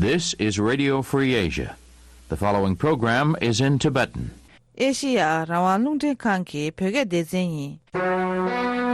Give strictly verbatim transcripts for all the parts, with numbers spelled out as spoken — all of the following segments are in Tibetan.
This is Radio Free Asia. The following program is in Tibetan. ཨེ་ཤི་ཡ་རང་དབང་རླུང་འཕྲིན་ཁང་གི་བོད་སྐད་སྡེ་ཚན་ཡིན།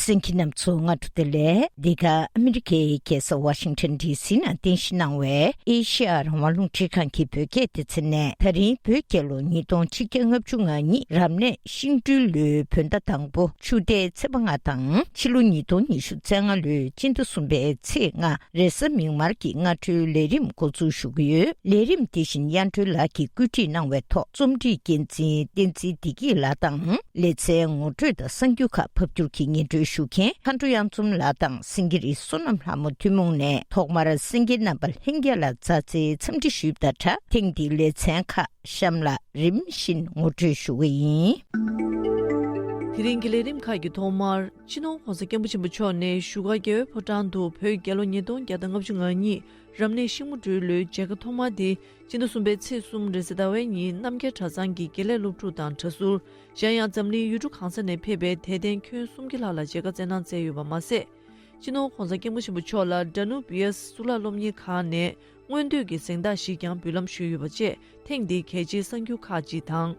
གསན་མཁན་རྣམ་ཚོ་སྔ་དྲོ་བདེ་ལེགས། འདི་ག་ཨ་མི་རི་ཀའི་རྒྱལ་ས་ཝ་ཤིང་ཊོན་ཌི་སི་ནང་རྟེན་གཞི་གནང་བའི་ཨེ་ཤི་ཡ་རང་དབང་རླུང་འཕྲིན་ཁང་གི་བོད་སྐད་སྡེ་ཚན་ནས། ད་རིང་བོད་རྒྱལ་ལོ་ཉིས་སྟོང་ཆིག་བརྒྱ་ལྔ་བཅུ་ང་གཉིས་རབ་གནས་ཤིང་སྦྲུལ་ལོའི་བོད་ཟླ་དང་པོ་ཆུ་ཟླའི་ཚེས་པ་ལྔ་དང་། ཕྱི་ལོ་ཉིས་སྟོང་ཉི་ཤུ་རྩ་ལྔ་ལོའི་སྤྱི་ཟླ་གསུམ་པའི་ཚེས་ལྔ། རེས་གཟའ་མིག་དམར་གྱི་སྔ་དྲོའི་ལས་རིམ་འགོ་འཛུགས་ཞུ་གི་ཡོད། ལས་རིམ་འདི་བཞིན་དབྱངས་སྒྲོན་ལགས་ཀྱིས་བཀོད་སྒྲིག་གནང་བའི་ཐོག་རྩོམ་སྒྲིག་འགན་འཛིན་བསྟན་འཛིན་བདེ་སྐྱིད་ལགས་དང་། ལེ་ཚན་ངོ་སྤྲོད་དང་གསར་འགྱུར་ཁག་ཕབ་སྒྱུར་གྱིས་སྙན་སྒྲོན་ཞུ་མཁན་མཁའ་འགྲོ་གཡང་འཛོམས་ལགས་དང་། སེང་གེ་རི་བསོད་ནམས་ལྷ་མོ་ཐུན་མོང་ནས། ཐོག་མར་གསན་མཁན་རྣམ་པ་ལྷན་རྒྱས་ལ་མཛའ་བརྩེའི་འཚམས་འདྲི་ཞུས་པ་དང་སྦྲགས། ཐེངས་འདིའི་ལེ་ཚན་ཁག་གཤམ་ལ་རིམ་བཞིན་ངོ་སྤྲོད་ཞུ་གི་ཡིན། དེ་རིང་གི་ལས་རིམ་ཁག་གི་ཐོག་མར། སྤྱི་ནོར་༧གོང་ས་༧སྐྱབས་མགོན་ཆེན་པོ་མཆོག་ནས་བཞུགས་སྒར་རྒྱལ་བའི་ཕོ་བྲང་དུ་བོད་རྒྱལ་ལོ་ཉིས་སྟོང་བརྒྱ་དང་ལྔ་བཅུ་ང་གཉིས་རབ་གནས་ཤིང་མོ་སྦྲུལ་ལོའི་མཇལ་ཁ་ཐོག་མ་དེ་སྤྱི་ཟླ་གསུམ་པའི་ཚེས་གསུམ་རེས་གཟའ་ཟླ་བའི་ཉིན་རྣམ་རྒྱལ་གྲྭ་ཚང་གི་དགེ་ལས་སློབ་ཕྲུག་དང་གྲྭ་ཟུར། གཞན་ཡང་འཛམ་གླིང་ཡུལ་གྲུ་གང་ས་ནས་ཕེབས་པའི་དད་ལྡན་ཁྱོན་སུམ་བརྒྱ་ལྷག་ལ་མཇལ་ཁ་བསྩལ་གནང་མཛད་ཡོད་པ་མ་ཟད། སྤྱི་ནོར་༧གོང་ས་༧སྐྱབས་མགོན་ཆེན་པོ་མཆོག་ལ་ཌ་ནུ་བི་ཡས་གཙུག་ལག་སློབ་གཉེར་ཁང་ནས་མངོན་འདོད་ཀྱི་གཟེངས་རྟགས་ཤིག་ཀྱང་འབུལ་ལམ་ཞུས་ཡོད་པ་བཅས། ཐེངས་འདིའི་གལ་ཆེའི་གསར་འགྱུར་ཁག་ཅིག་དང་།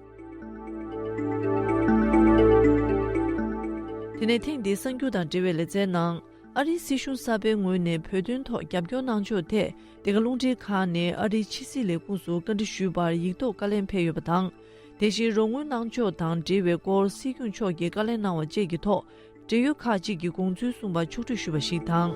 དེ་ནས་ཐེངས་འདིའི་གསར་འགྱུར་དང་འབྲེལ་བའི་ལེ་ཚན་ནང་། ཨ་རིའི་སྲིད་གཞུང་གསར་པའི་ངོས་ནས་བོད་དོན་ཐོག་རྒྱབ་སྐྱོར་གནང་ཕྱོགས་ཐད། འདི་ག་རླུང་འཕྲིན་ཁང་ནས་ཨ་རིའི་ཕྱི་སྲིད་ལས་ཁུངས་སུ་བཀའ་འདྲི་ཞུས་པར་ཡིག་ཐོག་བཀའ་ལན་ཕེབས་ཡོད་པ་དང་། དེ་བཞིན་རོགས་དངུལ་གནང་ཕྱོགས་དང་འབྲེལ་བའི་སྐོར་སྲིད་སྐྱོང་མཆོག་གིས་བཀའ་ལན་གནང་བ་བཅས་ཀྱི་ཐོག་འབྲེལ་ཡོད་ཁག་ཅིག་གིས་དགོངས་ཚུལ་གསུངས་པ་ཕྱོགས་སྒྲིག་ཞུས་པ་ཞིག་དང་།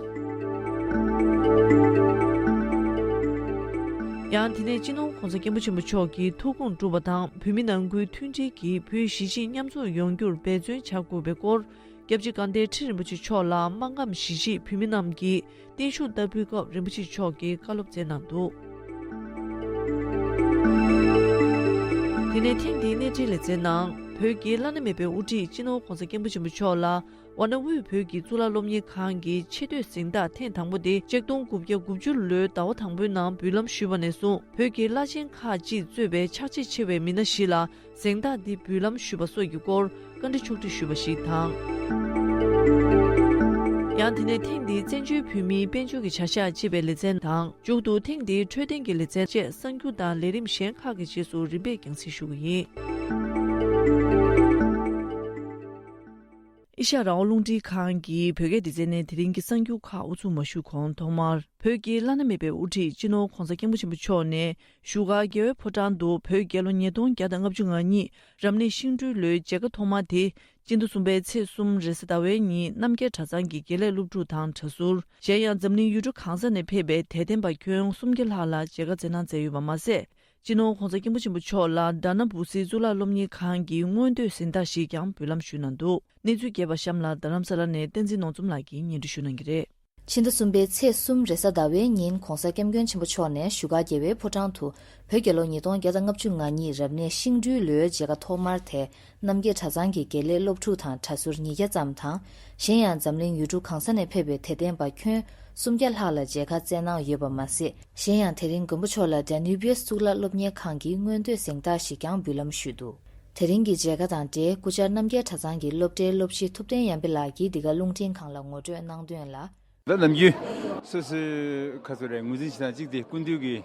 ཡང་དེ་ནས་སྤྱི་ནོར་༧གོང་ས་༧སྐྱབས་མགོན་ཆེན་པོ་མཆོག་གིས་ཐུགས་དགོངས་གྲུབ་པ་དང་བོད་མི་ནང་ཁུལ་མཐུན་སྒྲིལ་གྱིས་བོད་གཞིས་བྱེས་མཉམ་འཛོམས་ཡོང་རྒྱུར་འབད་བརྩོན་བྱ་དགོས་པའི་སྐོར། སྐྱབས་རྗེ་དགའ་ལྡན་ཁྲི་རིན་པོ་ཆེ་མཆོག་ལ་སྨར་ཁམས་གཞིས་བྱེས་བོད་མི་རྣམས་ཀྱིས་བརྟན་བཞུགས་བསྟར་འབུལ་སྐབས་རིན་པོ་ཆེ་མཆོག་གིས་བཀའ་སློབ་སྩལ་གནང་འདུག་དེ་ནས་ཐེངས་འདིའི་གནས་འབྲེལ་ལེ་ཚན་ནང་། བོད་ཀྱི་བླ་ན་མེད་པའི་དབུ་ཁྲིད་སྤྱི་ནོར་༧གོང་ས་༧སྐྱབས་མགོན་ཆེན་པོ་མཆོག་ལ་ཝཱ་ཎ་དབུས་བོད་ཀྱི་གཙུག་ལག་སློབ་གཉེར་ཁང་གི་ཆེ་བསྟོད་གཟེངས་རྟགས་ཐེངས་དང་པོ་དེ་ཆིག་སྟོང་དགུ་བརྒྱ་དགུ་བཅུ་ལོའི་ཟླ་བ་དང་པོའི་ནང་འབུལ་ལམ་ཞུས་པ་ནས་བཟུང་བོད་ཀྱི་བླ་ཆེན་ཁག་ཅིག་གཙོས་པའི་ཕྱག་རྗེས་ཆེ་བའི་མི་སྣ་བཞི་ལ། གཟེངས་རྟགས་འདི་འབུལ་ལམ་ཞུས་པ་སོགས་ཀྱི་སྐོར་བཀའ་འདྲི་ཕྱོགས་སྒྲིག་ཞུས་པ་ཞིག་དང་། ཡང་དེ་ནས་ཐེངས་འདིའི་བཙན་བྱོལ་བོད་མིའི་དཔལ་འབྱོར་གྱི་བྱ་གཞག་ཅེས་པའི་ལེ་ཚན་དང་། མཇུག་ཏུ་ཐེངས་འདིའི་འཕྲོད་བསྟེན་གྱི་ལེ་ཚན་བཅས་གསར་འགྱུར་དང་ལས་རིམ་གཞན་ཁག་གི་རྗེས་སུ་རིམ་པས་རྒྱང་སྲིང་ཞུ་གི་ཡིན། ཨེ་ཤ་ཡ་རང་དབང་རླུང་འཕྲིན་ཁང་གི་བོད་སྐད་སྡེ་ཚན་ནས་དེ་རིང་གི་གསར་འགྱུར་ཁག་དབུ་འཛུགས་མ་ཞུས་གོང་ཐོག་མར། བོད་ཀྱི་བླ་ན་མེད་པའི་དབུ་ཁྲིད་སྤྱི་ནོར་༧གོང་ས་༧སྐྱབས་མགོན་ཆེན་པོ་མཆོག་ནས་བཞུགས་སྒར་རྒྱལ་བའི་ཕོ་བྲང་དུ་བོད་རྒྱལ་ལོ་ཉིས་སྟོང་བརྒྱ་དང་ལྔ་བཅུ་ང་གཉིས་རབ་གནས་ཤིང་སྦྲུལ་ལོའི་མཇལ་ཁ་ཐོག་མ་དེ་སྤྱི་ཟླ་གསུམ་པའི་ཚེས་གསུམ་རེས་གཟའ་ཟླ་བའི་ཉིན་རྣམ་རྒྱལ་གྲྭ་ཚང་གི་དགེ་ལས་སློབ་ཕྲུག་དང་གྲྭ་ཟུར། གཞན་ཡང་འཛམ་གླིང་ཡུལ་གྲུ་གང་ས་ནས་ཕེབས་པའི་དད་ལྡན་པ་ཁྱོན་སུམ་བརྒྱ་ལྷག་ལ་མཇལ་ཁ་བསྩལ་གནང་མཛད་ཡོད་པ་མ་ཟད། སྤྱི་ནོར་༧གོང་ས་༧སྐྱབས་མགོན་ཆེན་པོ་མཆོག་ལ་ཌ་ན་བུ་སི་གཙུག་ལག་སློབ་གཉེར་ཁང་གི་མངོན་འདོད་གཟེངས་རྟགས་ཤིག་ཀྱང་འབུལ་ལམ་ཞུས་གནང་འདུག་གནས་ཚུལ་རྒྱས་པ་གཤམ་ལ་རྡ་རམ་ས་ལ་ནས་བསྟན་འཛིན་ནོར་འཛོམས་ལགས་ཀྱིས་སྙན་སྒྲོན་ཞུ་གནང་གི་རེད། ཕྱི་ཟླ་གསུམ་པའི་ཚེས་གསུམ་རེས་གཟའ་ཟླ་བའི་ཉིན་༧གོང་ས་༧སྐྱབས་མགོན་ཆེན་པོ་མཆོག་ནས་བཞུགས་སྒར་རྒྱལ་བའི་ཕོ་བྲང་དུ་བོད་རྒྱལ་ལོ་ཉིས་སྟོང་བརྒྱ་དང་ལྔ་བཅུ་ང་གཉིས་རབ་གནས་ཤིང་སྦྲུལ་ལོའི་མཇལ་ཁ་ཐོག་མར་དེ་རྣམ་རྒྱལ་གྲྭ་ཚང་གི་དགེ་ལས་སློབ་ཕྲུག་དང་གྲྭ་ཟུར་ཉིས་བརྒྱ་ཙམ་དང་། གཞན་ཡང་འཛམ་གླིང་ཡུལ་གྲུ་གང་ས་ནས་ཕེབས་པའི་དད་ལྡན་པ་ཁྱོན་སུམ་བརྒྱ་ལྷག་ལ་མཇལ་ཁ་བསྩལ་གནང་ཡོད་པ་མ་ཟད། གཞན་ཡང་དེ་རིང་མགོན་པོ་མཆོག་ལ་ཌ་ནུ་བི་ཡས་གཙུག་ལག་སློབ་གཉེར་ཁང་གི་མངོན་འདོད་གཟེངས་རྟགས་ཤིག་ཀྱང་འབུལ་ལམ་ཞུས་འདུག་དེ་རིང་གི་མཇལ་ཁ་དང་འབྲེལ་སྐུ་བཅར་རྣམ་རྒྱལ་གྲྭ་ཚང་གི་སློབ་གྲྭའི་སློབ་སྤྱི་ཐུབ་བསྟན་ཡར་འཕེལ་ལགས་ཀྱིས་འདི་ག་རླུང་འཕྲིན་ཁང་ལ་ངོ་སྤྲོད་གནང་དོན་ལ། ད་ནམ་རྒྱུན་སོ་སོའི་ཁ་སོ་རེ་ངོས་འཛིན་བྱེད་སྟངས་གཅིག་དེ་སྐུ་མདུན་གྱི་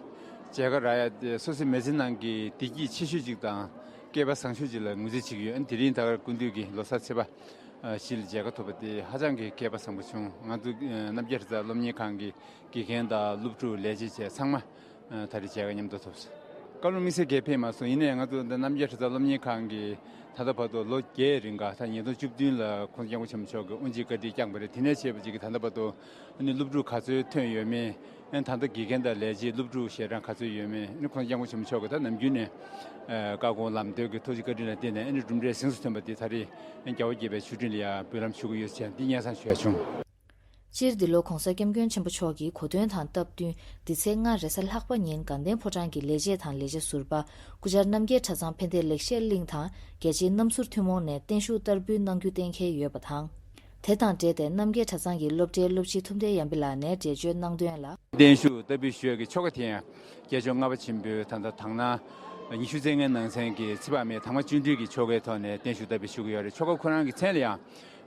མཇལ་ཁ་རག་ཡ་དེ་སོ་སོའི་མི་ཚེ་ནང་གི་བདེ་སྐྱིད་ཆེ་ཤོས་གཅིག་དང་སྐལ་པ་བཟང་ཤོས་གཅིག་ལ་ངོས་འཛིན་བྱེད་ཀྱི་ཡོད། ཨ་ནི་དེ་རིང་ད་གར་སྐུ་མདུན་གྱི་ལོ་གསར་ཚེས་པ་བཞི་ལ་མཇལ་ཁ་ཐོབ་པ་དེ་ཧ་ཅང་གི་སྐལ་པ་བཟང་པོ་བྱུང་། ང་ཚོ་རྣམ་རྒྱལ་གྲྭ་ཚང་སློབ་གཉེར་ཁང་གི་དགེ་རྒན་དང་སློབ་ཕྲུག་ལས་བྱེད་བཅས་ཚང་མ་ད་རེས་མཇལ་ཁ་མཉམ་དུ་ཐོབ་སོང་། བཀའ་སློབ་དམིགས་བསལ་གྱི་ཕེབས་མ་སོང་། ཡིན་ནའི་ང་ཚོ་འདི་རྣམ་རྒྱལ་གྲྭ་ཚང་སློབ་གཉེར་ཁང་གི་ད་ལྟ་བར་དུ་ལོ་བརྒྱད་རིང་ག་ད་ཉིས་སྟོང་བཅུ་བདུན་ལ་༧གོང་ས་༧སྐྱབས་མགོན་ཆེན་པོ་མཆོག་གིས་དབུ་འབྱེད་བཀའ་དྲིན་བསྐྱངས་པ་རེད། དེ་ནས་བྱས་པ་ཅིག་གིས་ད་ལྟ་བར་དུ་ཨ་ནི་སློབ་ཕྲུག་ག་ཚོད་ཐོན་ཡོད་མེད། ཨ་ནི་ད་ལྟ་དགེ་རྒན་དང་ལས་བྱེད་སློབ་ཕྲུག་ཞལ་གྲངས་ག་ཚོད་ཡོད་མེད། ཨ་ནི་༧གོང་ས་༧སྐྱབས་མགོན་ཆེན་པོ་མཆོག་གིས་ད་ནམ་རྒྱུན་ནས་ཨ་བཀའ་དགོངས་ལམ་སྟོན་གྱི་ཐུགས་རྗེ་བཀའ་དྲིན་ལ་བརྟེན་ནས་ཨ་ནི་གྲུབ་འབྲས་གཟེངས་སུ་ཐོན་པ་དེ་ད་རེས་རྒྱལ་བ་དགྱེས་པའི་ཆོས་ཁྲིད་ལ་ཡང་འབུལ་ལམ་ཞུ་གི་ཡོད་ཅེས་འདི་སྙན་སེང་ཞུ་ཡ་བྱུང་། སྤྱིར་འདི་ལོ་༧གོང་ས་༧སྐྱབས་མགོན་ཆེན་པོ་མཆོག་གི་གོ་སྟོན་དང་སྟབས་བསྟུན་འདི་ཚེས་ལྔ་རེས་གཟའ་ལྷག་པ་ཉིན་དགའ་ལྡན་ཕོ་བྲང་གི་ལས་བྱེད་དང་ལས་བྱེད་ཟུར་པ་སྐུ་བཅར་རྣམ་རྒྱལ་གྲྭ་ཚང་ཕན་བདེ་ལེགས་བཤད་གླིང་དང་རྒྱལ་གཅེས་རྣམ་ཟུར་ཐུན་མོང་ནས་བརྟན་བཞུགས་བསྟར་འབུལ་གནང་རྒྱུ་གཏན་འཁེལ་ཡོད་པ་དང་། དེ་དང་འབྲེལ་ཏེ་རྣམ་རྒྱལ་གྲྭ་ཚང་གི་སློབ་གྲྭའི་སློབ་སྤྱི་ཐུབ་བསྟན་ཡར་འཕེལ་ལགས་ནས་འགྲེལ་བརྗོད་གནང་དོན་ལ། བརྟན་བཞུགས་བསྟར་འབུལ་ཞུ་ཡག་གི་ཆོ་ག་དེ་ཡང་རྒྱལ་མཆོག་ལྔ་པ་ཆེན་པོའི་ད་ལྟ་དང་ན་ཉི་ཤུ་རྩ་ལྔའི་ནང་ཚན་གྱི་ཚེ་དཔག་མེད་དྭངས་མ་བཅུད་འདྲེས་ཀྱི་ཆོ་གའི་ཐོག་ནས་བརྟན་བཞུགས་བསྟར་འབུལ་ཞུ་གི་ཡོད་རེད། ཆོ་ག་ཁོ་རང་གི་མཚན་ལ་ཡང་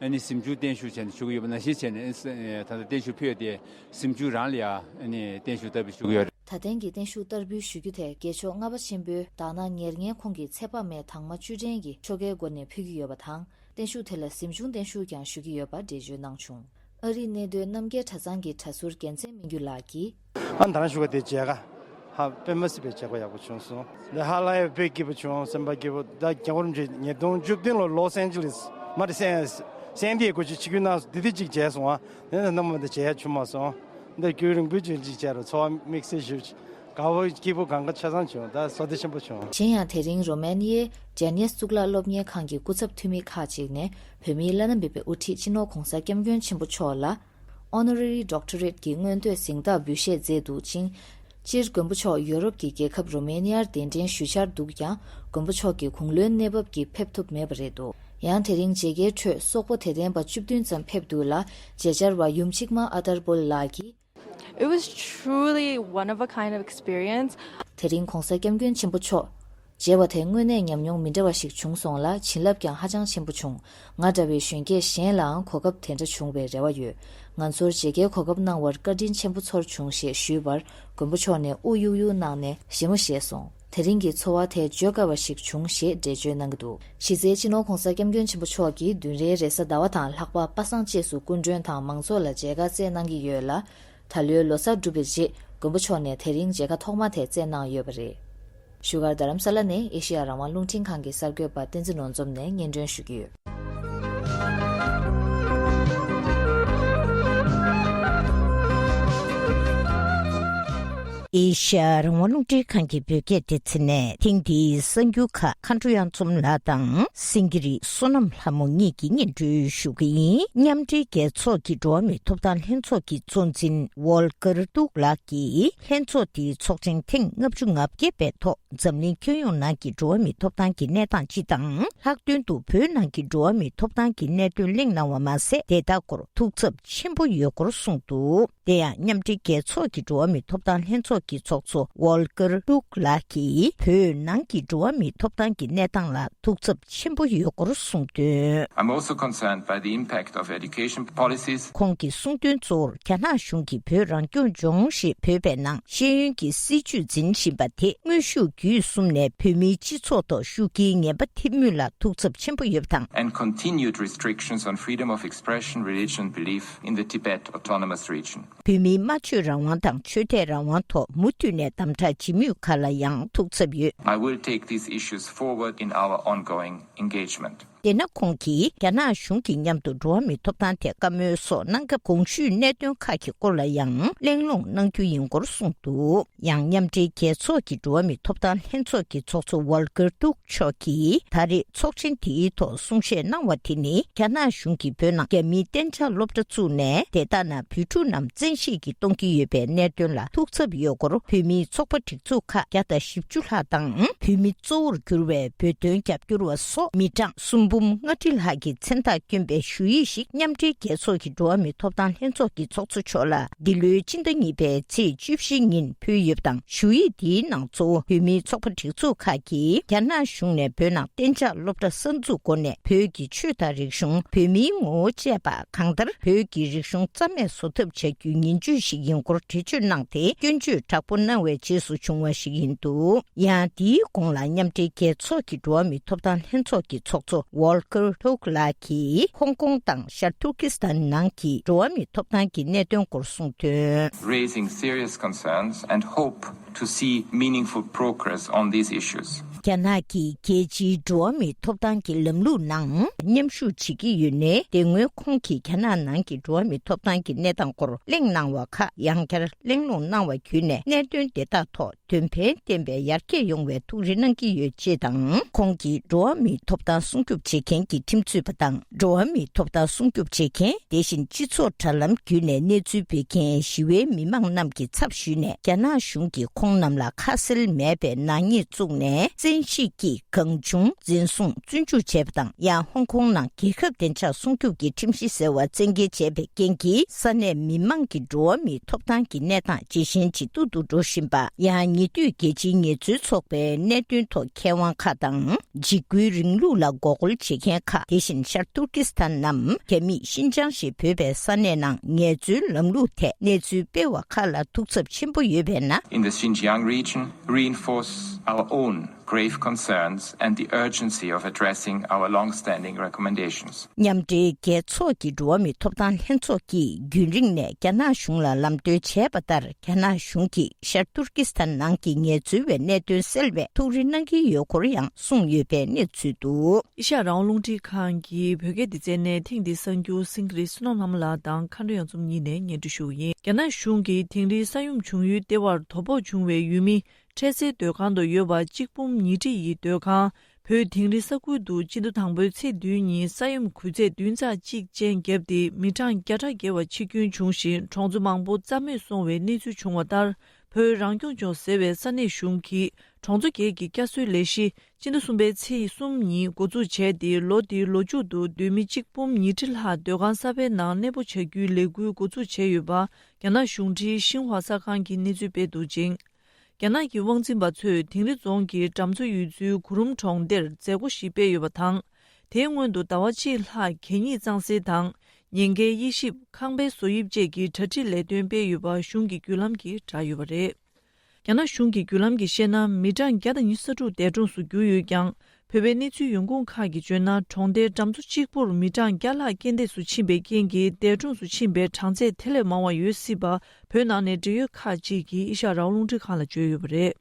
ཨ་ནི་གཟིམ་ཆུང་བརྟན་བཞུགས་བྱས་ནས་ཞུ་གི་ཡོད་པ་ནང་བཞིན་བྱས་ནས་ཨ་ནི་ད་ལྟ་བརྟན་བཞུགས་ཕུལ་ཡོད་དེ་གཟིམ་ཆུང་རང་ལ་ཡང་ཨ་ནི་བརྟན་བཞུགས་བསྟར་འབུལ་ཞུ་གི་ཡོད་རེད། ད་ཐེངས་ཀྱི་བརྟན་བཞུགས་བསྟར་འབུལ་ཞུ་རྒྱུ་དེ་རྒྱལ་མཆོག་ལྔ་པ་ཆེན་པོའི་དག་སྣང་ཉེར་ལྔའི་ཁོང་གི་ཚེ་དཔག་མེད་དྭངས་མ་བཅུད་འདྲེན་གྱི་ཆོ་གའི་སྒོ་ནས་ཕུལ་གྱི་ཡོད་པ་དང་། བརྟན་བཞུགས་དེ་ལ་གཟིམ་ཆུང་བརྟན་བཞུགས་ཀྱང་ཞུ་གི་ཡོད་པ་འགྲེལ་བརྗོད་གནང་བྱུང་། ཨ་རིའི་གནས་སྡོད་རྣམ་རྒྱལ་གྲྭ་ཚང་གི་གྲྭ་ཟུར་རྒྱལ་མཚན་སྨན་རྒྱུད་ལགས་ཀྱིས། ཨ་ད་རང་ཞུ་བ་དེ་མཇལ་ཁ་ཧ་དཔེ་མ་སྲིད་པའི་མཇལ་ཁ་ཡག་པོ་བྱུང་སོང་། འདི་ཧ་ལམ་དཔེ་སྐྱིད་པོ་བྱུང་། སེམས་པ་སྐྱིད་པོ། ད་རྒྱལ་བ་རིན་པོ་ཆེ་ཉིས་སྟོང་བཅུ་བདུན་ལོ་ལོས་ཨན་ཇི་ལིས་མ་རེད་སན་སན་ཏི་ཡེ་གོ་ཆེད་ཆིབས་བསྒྱུར་གནང་སོང་། འདི་དེ་གཅིག་མཇལ་སོང་ཨ། དེ་ནས་སྣང་མ་འདི་མཇལ་ཡག་བྱུང་མ་སོང་། འདི་རྒྱུན་རིང་པོའི་རྗེས་གཅིག་མཇལ་རུ་ཚོར་བ་དམིགས་བསལ་ཞིག་དགའ་བོ་སྐྱིད་པོ་གང་ག་ཆ་ཚང་བྱུང་། ད་བསོད་བདེ་ཆེན་པོ་བྱུང་། གཞན་ཡང་དེ་རིང་རོ་མེ་ནི་ཡའི་ཇེ་ནི་ཡས་གཙུག་ལག་སློབ་གཉེར་ཁང་གི་སྐུ་ཚབ་འཐུས་མི་ཁག་ཅིག་ནས་བོད་མིའི་བླ་ན་མེད་པའི་དབུ་ཁྲིད་སྤྱི་ནོར་༧གོང་ས་༧སྐྱབས་མགོན་ཆེན་པོ་མཆོག་ལ་Honorary Doctorate་གྱི་མངོན་བསྟོད་གཟེངས་རྟགས་འབུལ་བཞེས་མཛད་འདུག་ཅིང་། སྤྱིར་མགོན་པོ་མཆོག་ཡོ་རོབ་ཀྱི་རྒྱལ་ཁབ་རོ་མེ་ནི་ཡར་གདན་འདྲེན་ཞུས་འཆར་འདུག་ཀྱང་། མགོན་པོ་མཆོག་གི་དགུང་ལོའི་གནས་བབ་ཀྱིས་ཕེབས་ཐུབ་མེད་པ་རེད་འདུག་ཡང་དེ་རིང་མཇལ་ཁའི་ཁྲོད་སོག་པོ་དད་ལྡན་པ་བཅུ་བདུན་ཙམ་ཕེབས་འདུག་ལ། མཇལ་བཅར་བ་ཡུམ་ཆིག་མ་ཨ་དར་པོལ་ལགས་ཀྱིས། It was truly one of a kind of experience. དེ་རིང་༧གོང་ས་༧སྐྱབས་མགོན་ཆེན་པོ་མཆོག་མཇལ་བ་དེ་དངོས་གནས་ཉམས་མྱོང་མི་འདྲ་བ་ཞིག་བྱུང་སོང་ལ། བྱིན་རླབས་ཀྱང་ཧ་ཅང་ཆེན་པོ་བྱུང་། ང་འདྲ་བའི་གཞོན་སྐྱེས་གཞན་ལའང་གོ་སྐབས་དེ་འདྲ་བྱུང་བའི་རེ་བ་ཡོད། ང་ཚོར་མཇལ་ཁའི་གོ་སྐབས་གནང་བར་བཀའ་དྲིན་ཆེན་པོ་ཚོར་བྱུང་ཞེས་ཞུས་པར། མགོན་པོ་མཆོག་ནས་དབུགས་ཡུག་ཡུག་གནང་ནས་བཞད་མོ་བཞད་སོང་། དེ་རིང་གི་ཚོར་བ་དེ་བརྗོད་དཀའ་བ་ཞིག་བྱུང་ཞེས་འགྲེལ་བརྗོད་གནང་གི་འདུག་གཞི་རྩའི་སྤྱི་ནོར་༧གོང་ས་༧སྐྱབས་མགོན་ཆེན་པོ་མཆོག་གིས་བདུན་རེའི་རེས་གཟའ་ཟླ་བ་དང་ལྷག་པ་པ་སངས་བཅས་སུ་སྐུ་མགྲོན་དང་མང་ཚོགས་ལ་མཇལ་ཁ་སྩལ་གནང་གི་ཡོད་ལ། ད་ལོའི་ལོ་གསར་གྲུབ་པའི་རྗེས་མགོན་པོ་མཆོག་ནས་དེ་རིང་མཇལ་ཁ་ཐོག་མ་དེ་སྩལ་གནང་ཡོད་པ་རེད། བཞུགས་སྒར་རྡ་རམ་ས་ལ་ནས་ཨེ་ཤེ་ཡ་རང་དབང་རླུང་འཕྲིན་ཁང་གི་གསར་འགོད་པ་བསྟན་འཛིན་ནོར་འཛོམས་ནས་སྙན་སྒྲོན་ཞུ་གི་ཡོད། ཨེ་ཤ་ཡ་རང་དབང་རླུང་འཕྲིན་ཁང་གི་བོད་སྐད་སྡེ་ཚན་ནས་ཐེངས་འདིའི་གསར་འགྱུར་ཁག་མཁའ་འགྲོ་གཡང་འཛོམས་ལགས་དང་སེང་གེ་རི་བསོད་ནམས་ལྷ་མོ་གཉིས་ཀྱིས་སྙན་སྒྲོན་ཞུ་གི་ཡིན། མཉམ་འབྲེལ་རྒྱལ་ཚོགས་ཀྱི་འགྲོ་བ་མིའི་ཐོབ་ཐང་ལྷན་ཚོགས་ཀྱི་གཙོ་འཛིན་ཝོལ་ཀར་ཏུག་ལགས་ཀྱིས་ལྷན་ཚོགས་འདིའི་ཚོགས་ཆེན་ཐེངས་ལྔ་བཅུ་ང་བརྒྱད་པའི་ཐོག་འཛམ་གླིང་ཁྱོན་ཡོངས་ནང་གི་འགྲོ་བ་མིའི་ཐོབ་ཐང་གི་གནས་སྟངས་སྤྱི་དང་། ལྷག་དོན་དུ་བོད་ནང་གི་འགྲོ་བ་མིའི་ཐོབ་ཐང་གི་གནད་དོན་གླེང་གནང་བ་མ་ཟད། དེ་དག་སྐོར་ཐུགས་འཚབ་ཆེན་པོ་ཡོད་སྐོར་གསུངས་འདུག་དེ་ཡང་མཉམ་འབྲེལ་རྒྱལ་ཚོགས་ཀྱི་འགྲོ་བ་མིའི་ཐོབ་ཐང་ལྷན་ཚོགས་ཀྱི་ཚོགས་གཙོ་ཝོལ་ཀར་ཏུག་ལགས་ཀྱིས་བོད་ནང་གི་འགྲོ་བ་མིའི་ཐོབ་ཐང་གི་གནས་སྟངས་ལ་ཐུགས་འཚབ་ཆེན་པོ་ཡོད་སྐོར་གསུངས་དོན། I'm also concerned by the impact of education policies. ཁོང་གིས་གསུངས་དོན་གཙོ་བོར་རྒྱ་ནག་གཞུང་གིས་བོད་རང་སྐྱོང་ལྗོངས་ཞེས་འབོད་པའི་ནང་ཤེས་ཡོན་གྱི་སྲིད་ཇུས་འཛིན་བཞིན་པ་དེ་དངོས་ཤུགས་བརྒྱུད་གསུམ་ནས་བོད་མིའི་སྤྱི་ཚོགས་ཐོག་ཤུགས་རྐྱེན་ངན་པ་ཐེབས་མུས་ལ་ཐུགས་འཚབ་ཆེན་པོ་ཡོད་པ་དང་། And continued restrictions on freedom of expression, religion, belief in the Tibet Autonomous Region. བོད་མིའི་སྨྲ་བརྗོད་རང་དབང་དང་ཆོས་དད་རང་དབང་ཐོག་མུ་མཐུད་ནས་དམ་དྲག་བྱེད་མུས་ཁག་ལ་ཡང་ཐུགས་འཚབ་ཡོད། I will take these issues forward in our ongoing engagement. དེ་ན་ཁོང་གིས་རྒྱ་ནག་གཞུང་གི་མཉམ་དུ་འགྲོ་བ་མིའི་ཐོབ་ཐང་ཐད་བཀའ་མོལ་སོགས་གནང་སྐབས་གོང་ཞུས་གནད་དོན་ཁག་གི་སྐོར་ལ་ཡང་གླེང་སློང་གནང་རྒྱུ་ཡིན་སྐོར་གསུངས་འདུག་ཡང་མཉམ་འབྲེལ་རྒྱལ་ཚོགས་ཀྱི་འགྲོ་བ་མིའི་ཐོབ་ཐང་ལྷན་ཚོགས་ཀྱི་ཚོགས་གཙོ་ཝོལ་ཀར་ཏུག་མཆོག་གིས་ད་རེས་ཚོགས་ཆེན་དེའི་ཐོག་གསུང་བཤད་གནང་བ་དེ་ནི་རྒྱ་ནག་གཞུང་གིས་བོད་ནང་རྒྱ་མིའི་གཏན་འཇགས་སློབ་གྲྭ་བཙུགས་ནས་དེ་དག་ནང་བོད་ཕྲུག་རྣམས་བཙན་ཤེད་ཀྱིས་གཏོང་གི་ཡོད་པའི་གནད་དོན་ལ་ཐུགས་འཚབ་ཡོད་སྐོར་བོད་མིའི་ཚོགས་པ་སྒྲིག་འཛུགས་ཁག་བརྒྱ་དང་བཞི་བཅུ་ལྷག་དང་བོད་མི་གཙོ་བོར་གྱུར་བའི་བོད་དོན་རྒྱབ་སྐྱོར་བ་སོགས་མི་གྲངས་སུམ་འབུམ་ལྔ་ཁྲི་ལྷག་གི་མཚན་རྟགས་བསྐྱོན་པའི་ཞུ་ཡིག་ཞིག་མཉམ་འབྲེལ་རྒྱལ་ཚོགས་ཀྱི་འགྲོ་བ་མིའི་ཐོབ་ཐང་ལྷན་ཚོགས་ཀྱི་ཚོགས་གཙོ་མཆོག་ལ་འདི་ལོའི་སྤྱི་ཟླ་གཉིས་པའི་ཚེས་བཅུ་བཞི་ཉིན་ཕུལ་ཡོད་པ་དང་། ཞུ་ཡིག་འདིའི་ནང་གཙོ་བོ་བོད་མིའི་ཚོགས་པ་སྒྲིག་འཛུགས་ཁག་གིས་རྒྱ་ནག་གཞུང་ནས་བོད་ནང་གཏན་འཇགས་སློབ་གྲྭ་གསར་འཛུགས་སྒོ་ནས་བོད་ཀྱི་ཆོས་དང་རིག་གཞུང་། བོད་མིའི་ངོ་བོ་བཅས་པ་གང་ལྟར་བོད་ཀྱི་རིག་གཞུང་རྩ་མེད་བཟོ་ཐབས་བྱ་རྒྱུའི་ངན་ཇུས་ཤིག་ཡིན་སྐོར་འགྲེལ་བརྗོད་གནང་སྟེ་སྐྱོན་བརྗོད་དྲག་པོ་གནང་བའི་རྗེས་སུ་བྱུང་བ་ཞིག་ཡིན་འདུག་ཡང་འདིའི་གོང་ལ་མཉམ་འབྲེལ་རྒྱལ་ཚོགས་ཀྱི་འགྲོ་བ་མིའི་ཐོབ་ཐང་ལྷན་ཚོགས་ཀྱི་ཚོགས་གཙོ་ཝོལ་ཀར་ཏུག་ལགས་ཀྱིས་ཧོང་ཀོང་དང་ཤར་ཏུར་ཀི་སི་ཐན་ནང་གི་འགྲོ་བ་མིའི་ཐོབ་ཐང་གི་གནད་དོན་སྐོར་གསུངས་དོན། Raising serious concerns and hope to see meaningful progress on these issues. རྒྱ་ནག་གིས་རྒྱལ་སྤྱིའི་འགྲོ་བ་མིའི་ཐོབ་ཐང་གི་ལམ་ལུགས་ནང་མཉམ་ཞུགས་བྱེད་ཀྱི་ཡོད་ནའི། དེ་སྔོན་ཁོང་གིས་རྒྱ་ནག་ནང་གི་འགྲོ་བ་མིའི་ཐོབ་ཐང་གི་གནས་སྟངས་སྐོར་གླེང་གནང་བ་ཁག་ཡང་བསྐྱར་གླེང་སློང་གནང་བ་བརྒྱུད་ནས། གནད་དོན་དེ་དག་ཐོག་དོན་ཕན་ལྡན་པའི་ཡར་རྒྱས་ཡོང་བའི་ཐུགས་རེ་གནང་གི་ཡོད་ཅེས་དང་། ཁོང་གིས་འགྲོ་བ་མིའི་ཐོབ་ཐང་སྲུང་སྐྱོབ་བྱེད་མཁན་གྱི་ཁྲིམས་རྩོད་པ་དང་། འགྲོ་བ་མིའི་ཐོབ་ཐང་སྲུང་སྐྱོབ་བྱེད་མཁན། དེ་བཞིན་སྤྱི་ཚོགས་དྲ་ལམ་བརྒྱུད་ནས་གནས་ཚུལ་སྤེལ་མཁན་ཞི་བའི་མི་མང་རྣམས་ཀྱི་ཚབ་ཞུས་ནས། རྒྱ་ནག་གཞུང་གིས་ཁོང་རྣམས་ལ་ཁ་གསལ་མེད་པའི་ནག་ཉེས་བཙུགས་ནས། བསྟན་བཤིག་གིས་གང་བྱུང་འཛིན་བཟུང་བཙོན་འཇུག་བྱས་པ་དང་། ཡང་ཧོང་ཀོང་ནང་རྒྱལ་ཁབ་བདེ་འཇགས་སྲུང་སྐྱོབ་ཀྱི་ཁྲིམས་གཞི་ཟེར་བ་བཙན་འགེལ་བྱས་པའི་རྐྱེན་གྱིས། ས་གནས་མི་མང་གི་འགྲོ་བ་མིའི་ཐོབ་ཐང་གི་གནས་སྟངས་ཇེ་ཞན་ཇེ་སྡུག་ཏུ་འགྲོ་བཞིན་པ། ཡང་ཉེ་དུས་རྒྱལ་སྤྱིའི་ངལ་རྩོལ་ཚོགས་པའི་གནད་དོན་ཐོག་མཁས་དབང་ཁག་དང་། འཇིགས་སྐུལ་རིང་ལུགས་ལ་འགོག་རྒོལ་བྱེད་མཁན་ཁག་དེ་བཞིན་ཤར་ཏུར་ཀི་སི་ཐན་ནམ། རྒྱ་མིས་ཤིན་ཅང་ཞེས་འབོད་པའི་ས་གནས་ནང་ངལ་རྩོལ་ལམ་ལུགས་ཐད་གནས་ཚུལ་སྤེལ་བ་ཁག་ལ་ཐུགས་འཚབ་ཆེན་པོ་ཡོད་པས་ན། In the Xinjiang region, reinforce our own grave concerns and the urgency of addressing our long-standing recommendations. མཉམ་འབྲེལ་རྒྱལ་ཚོགས་ཀྱི་འགྲོ་བ་མིའི་ཐོབ་ཐང་ལྷན་ཚོགས་ཀྱིས་རྒྱུན་རིང་ནས་རྒྱ་ནག་གཞུང་ལ་ལམ་སྟོན་བྱས་པ་ལྟར། རྒྱ་ནག་གཞུང་གིས་ཤར་ཏུར་ཀི་སི་ཐན་ནང་གི་ངལ་རྩོལ་བའི་གནད་དོན་སེལ་བའི་ཐུགས་རེ་གནང་གི་ཡོད་སྐོར་ཡང་གསུངས་ཡོད་པའི་གནས་ཚུལ་འདུག། ཨེ་ཤ་ཡ་རང་དབང་རླུང་འཕྲིན་ཁང་གི་བོད་སྐད་སྡེ་ཚན་ནས་ཐེངས་འདིའི་གསར་འགྱུར་སེང་གེ་རི་བསོད་ནམས་ལྷ་མོ་ལགས་དང་མཁའ་འགྲོ་གཡང་འཛོམས་གཉིས་ནས་སྙན་སྒྲོན་ཞུ་གི་ཡིན། རྒྱ་ནག་གཞུང་གིས་དིང་རིའི་ས་ཡོམ་བྱུང་ཡུལ་ལྟེ་བར་དོ་ཕོག་བྱུང་བའི་ཡུལ་མི་འཕྲལ་སེལ་སྡོད་ཁང་དུ་ཡོད་པ་གཅིག་འབུམ་ཉིས་ཁྲི་ཡི་སྡོད་ཁང་། བོད་དིང་རི་ས་ཁུལ་དུ་སྤྱི་ཟླ་དང་པོའི་ཚེས་བདུན་ཉིན་ས་ཡོམ་འགུལ་ཚད་བདུན་ཚེག་གཅིག་ཅན་བརྒྱབ་སྟེ། མི་གྲངས་བརྒྱ་ཕྲག་བརྒལ་བ་འཆི་སྐྱོན་བྱུང་ཞིང་། གྲོང་ཚོ་མང་པོ་རྩ་མེད་སོང་བའི་གནས་ཚུལ་བྱུང་བ་ལྟར། བོད་རང་སྐྱོང་ལྗོངས་ཟེར་བའི་ས་གནས་གཞུང་གིས་གྲོང་ཚོ་བརྒྱད་ཀྱི་བསྐྱར་གསོའི་ལས་གཞི་སྤྱི་ཟླ་གསུམ་པའི་ཚེས་གསུམ་ཉིན་འགོ་འཛུགས་བྱས་ཏེ། ལོ་འདིའི་ལོ་མཇུག་ཏུ་སྡོད་མི་གཅིག་འབུམ་ཉིས་ཁྲི་ལྷག་སྡོད་ཁང་གསར་པའི་ནང་གནས་སྤོ་བྱ་རྒྱུའི་ལས་འགུལ་འགོ་འཛུགས་བྱས་ཡོད་པ། རྒྱ་ནག་གཞུང་འབྲེལ་ཤིན་ཧྭ་གསར་ཁང་གིས་གནས་ཚུལ་སྤེལ་འདུག་ཅིང་། རྒྱ་ནག་གི་དབང་འཛིན་པ་ཚོས་དིང་རི་རྫོང་གི་གྲམ་མཚོ་ཡོད་ཚུལ་གུ་རུམ་གྲོང་སྡེར་མཛད་སྒོ་ཞིག་སྤེལ་ཡོད་པ་དང་། དེའི་སྔོན་དུ་ཟླ་བ་གཅིག་ལྷག་གད་སྙིགས་གཙང་སེལ་དང་། ཉེན་ཁའི་དབྱེ་ཞིབ། ཁང་པའི་བཟོ་དབྱིབས་བཅས་ཀྱི་གྲ་སྒྲིག་ལས་དོན་སྤེལ་ཡོད་པ་གཞུང་གི་བརྒྱུད་ལམ་གྱིས་བསྒྲགས་ཡོད་པ་རེད། རྒྱ་ནག་གཞུང་གི་བརྒྱུད་ལམ་གྱིས་བཤད་ན། མི་གྲངས་བརྒྱ་དང་ཉི་ཤུ་རྩ་དྲུག་འདས་གྲོངས་སུ་གྱུར་ཡོད་ཀྱང་། བོད་པའི་གནས་ཚུལ་ཡོང་ཁུངས་ཁག་གིས་བརྗོད་ན། གྲོང་སྡེའི་གྲམ་མཚོ་གཅིག་པུར་མི་གྲངས་བརྒྱ་ལྷག་རྐྱེན་འདས་སུ་ཕྱིན་པའི་རྐྱེན་གྱིས། འདས་གྲོངས་སུ་ཕྱིན་པའི་གྲངས་ཚད་དེ་ལས་མང་བ་ཡོད་སྲིད་པ། བོད་ནང་ནས་འབྲེལ་ཡོད་ཁག་ཅིག་གིས་ཨེ་ཤ་ཡ་རང་དབང་རླུང་འཕྲིན་ཁང་ལ་བརྗོད་ཡོད་པ་རེད།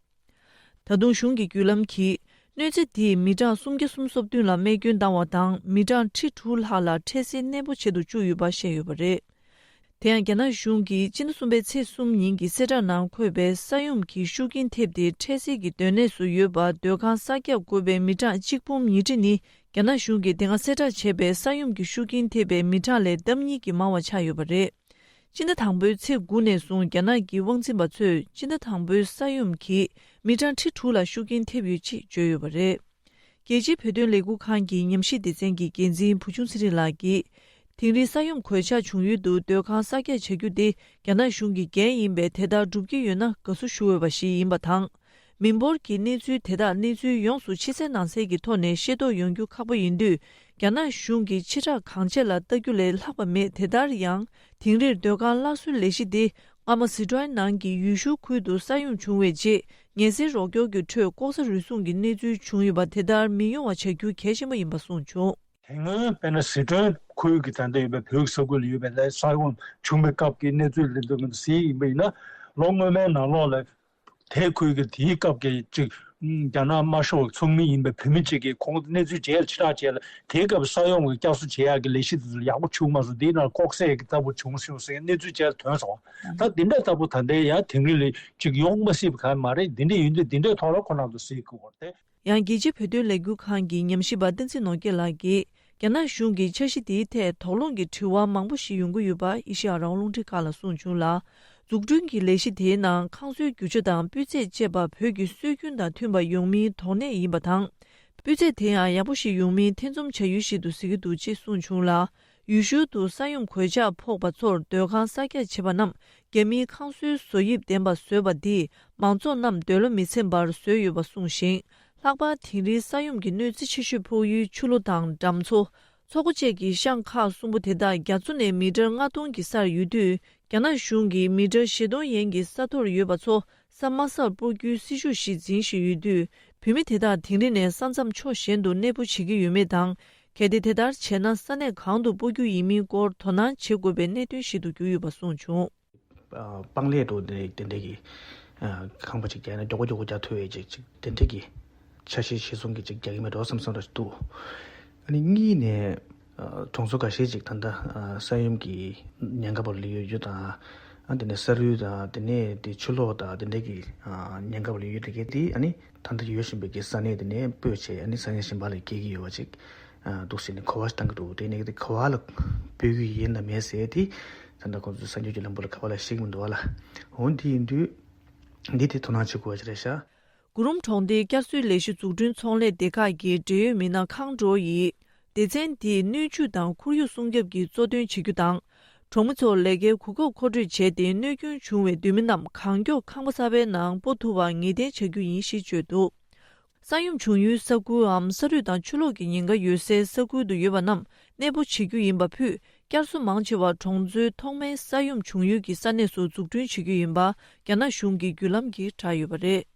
ད་དུང་གཞུང་གི་བརྒྱུད་ལམ་གྱིས། གནོད་འཚེ་དེས་མི་གྲངས་སུམ་བརྒྱ་སུམ་ཅུ་སོ་བདུན་ལ་རྨས་སྐྱོན་བཏང་བ་དང་། མི་གྲངས་ཁྲི་དྲུག་ལྷག་ལ་འཕྲལ་སེལ་གནས་སྤོ་བྱེད་དུ་བཅུག་ཡོད་པ་བཤད་ཡོད་པ་རེད། དེ་ཡང་རྒྱ་ནག་གཞུང་གིས་སྤྱི་ཟླ་གསུམ་པའི་ཚེས་གསུམ་ཉིན་གྱི་གསལ་བསྒྲགས་ནང་འཁོད་པའི། ས་ཡོམ་གྱི་ཤུགས་རྐྱེན་ཐེབས་ཏེ་འཕྲལ་སེལ་གྱི་སྡོད་གནས་སུ་ཡོད་པ་སྡོད་ཁང་གསར་རྒྱག་དགོས་པའི་མི་གྲངས་གཅིག་འབུམ་ཉིས་ཁྲི་ནི། རྒྱ་ནག་གཞུང་གིས་དེ་སྔ་གསལ་བསྒྲགས་བྱས་པའི་ས་ཡོམ་གྱི་ཤུགས་རྐྱེན་ཐེབས་པའི་མི་གྲངས་ལས་ལྡབ་གཉིས་ཀྱིས་མང་བ་ཆགས་ཡོད་པ་རེད། སྤྱི་ཟླ་དང་པོའི་ཚེས་དགུ་ནས་བཟུང་རྒྱ་ནག་གི་དབང་འཛིན་པ་ཚོས་སྤྱི་ཟླ་དང་པོའི་ས་ཡོམ་གྱིས་མི་གྲངས་ཁྲི་དྲུག་ལ་ཤུགས་རྐྱེན་ཐེབས་ཡོད་ཅེས་བརྗོད་ཡོད་པ་རེད། རྒྱལ་སྤྱིའི་བོད་དོན་ལས་འགུལ་ཁང་གི་ཉམས་ཞིབ་སྡེ་ཚན་གྱི་འགན་འཛིན་བུ་ཆུང་ཚེ་རིང་ལགས་ཀྱིས། དིང་རིའི་ས་ཡོམ་གོད་ཆག་བྱུང་ཡུལ་དུ་སྡོད་ཁང་གསར་རྒྱག་བྱ་རྒྱུ་དེ་རྒྱ་ནག་གཞུང་གི་འགན་ཡིན་པས། དེ་ལྟར་སྒྲུབ་ཀྱི་ཡོད་ན་དགའ་བསུ་ཞུ་འོས་པ་ཞིག་ཡིན་པ་དང་། མི་འབོར་གྱི་གནས་ཚུལ་དེ་དག་གནས་ཚུལ་ཡོངས་སུ་ཕྱི་གསལ་ནང་གསལ་གྱི་ཐོག་ནས་ཤེས་རྟོགས་ཡོང་རྒྱུ་ཁག་པོ་ཡིན་དུས། རྒྱ་ནག་གཞུང་གིས་ཕྱི་བསྒྲགས་གང་བྱེད་ལ་ལྟ་རྒྱུ་ལས་ལྷག་པ་མེད། དེ་ལྟར་ཡང་། དིང་རིར་སྡོད་ཁང་སླར་གསོའི་ལས་གཞི་དེ། སྔ་མ་སི་ཁྲོན་ནང་གི་ཡུས་ཤུའུ་ཁུལ་དུ་ས་ཡོམ་བྱུང་བའི་རྗེས། ཉེན་སེལ་རོགས་སྐྱོར་གྱི་ཁྲོད་ལྐོག་ཟ་རུལ་སུངས་ཀྱི་གནས་ཚུལ་བྱུང་ཡོད་པ་དེ་ལྟར་མི་ཡོང་བ་བྱ་རྒྱུ་གལ་ཆེན་པོ་ཡིན་པ་གསུངས་བྱུང་། དེ་སྔོན་དཔེར་ན་སི་ཁྲོན་ཁུལ་གྱི་ད་ལྟ་ཡོད་པའི་བོད་ཀྱི་ས་ཁུལ་ལ་ཡོད་པའི་ལས་ས་ཡོམ་བྱུང་བའི་སྐབས་ཀྱི་གནས་ཚུལ་ལ་འདི་ཚོ་གཟིགས་ཡིན་པ་ཡིན་ན། ལོ་སྔོན་མའི་ནང་ལོགས་ལ། དེ་ཁུལ་གྱི་དེའི་སྐབས་ཀྱི་ཅིག་རྒྱ་ནག་དམར་ཤོག་ཚོགས་མི་ཡིན་པའི་བོད་མི་གཅིག་གིས་ཁོང་གནས་ཚུལ་མཇལ་ཕྱིར་བསྒྲགས་བྱས་ལ། དེའི་སྐབས་ས་ཡོམ་གྱི་བསྐྱར་གསོ་བྱེད་ཡག་གི་ལས་གཞི་དེ་ཚོ་ཡག་པོ་བྱུང་མ་སོང་། དེའི་ནང་ལྐོག་ཟ་གི་ལྟ་བུ་བྱུང་སོང་ཟེར་གནས་ཚུལ་བཅས་ཐོན་སོང་། ད་འདི་འདྲ་ལྟ་བུ་ད་ལྟའི་ཡང་དིང་རི་ལ་ཅིག་ཡོང་མ་སྲིད་པ་གང་མ་རེད། འདི་འདྲ་ཡིན་དུས་འདི་འདྲའི་ཐོག་ལ་ཁོ་རང་ཚོ་གཟིགས་དགོས་པ་རེད། ཡང་རྒྱལ་སྤྱིའི་བོད་དོན་ལས་འགུལ་ཁང་གི་ཉམས་ཞིབ་པ་བསྟན་འཛིན་ནོར་རྒྱས་ལགས་ཀྱིས། རྒྱ་ནག་གཞུང་གིས་འཆར་གཞི་དེའི་ཐད་དོགས་སློང་གི་དྲི་བ་མང་པོ་ཞིག་ཡོང་གི་ཡོད་པ་ཨེ་ཤེ་ཡ་རང་དབང་རླུང་འཕྲིན་ཁང་ལ་གསུངས་བྱུང་ལ། འཛུགས་སྐྲུན་གྱི་ལས་གཞི་དེའི་ནང་ཁང་བཟོའི་རྒྱུ་ཆ་དང་སྤུས་ཚད་བཅས་པ་བོད་ཀྱི་སྲོལ་རྒྱུན་དང་མཐུན་པ་ཡོང་མིན་དོགས་གནད་ཡིན་པ་དང་། སྤུས་ཚད་དེ་ཡང་ཡག་པོ་ཞིག་ཡོང་མིན་ཐེ་ཚོམ་བྱ་ཡུལ་ཞིག་ཏུ་གཟིགས་ཀྱི་འདུག་ཅེས་གསུངས་བྱུང་ལ། ཡུལ་ཤུལ་དུ་ས་ཡོམ་གོད་ཆག་ཕོག་པ་ཚོར་སྡོད་ཁང་གསར་རྒྱག་བྱས་པ་རྣམས་རྒྱ་མིའི་ཁང་བཟོའི་བཟོ་དབྱིབས་ལྡན་པ་བཟོས་པ་འདིས་མང་ཚོགས་རྣམས་འདོད་བློ་མི་ཚིམ་པར་བཟོས་ཡོད་པ་གསུངས་ཤིང་། ལྷག་པར་དིང་རིའི་ས་ཡོམ་གྱི་གནོད་འཚེ་ཆེ་ཤོས་ཕོག་ཡུལ་ཆུ་ལོ་དང་འགྲམ་མཚོ། མཚོ་སྒོ་བཅས་ཀྱི་ཤང་ཁག་གསུམ་པོ་དེ་དག་རྒྱ་མཚོ་ནས་མི་ཊར་ལྔ་སྟོང་གི་སར་ཡོད་དུས། རྒྱ་ནག་གཞུང་གིས་མི་ཊར་བཞི་སྟོང་ཡན་གྱི་ས་མཐོར་ཡོད་པ་ཚོ་ས་དམའ་སར་སྤོ་རྒྱུའི་སྲིད་ཇུས་ཤིག་འཛིན་བཞིན་ཡོད་དུས། བོད་མི་དེ་དག་དིང་རི་ནས་ས་མཚམས་ཕྱོགས་གཞན་དུ་གནས་སྤོ་བྱེད་ཀྱི་ཡོད་མེད་དང་། གལ་ཏེ་དེ་ལྟར་བྱས་ན་ས་གནས་གང་དུ་སྤོ་རྒྱུ་ཡིན་མིན་སྐོར་དོ་སྣང་བྱེད་དགོས་པའི་གནད་དོན་ཞིག་ཏུ་གྱུར་ཡོད་པ་གསུངས་བྱུང་། ཨ། པང་ལེབ་འདྲ་བོ་དེ་དེ་འདྲས་ཀྱི། ཨ། ཁང་པ་ཅིག་རྒྱག་ན་མགྱོགས་པོ་མགྱོགས་པོ་རྒྱག་ཐུབ་ཡས་ཅིག་ཅིག་དེ་འདྲས་ཀྱི་འཆར་གཞི་གཞིར་བཟུང་གི་ཅིག་རྒྱག་གི་མེད་འགྲོ་བསམ་བསམ་འདྲ་ཞིག་འདུག། ཨ་ནི་གཉིས་ནས། ཨ། གྲོང་ཚོ་འགའ་ཤས་ཅིག་ད་ལྟ། ཨ། ས་ཡོམ་གྱི་ཉེན་ཁ་བར་ལུས་ཡོད་རྒྱུ་དང་། ཨ། དེ་ནས་ས་རུལ་དང་དེ་ནས་དེ་ཆུ་ལོག་དང་དེ་འདྲས་ཀྱི། ཨ། ཉེན་ཁ་བར་ལུས་ཡོད་དེ་གས་དེ་ཨ་ནི་ད་ལྟ་ཡོད་བཞིན་པའི་གི་ས་གནས་དེ་ནས་སྤོས་བྱས་ཨ་ནི་ས་གནས་གཞན་པ་ལ་སྐྱེལ་གྱི་ཡོད་པ་ཅིག། ཨ། འདུག་ཟེར་ནས་གོ་བ་བཏང་གི་འདུག། དེ་ནས་དེ་ག་བ་ལ་སྤོ་གི་ཡིན་དང་མེད་ཟེར་དེ་ད་ལྟ་ཁོང་ཚོ་གསར་འགྱུར་གྱི་ལམ་བུ་ལ་ག་བ་ལ་ཤེས་ཀྱི་མི་འདུག་བ་ལ། འོ་འདི་ཡིན་དུས། འདི་དེ་དོ་སྣང་བྱེད་དགོས་པ་ཅིག་རེད་ཤག། གུ་རུམ་གྲོང་སྡེའི་བསྐྱར་གསོའི་ལས་གཞི་འཛུགས་སྐྲུན་ཚོང་ལས་སྡེ་ཁག་གི་འབྲེལ་ཡོད་མི་སྣ་ཁང་ཀྲོའུ་ཡིས། སྡེ་ཚན་འདིས་སྣོད་བཅུད་དང་ཁོར་ཡུག་སྲུང་སྐྱོབ་ཀྱི་གཙོ་དོན་བྱེད་རྒྱུ་དང་། གྲོང་མི་ཚོར་ལས་ཀའི་གོ་སྐབས་མཁོ་སྤྲོད་བྱས་ཏེ། གནོད་སྐྱོན་བྱུང་བའི་སྡོད་མི་རྣམས་གང་མགྱོགས་ཁང་པ་གསར་པའི་ནང་སྤོ་ཐུབ་པར་ངེས་གཏན་བྱ་རྒྱུ་ཡིན་ཞེས་བརྗོད་འདུག་ས་ཡོམ་བྱུང་ཡུལ་ས་ཁུལའམ་ས་རུད་དང་ཆུ་ལོག་གི་ཉེན་ཁ་ཡོད་སའི་ས་ཁུལ་དུ་ཡོད་པ་རྣམས་གནས་སྤོ་བྱེད་རྒྱུ་ཡིན་པ་ཕུད། བསྐྱར་གསོ་མང་ཆེ་བ་གྲོང་ཚོའི་ཐོག་མའི་ས་ཡོམ་བྱུང་ཡུལ་གྱི་ས་གནས་སུ་འཛུགས་སྐྲུན་བྱེད་རྒྱུ་ཡིན་པ་རྒྱ་ནག་གཞུང་གི་བརྒྱུད་ལམ་གྱིས་བསྒྲགས་ཡོད་པ་རེད།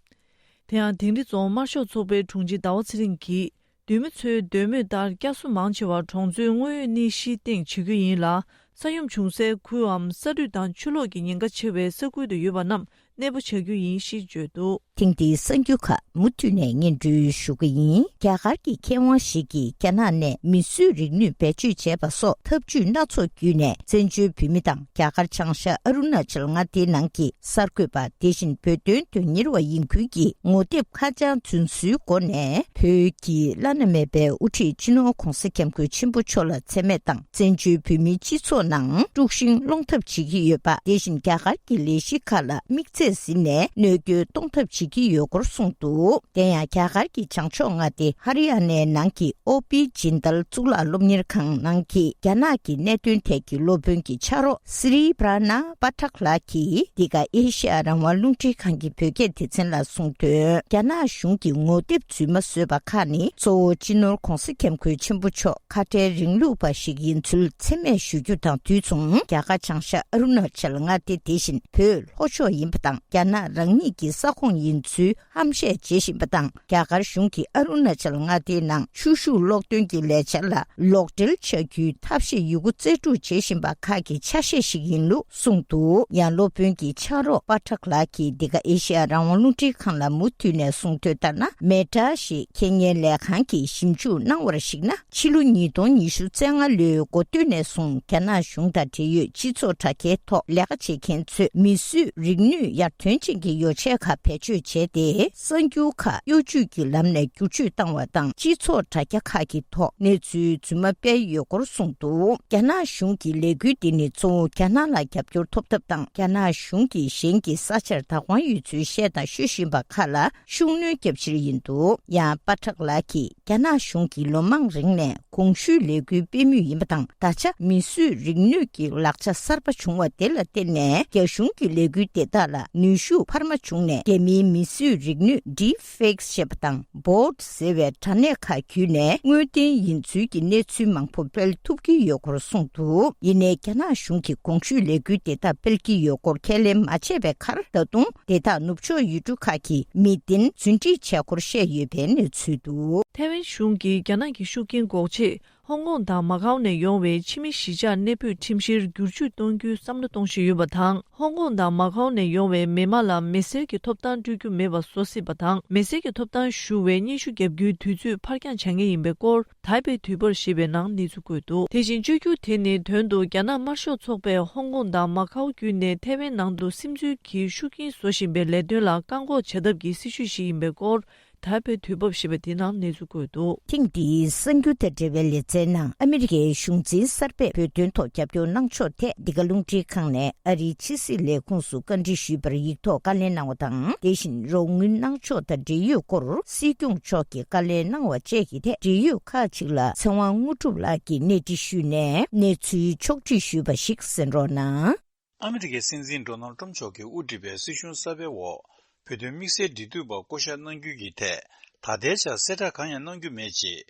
དེ་ཡང་དིང་རི་རྫོང་དམར་ཤོག་ཚོགས་པའི་དྲུང་ཆེ་ཟླ་བ་ཚེ་རིང་གིས། སྡོད་མི་ཚོའི་འདོད་མོས་ལྟར་བསྐྱར་གསོ་མང་ཆེ་བ་གྲོང་ཚོའི་དངོས་ཡོད་གནས་གཞིའི་སྟེང་བྱེད་རྒྱུ་ཡིན་ལ། ས་ཡོམ་བྱུང་སའི་ཁུལའམ་ས་རུད་དང་ཆུ་ལོག་གི་ཉེན་ཁ་ཆེ་བའི་ས་ཁུལ་དུ་ཡོད་པ་རྣམས་གནས་སྤོ་བྱ་རྒྱུ་ཡིན་ཞེས་བརྗོད་འདུག་ཐེངས་འདིའི་གསར་འགྱུར་ཁག་མུ་མཐུད་ནས་སྙན་སྒྲོན་ཞུ་གི་ཡིན། རྒྱ་གར་གྱི་མཁས་དབང་ཞིག་གིས་རྒྱ་ནག་ནས་མིས་བཟོས་རིག་ནུས་བེད་སྤྱོད་བྱས་པ་སོགས་ཐབས་ཇུས་སྣ་ཚོགས་བརྒྱུད་ནས། བཙན་བྱོལ་བོད་མི་དང་རྒྱ་གར་བྱང་ཤར་ཨ་རུ་ན་ཅལ་མངའ་སྡེའི་ནང་གི་གསར་འགོད་པ། དེ་བཞིན་བོད་དོན་དོན་གཉེར་བ་ཡིན་ཁུལ་གྱི་ངོ་དེབ་ཁ་བྱང་རྫུན་བཟོའི་སྒོ་ནས། བོད་ཀྱི་བླ་ན་མེད་པའི་དབུ་ཁྲིད་སྤྱི་ནོར་༧གོང་ས་༧སྐྱབས་མགོན་ཆེན་པོ་མཆོག་ལ་མཚན་སྨད་དང་། བཙན་བྱོལ་བོད་མིའི་སྤྱི་ཚོགས་ནང་དཀྲུག་ཤིང་སློང་ཐབས་བྱེད་ཀྱི་ཡོད་པ། དེ་བཞིན་རྒྱ་གར་གྱི་ལས་གཞི་ཁག་ལ་དམིགས་ཚད་ཟིན་ནས་གནོད་སྐྱོན་གཏོང་ཐབས་བྱེད་ཀྱི་ཡོད་སྐོར་གསུངས་འདུག་དེ་ཡང་རྒྱ་གར་གྱི་བྱང་ཕྱོགས་མངའ་སྡེ་ཧ་རི་ཡ་ནའི་ནང་གི་ཨོ་པི་ཇིན་དལ་གཙུག་ལག་སློབ་གཉེར་ཁང་ནང་གི་རྒྱ་ནག་གི་གནད་དོན་ཐད་ཀྱི་སློབ་དཔོན་གྱི་ཕྱག་རོགས་སི་རི་པྲ་ན་པ་ཐག་ལགས་ཀྱིས། འདི་ག་ཨེ་ཤེ་ཡ་རང་དབང་རླུང་འཕྲིན་ཁང་གི་བོད་སྐད་སྡེ་ཚན་ལ་གསུངས་དོན། རྒྱ་ནག་གཞུང་གིས་ངོ་དེབ་རྫུན་མ་བཟོས་པ་ཁག་ནི། གཙོ་བོ་སྤྱི་ནོར་༧གོང་ས་༧སྐྱབས་མགོན་ཆེན་པོ་མཆོག་ཁ་བྲལ་རིང་ལུགས་པ་ཞིག་ཡིན་ཚུལ་མཚན་སྨད་ཞུ་རྒྱུ་དང་དུས་མཚུངས། རྒྱ་གར་བྱང་ཤར་ཨ་རུ་ན་ཅལ་མངའ་སྡེ། དེ་བཞིན་བོད་ལྷོ་ཕྱོགས་ཡིན་པ་དང་། རྒྱ་ནག་རང་ཉིད་ཀྱི་ས་ཁོངས་ཡིན་ཚུལ་ཧམ་བཤད་བྱེད་བཞིན་པ་དང་། རྒྱ་གར་གཞུང་གིས་ཨ་རུ་ན་ཅལ་མངའ་སྡེའི་ནང་ཆུ་ཤུགས་གློག་འདོན་གྱི་ལས་འཆར་ལ་ལོག་འགྲེལ་བྱ་རྒྱུའི་ཐབས་ཤེས་ཡོད་རྒུ་རྩལ་སྤྲུགས་བྱེད་བཞིན་པ་ཁག་གི་ཆ་ཤས་ཤིག་ཡིན་ལུགས་གསུངས་འདུག་ཡང་སློབ་དཔོན་གྱི་ཕྱག་རོགས་པ་ཐག་ལགས་ཀྱིས་འདི་ག་ཨེ་ཤེ་ཡ་རང་དབང་རླུང་འཕྲིན་ཁང་ལ་མུ་མཐུད་ནས་གསུངས་དོན་ལྟར་ན། མེ་ཏྲ་ཞེས་ཁེ་ཉེན་ལས་ཁང་གིས་ཞིབ་འཇུག་གནང་བར་གཞིགས་ན། ཕྱི་ལོ་ཉིས་སྟོང་ཉི་ཤུ་རྩ་ལྔ་ལོའི་འགོ་སྟོད་ནས་བཟུང་རྒྱ་ནག་གཞུང་དང་འབྲེལ་ཡོད་སྤྱི་ཚོགས་དྲ་རྒྱའི་ཐོག་ལས་ཀ་བྱེད་མཁན་ཚོས་མིས་བཟོས་རིག་ནུས་ཡར་ཐོན་ཅན་གྱི་ཡོ་བྱད་ཁག་བེད་སྤྱོད་བྱས་ཏེ། གསར་འགྱུར་ཁག་གཡོ་ཇུས་ཀྱི་ལམ་ནས་བསྒྱུར་བཅོས་བཏང་བ་དང་། སྤྱི་ཚོགས་དྲ་རྒྱ་ཁག་གི་ཐོག་གནས་ཚུལ་རྫུན་མ་སྤེལ་ཡོད་སྐོར་གསུངས་འདུག་རྒྱ་ནག་གཞུང་གི་ལས་འགུལ་འདི་ནི་གཙོ་བོ་རྒྱ་ནག་ལ་རྒྱབ་སྐྱོར་ཐོབ་ཐབས་དང་། རྒྱ་ནག་གཞུང་གིས་གཞན་གྱི་ས་ཆར་བདག་དབང་ཡོད་ཚུལ་བཤད་དང་ཤོད་བཞིན་པ་ཁག་ལ་ཤུགས་སྣོན་རྒྱབ་ཕྱིར་ཡིན་འདུག་ཡང་པ་ཐག་ལགས་ཀྱིས། རྒྱ་ནག་གཞུང་གིས་ལོ་མང་རིང་ནས་གོང་ཞུས་ལས་འགུལ་སྤེལ་མུས་ཡིན་པ་དང་། ད་ཆ་མིས་བཟོས་རིག་ནུས་ཀྱི་ལག་ཆ་གསར་པ་བྱུང་བ་དེ་ལ་བརྟེན་ནས། རྒྱ་གཞུང་གི་ལས་འགུལ་དེ་དག་ལ་ནུས་ཤུགས་འཕར་མ་བྱུང་ནས། རྒྱ་མིའི་མིས་བཟོས་རིག་ནུས་Deepfake ཞེས་པ་དང་Bot ཟེར་བའི་དྲ་གནས་ཁག་བརྒྱུད་ནས་དངོས་བདེན་ཡིན་ཚུལ་གྱི་གནས་ཚུལ་མང་པོ་སྤེལ་ཐུབ་ཀྱི་ཡོད་སྐོར་གསུངས་འདུག་ཡིན་ནའི་རྒྱ་ནག་གཞུང་གིས་གོང་ཞུས་ལས་འགུལ་དེ་དག་སྤེལ་གྱི་ཡོད་སྐོར་ཁས་ལེན་མ་བྱས་པའི་ཁར། ད་དུང་དེ་དག་ནུབ་ཕྱོགས་ཡུལ་གྲུ་ཁག་གི་མི་བདེན་རྫུན་སྒྲིག་བྱས་སྐོར་བཤད་ཡོད་པའི་གནས་ཚུལ་འདུག་ཐའེ་ཝན་གཞུང་གིས་རྒྱ་ནག་གི་ཤུགས་རྐྱེན་འགོག་ཆེད། ཧོང་ཀོང་དང་མ་ཁའོ་ནས་ཡོང་བའི་ཕྱི་མི་གཞིས་ཆགས་གནས་སྤོས་ཁྲིམས་གཞིར་བསྒྱུར་བཅོས་གཏོང་རྒྱུའི་བསམ་བློ་གཏོང་བཞིན་ཡོད་པ་དང་། ཧོང་ཀོང་དང་མ་ཁའོ་ནས་ཡོང་བའི་མི་མང་ལ་མི་སེར་གྱི་ཐོབ་ཐང་སྤྲོད་རྒྱུ་མེད་པ་བཟོ་སྲིད་པ་དང་། མི་སེར་གྱི་ཐོབ་ཐང་ཞུ་བའི་སྙན་ཞུ་བརྒྱབ་རྒྱུའི་དུས་ཚོད་ཕར་འགྱངས་བྱ་ངེས་ཡིན་པའི་སྐོར། Taipei དུས་བབ་ཞེས་པའི་ནང་གནས་ཚུལ་བཀོད་འདུག་དེ་བཞིན་བཅོས་བསྒྱུར་དེ་ནི་དོན་དུ་རྒྱ་ནག་དམར་ཤོག་ཚོགས་པས་ཧོང་ཀོང་དང་མ་ཁའོ་བརྒྱུད་ནས་ཐའེ་ཝན་ནང་དུ་སིམ་འཛུལ་གྱིས་ཤུགས་རྐྱེན་བཟོ་བཞིན་པའི་ལས་དོན་ལ་བཀག་འགོག་བྱ་ཐབས་ཀྱི་སྲིད་བྱུས་ཤིག་ཡིན་པའི་སྐོར། Taipei དུས་བབ་ཞེས་པ་དེའི་ནང་གནས་ཚུལ་བཀོད་འདུག་ཐེངས་འདིའི་གསར་འགྱུར་དང་འབྲེལ་བའི་ལེ་ཚན་ནང་ཨ་མི་རི་ཀའི་གཞུང་འཛིན་གསར་པས་བོད་དོན་ཐོག་རྒྱབ་སྐྱོར་གནང་ཕྱོགས་ཐད་འདི་ག་རླུང་འཕྲིན་ཁང་ནས་ཨ་རིའི་ཕྱི་སྲིད་ལས་ཁུངས་སུ་བཀའ་འདྲི་ཞུས་པར་ཡིག་ཐོག་བཀའ་ལན་གནང་བ་དང་། དེ་བཞིན་རོགས་དངུལ་གནང་ཕྱོགས་དང་འབྲེལ་ཡོད་སྐོར་སྲིད་སྐྱོང་མཆོག་གིས་བཀའ་ལན་གནང་བ་བཅས་ཀྱི་ཐད་འབྲེལ་ཡོད་ཁག་ཅིག་ལ་ཚེ་དབང་དངོས་གྲུབ་ལགས་ཀྱིས་གནས་འདྲི་ཞུས་ནས་གནས་ཚུལ་ཕྱོགས་བསྒྲིགས་ཞུས་པ་ཞིག་གསན་རོགས་གནང་། ཨ་མི་རི་ཀའི་སྲིད་འཛིན་ཌོ་ནལ་ཊམ་མཆོག་གིས་དབུ་ཁྲིད་པའི་སྲིད་གཞུང་གསར་པའི་འོག་བོད་དོན་དམིགས་བསལ་འབྲེལ་མཐུད་པ་བསྐོ་གཞག་གནང་རྒྱུ་གྱི་ཐད་ད་ལྟའི་ཆར་གསལ་བསྒྲགས་གང་ཡང་གནང་རྒྱུ་མེད་ཅེས།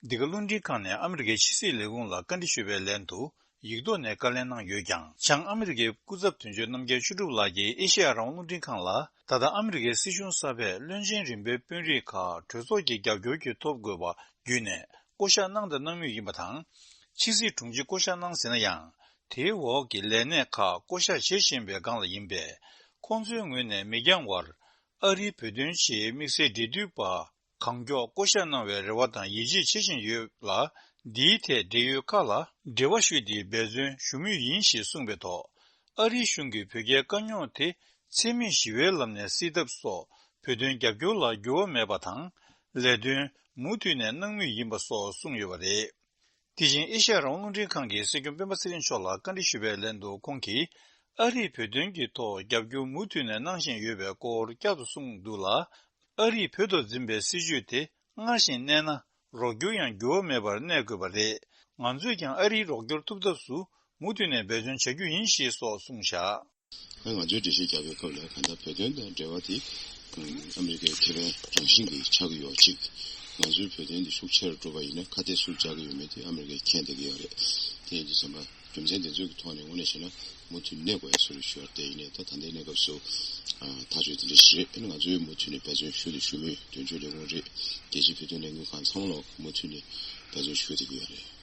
འདི་ག་རླུང་འཕྲིན་ཁང་ནས་ཨ་མི་རི་ཀའི་ཕྱི་སྲིད་ལས་ཁུངས་ལ་བཀའ་འདྲི་ཞུས་པའི་ལན་དུ་ཡིག་ཐོག་ནས་བཀའ་ལན་གནང་ཡོད་ཀྱང་། བྱང་ཨ་མི་རི་ཀའི་སྐུ་ཚབ་དོན་གཅོད་རྣམ་རྒྱལ་ཆོས་གྲུབ་ལགས་ཀྱིས་ཨེ་ཤེ་ཡ་རང་དབང་རླུང་འཕྲིན་ཁང་ལ། ད་ལྟ་ཨ་མི་རི་ཀའི་སྲིད་གཞུང་གསར་པས་བློན་ཆེན་རིམ་པའི་དཔོན་རིགས་ཁག་གྲོས་ཚོགས་ཀྱི་རྒྱབ་སྐྱོར་གྱི་ཐོབ་དགོས་པ་བརྒྱུད་ནས་བསྐོ་གཞག་གནང་དང་གནང་མུས་ཡིན་པ་དང་། ཕྱི་སྲིད་དྲུང་ཆེ་བསྐོ་གཞག་གནང་ཟིན་ན་ཡང་། དེའི་འོག་གི་ལས་གནས་ཁག་བསྐོ་གཞག་བྱེད་བཞིན་པའི་སྒང་ལ་ཡིན་པས། ཁོང་ཚོའི་ངོས་ནས་མི་འགྱངས་བར་ཨ་རིའི་བོད་དོན་ཆེད་དམིགས་བསལ་འབྲེལ་མཐུད་པ་གང་མགྱོགས་བསྐོ་གཞག་གནང་བའི་རེ་བ་དང་ཡིད་ཆེས་བྱེད་བཞིན་ཡོད་ལ། འདིའི་ཐད་འབྲེལ་ཡོད་ཁག་ལ་འབྲེལ་བ་ཞུས་ཏེ་འབད་བརྩོན་ཞུ་མུས་ཡིན་ཞེས་གསུངས་པའི་ཐོག་ཨ་རིའི་གཞུང་གིས་བོད་རྒྱའི་དཀའ་རྙོག་དེ་འཚེ་མེད་ཞི་བའི་ལམ་ནས་སེལ་ཐབས་སོགས་བོད་དོན་རྒྱབ་སྐྱོར་ལ་འགྱུར་བ་མེད་པ་དང་། ལས་དོན་མུ་མཐུད་ནས་གནང་མུས་ཡིན་པ་སོགས་གསུངས་ཡོད་པ་རེད། དེ་བཞིན་ཨེ་ཤ་ཡ་རང་དབང་རླུང་འཕྲིན་ཁང་གིས་སྲིད་སྐྱོང་སྤེན་པ་ཚེ་རིང་མཆོག་ལ་བཀའ་འདྲི་ཞུས་པའི་ལན་དུ་ཁོང་གིས། ཨ་རིས་བོད་དོན་གྱི་ཐོག་རྒྱབ་སྐྱོར་མུ་མཐུད་ནས་གནང་བཞིན་ཡོད་པའི་སྐོར་བསྐྱར་དུ་གསུངས་འདུག་ལ། ཨ་རིས་བོད་ཐོག་འཛིན་པའི་སྲིད་བྱུས་དེ་སྔར་བཞིན་གནས་ན། རོགས་སྐྱོར་ཡང་འགྱུར་བ་མེད་པར་གནས་དགོས་པ་རེད། ང་ཚོས་ཀྱང་ཨ་རིའི་རོགས་སྐྱོར་ཐུབ་ཐབས་སུ་མུ་མཐུད་ནས་འབད་བརྩོན་བྱ་རྒྱུ་ཡིན་ཞེས་སོགས་གསུངས་བཞག། ང་ཚོའི་འགྲེལ་བཤད་རྒྱག་པའི་སྐབས་ལ་གང་ལྟར་བོད་དོན་དང་འབྲེལ་བ་དེ་ཨ་མི་རི་ཀའི་ཁེ་ཕན་རང་བཞིན་གྱིས་ཆགས་ཀྱི་ཡོད་ཅིག། ང་ཚོའི་བོད་དོན་འདི་ཤུགས་ཆེ་རུ་འགྲོ་བ་ཡིན་ན་ཁ་གཏད་སུ་འཇགས་ཀྱི་ཡོད་མེད་དེ་ཨ་མི་རི་ཀས་མཁྱེན་བསྡད་ཀྱི་ཡོད་རེད། དེ་ཡིན་དུས་ཙམ་པ་རྒྱུ་མཚན་དེ་ཚོའི་ཐོག་ནས་དངོས་གནས་བྱས་ན་མུ་མཐུད་གནས་དགོས་ཡ་བཟོ་འདྲ་ཞིག་ཡོད་རེད། དེ་ཡིན་ནའི་ད་ད་ལྟའི་གནས་སྐབས་སུ་ཨ་ཐག་གཅོད་དེ་འདྲ་ཞིག་རེད། ཨ་ནི་ང་ཚོས་མུ་མཐུད་ནས་འབད་བརྩོན་ཞུ་དང་ཞུ་མུས་དོན་གཅོད་ལས་ཁུངས་རེད། རྒྱལ་སྤྱིའི་བོད་དོན་ལས་འགུལ་ཁང་ཚང་མ་ལ་མུ་མཐུད་ནས་འབད་བརྩོན་ཞུ་བསྡད་ཀྱི་ཡོད་རེད།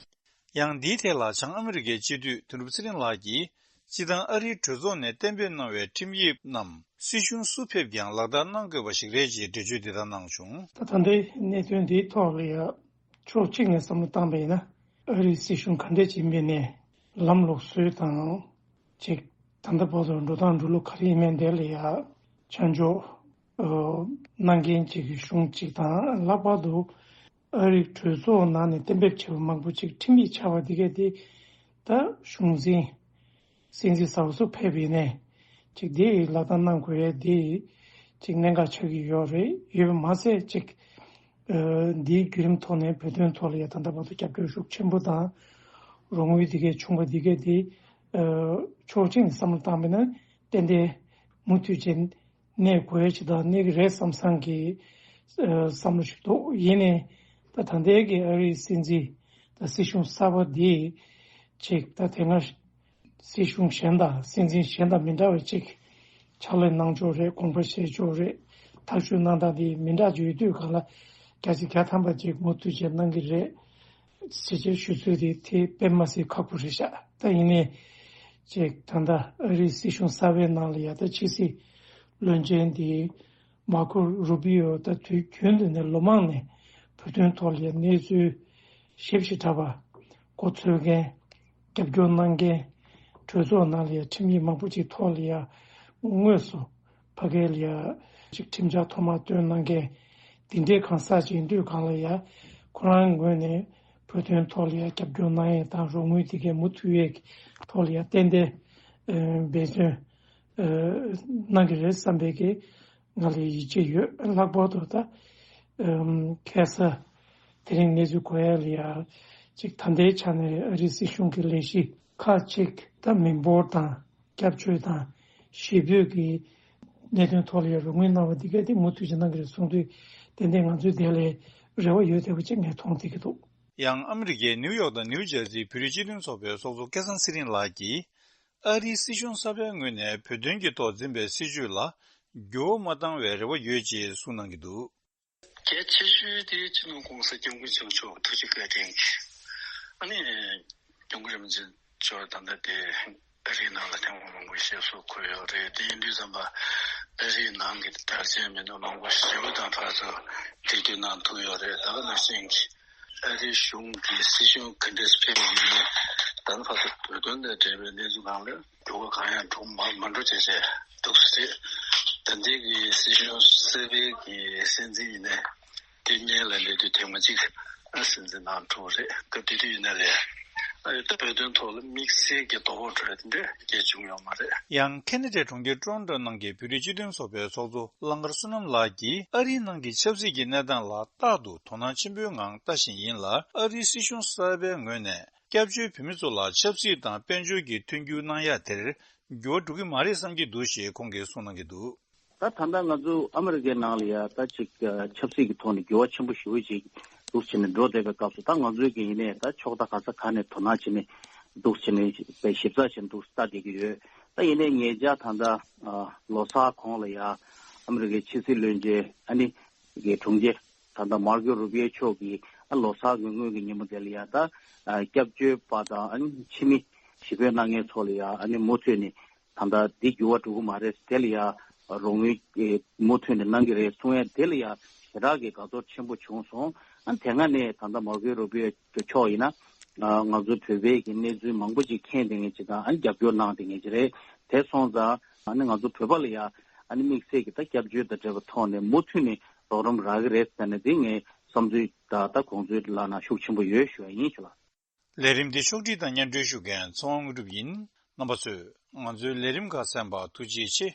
ཡང་འདིའི་ཐད་ལ་བྱང་ཨ་མི་རི་ཀའི་སྤྱི་འཐུས་དོན་གྲུབ་ཚེ་རིང་ལགས་ཀྱིས། སྤྱིར་བཏང་ཨ་རིའི་གྲོས་ཚོགས་ནས་གཏན་འབེབས་གནང་བའི་ཁྲིམས་དབྱིབས་རྣམས་སྲིད་གཞུང་སུ་ཕེབས་ཀྱང་ལག་བསྟར་གནང་དགོས་པ་ཞིག་རེད་ཅེས་འགྲེལ་བརྗོད་འདི་ལྟར་གནང་བྱུང་། ད་ད་ལྟའི་གནད་དོན་འདིའི་ཐོག་ལ་ཡང་ཕྱོགས་གཅིག་ནས་བསམ་བློ་བཏང་པ་ཡིན་ན། ཨ་རིའི་སྲིད་གཞུང་ག་འདྲ་ཅིག་ཡིན་པའི་ནས་ལམ་ལུགས་སྲོལ་དང་། ཅིག་ད་ལྟ་བར་དུ་འགྲོ་སྟངས་འགྲོ་ལུགས་ག་རེ་ཡིན་མིན་དེ་ལ་ཡང་ཆ་འཇོག་ཨ་གནང་མཁན་ཅིག་གི་གཞུང་གཅིག་དང་། ལྷག་པར་དུ་ཨ་རིའི་གྲོས་ཚོགས་ནང་ནས་གཏན་འབེབས་བྱས་པ་མང་པོ་ཅིག་ཁྲིམས་ཡིག་ཆགས་པ་འདི་གས་དེ་ད་གཞུང་འཛིན་སྲིད་འཛིན་ཟུར་པ་ཚོ་ཕེབས་པ་ཡིན་ནའི་ཅིག་དེ་ལག་བསྟར་གནང་དགོས་ཡས་དེ་ཅིག་གནད་འགག་ཆགས་ཀྱི་ཡོད་རེད། ཡོད་པ་མ་ཟད་ཅིག་ཨ་འདིའི་བརྒྱུད་རིམ་ཐོག་ནས་བོད་དོན་ཐོག་ལ་ཡང་ད་ལྟ་བར་དུ་རྒྱབ་སྐྱོར་ཤུགས་ཆེན་པོ་དང་རོགས་དངུལ་འདི་གས་བྱུང་བ་འདི་གས་དེ་ཨ་ཕྱོགས་གཅིག་ནས་བསམ་བློ་བཏང་པ་ཡིན་ན་ཏན་ཏན་མུ་མཐུད་བྱས་གནས་དགོས་ཡ་ཅིག་དང་གནས་ཀྱི་རེད་བསམ་བསམ་གྱི་ཨ་བསམ་བློ་ཞིག་འདུག། ཡིན་ནའི་ད་ད་ལྟའི་གི་ཨ་རིའི་སྲིད་འཛིན་དང་སྲིད་གཞུང་གསར་པ་འདི་ཅིག་ད་དེ་སྔ་སྲིད་གཞུང་གཞན་དང་སྲིད་འཛིན་གཞན་དང་མི་འདྲ་བ་ཅིག་ཕྱག་ལས་གནང་ཕྱོགས་རེད། དགོངས་པ་བཞེས་ཕྱོགས་རེད། ཐག་གཅོད་གནང་སྟངས་འདི་མི་འདྲ་ཅིག་ཡོད་དུས་གང་ལ་བརྒྱ་ཆ་བརྒྱ་ཐམ་པ་ཅིག་མུ་མཐུད་བྱས་གནང་གི་རེད། ཟེར་བྱས་ཞུ་ཚུལ་དེ་དེ་དཔེ་མ་སྲིད་ཁག་པོ་རེད་ཤག། ད་ཡིན་ནའི་ཅིག་ད་ལྟ་ཨ་རིའི་སྲིད་གཞུང་གསར་པའི་ནང་ལ་ཡ་ད་ཕྱི་སྲིད་བློན་ཆེན་དེ་མར་ཁོ་རུ་པི་ཡོ་ད་དུས་རྒྱུན་དུ་ནས་ལོ་མང་ནས་བོད་དོན་ཐོག་ལ་ཡ་གནས་ཚུལ་ཞིབ་ཞིབ་ཕྲ་བ་མགོ་འཚོས་མཁན། རྒྱབ་སྐྱོར་གནང་མཁན། གྲོས་ཚོགས་ནང་ལ་ཡ་ཁྲིམས་ཡིག་མང་པོ་ཅིག་ཐོག་ལ་ཡ་དངོས་སུ་ཕ་གིར་ལ་ཡ་ཅིག་ཁྲིམས་འཆར་ཐོག་མར་བཏོན་གནང་མཁན། དེ་འདྲའི་གང་ཟག་ཅིག་ཡིན་དུས་གང་ལ་ཡ་ཁོ་རང་ངོས་ནས་བོད་དོན་ཐོག་ལ་ཡ་རྒྱབ་སྐྱོར་གནང་ཡས་དང་རོགས་དངུལ་དེ་གའི་མུ་མཐུད་ཡས་ཀྱི་ཐོག་ལ་ཡ་ཏན་ཏན་ཨ་འབད་བརྩོན་ཨ་གནང་གི་རེད་བསམ་པའི་གི་ང་ལ་ཡིད་ཆེས་ཡོད། ལྷག་པར་དུ་ད་ཨམ་ཁ་སང་དེ་རིང་གནས་ཚུལ་གོ་ཡ་ལ་ཡ་ཅིག་ད་ལྟའི་ཆ་ནས་ཨ་རིའི་སྲིད་གཞུང་གི་ལས་གཞི་ཁག་ཅིག་ད་མི་འབོར་དང་སྐྱབས་བཅོལ་དང་གཞིས་སྤོས་ཀྱི་གནད་དོན་ཐོག་ལ་ཡ་རོགས་དངུལ་གནང་བ་འདི་ག་དེ་མུ་མཐུད་ཀྱིས་གནང་གི་རེད་གསུངས་དུས་ཏན་ཏན་ང་ཚོའི་དེ་ལ་རེ་བ་ཡོད་བསྡད་པ་ཅིག་ངས་མཐོང་བསྡད་ཀྱི་འདུག། ཡང་ཨ་མི་རི་ཀའི་ནིའུ་ཡོག་དང་ནིའུ་ཇར་སིའི་བོད་རིགས་སྤྱི་མཐུན་ཚོགས་པའི་ཚོགས་གཙོ་སྐལ་བཟང་ཚེ་རིང་ལགས་ཀྱིས། ཨ་རིའི་སྲིད་གཞུང་གསར་པའི་ངོས་ནས་བོད་དོན་གྱི་ཐོག་འཛིན་པའི་སྲིད་བྱུས་ལ་འགྱུར་བ་མ་བཏང་བའི་རེ་བ་ཡོད་ཅེས་གསུངས་གནང་གི་འདུག། གལ་ཆེ་ཤོས་དེ་སྤྱི་ནོར་༸གོང་ས་༸སྐྱབས་མགོན་ཆེན་པོ་མཆོག་ཐུགས་རྗེ་བཀའ་དྲིན་གྱིས། ཨ་ནི་༸སྐྱབས་མགོན་རིན་པོ་ཆེ་མཆོག་ད་ལྟ་དེ་ཨ་རིའི་ནང་ལ་ཐེངས་མ་མང་པོ་ཞིག་སྐྱབས་སུ་འཁོད་ཡོད་རེད། དེ་ཡིན་དུས་ཙམ་པ་ཨ་རིའི་ནང་གི་དར་ཆེན་མི་སྣ་མང་པོ་ཞེ་པོ་དང་ཕར་ཚུར་འབྲེལ་མཐུད་གནང་ཐུབ་ཡོད་རེད། ད་ག་ནང་བཞིན་གྱི་ཨ་རིའི་གཞུང་གི་སྲིད་གཞུང་ག་འདྲས་ཕེབས་ཡིན་ནའི་ད་ནི་ཕར་ཚུར་བོད་དོན་དང་འབྲེལ་བའི་གནས་ཚུལ་སྒང་ལ་འགྱུར་བ་གང་ཡང་འགྲོ་མ་མ་འགྲོ་བྱས་བྱས་འདུག་ཟེར། ད་ལྟའི་གི་སྲིད་གཞུང་གསར་པའི་གི་སྲིད་འཛིན་ཡིན་ནའི་དེ་སྔོན་ལ་སླེབས་དུས་ཐེངས་མ་གཅིག་ཨ་སྲིད་འཛིན་གནང་འགྲོ་གི་རེད། སྐབས་དེ་དུས་ཡིན་ན་ལས་ཨ་ད་བོད་དོན་ཐོག་ལ་དམིགས་བསལ་གྱི་དོ་ཕོག་འགྲོ་ཡ་དེ་འདྲ་གང་ཡང་བྱུང་ཡོད་མ་རེད། ཡང་ཁེ་ན་ཌའི་གྲོང་ཁྱེར་ཊོ་རོན་ཊོ་ནང་གི་བོད་རིགས་སྤྱི་མཐུན་ཚོགས་པའི་ཚོགས་གཙོ་གླང་དཀར་བསོད་ནམས་ལགས་ཀྱིས་ཨ་རིའི་ནང་གི་ཆབ་སྲིད་ཀྱི་གནས་སྟངས་ལ་རྟག་ཏུ་དོ་སྣང་ཆེན་པོའི་ངང་ལྟ་བཞིན་ཡིན་ལ། ཨ་རིའི་སྲིད་གཞུང་གསར་པའི་ངོས་ནས་སྐྱབས་བཅོལ་བོད་མི་ཚོ་ལ་ཆབ་སྲིད་དང་དཔལ་འབྱོར་གྱི་མཐུན་འགྱུར་གནང་ཡ་དེར་འགྱུར་བ་འགྲོ་གི་མ་རེད་བསམ་གྱི་འདུག་ཞེས་ཁོང་གིས་གསུངས་གནང་གི་འདུག། ད་ད་ལྟ་ང་ཚོ་ཨ་མི་རི་ཀའི་ནང་ལ་ཡ་ད་ཅིག་ཆབ་སྲིད་ཀྱི་ཐོག་ནས་འགྱུར་བ་ཆེན་པོ་ཞེ་པོ་ཅིག་འདུག་བྱས་ནས་འགྲོ་བསྡད་པའི་སྐབས་སུ། ད་ང་ཚོའི་གི་ཡིན་ནའི་ད་ཕྱོགས་མཐའ་ག་ས་ག་ནས་དོ་སྣང་བྱས་ནས་འདུག་བྱས་ནས་དཔེ་ཞིབ་ཚགས་བྱས་ནས་འདུག་ལྟ་བསྡད་ཀྱི་ཡོད། ད་ཡིན་ནའི་ཉེ་ཆར་ད་ལྟ་ལོ་གསར་གོང་ལ་ཡ་ཨ་མི་རི་ཀའི་ཕྱི་སྲིད་བློན་ཆེན་ཨ་ནི་གི་དྲུང་ཆེ་ད་ལྟ་མར་ཀོ་རུ་པི་ཡོ་མཆོག་གིས་ཨ་ལོ་གསར་གྱི་སྔོན་གྱི་ཉིན་མོ་དེ་ལ་ཡ་ད་སྐྱབས་བཅོལ་བ་དང་ཨ་ནི་ཕྱི་མི་ཞི་རྒོལ་གནང་མཁན་ཚོ་ལ་ཡ་ཨ་ནི་མུ་མཐུད་ནས་ད་ལྟ་འདི་འགྱུར་བ་འགྲོ་གི་མ་རེད། དེ་ལ་ཡ་རོགས་དངུལ་མུ་མཐུད་ནས་གནང་གི་རེད་གསུང་ཡ་དེ་ལ་ཡ་ཞེ་དྲག་གི་དགའ་ཚོར་ཆེན་པོ་བྱུང་སོང་། ཨ་ནི་དེ་སྔ་ནས་ད་ལྟ་མར་ཀོ་རུ་པི་ཡོ་མཆོག་ཡིན་ན་ང་ཚོ་བོད་པའི་གི་གནས་ཚུལ་མང་པོ་ཅིག་མཁྱེན་བསྡད་མཁན་ཅིག་དང་ཨ་ནི་རྒྱབ་སྐྱོར་གནང་བསྡད་མཁན་ཅིག་རེད། དེ་སོང་ཙང་ཨ་ནི་ང་ཚོ་བོད་པ་ལ་ཡ་ཨ་ནི་དམིགས་བསལ་གྱི་ད་སྐྱབས་བཅོལ་དང་འབྲེལ་བའི་ཐོག་ནས་མུ་མཐུད་ནས་རོགས་རམ་རག་གི་རེད་ཟེར་ནས་འདི་ངའི་བསམ་ཚུལ་ད་ད་དགོངས་ཚུལ་ལབ་ན་ཤུགས་ཆེན་པོ་ཡོད་ཞུ་བ་ཡིན་ཞུ་ལ། ལས་རིམ་འདི་ཕྱོགས་སྒྲིག་དང་སྙན་སྒྲོན་ཞུ་མཁན་ཚེ་དབང་དངོས་གྲུབ་ཡིན། རྣམ་པ་ཚོས་ང་ཚོའི་ལས་རིམ་ཁག་གསན་པར་ཐུགས་རྗེ་ཆེ།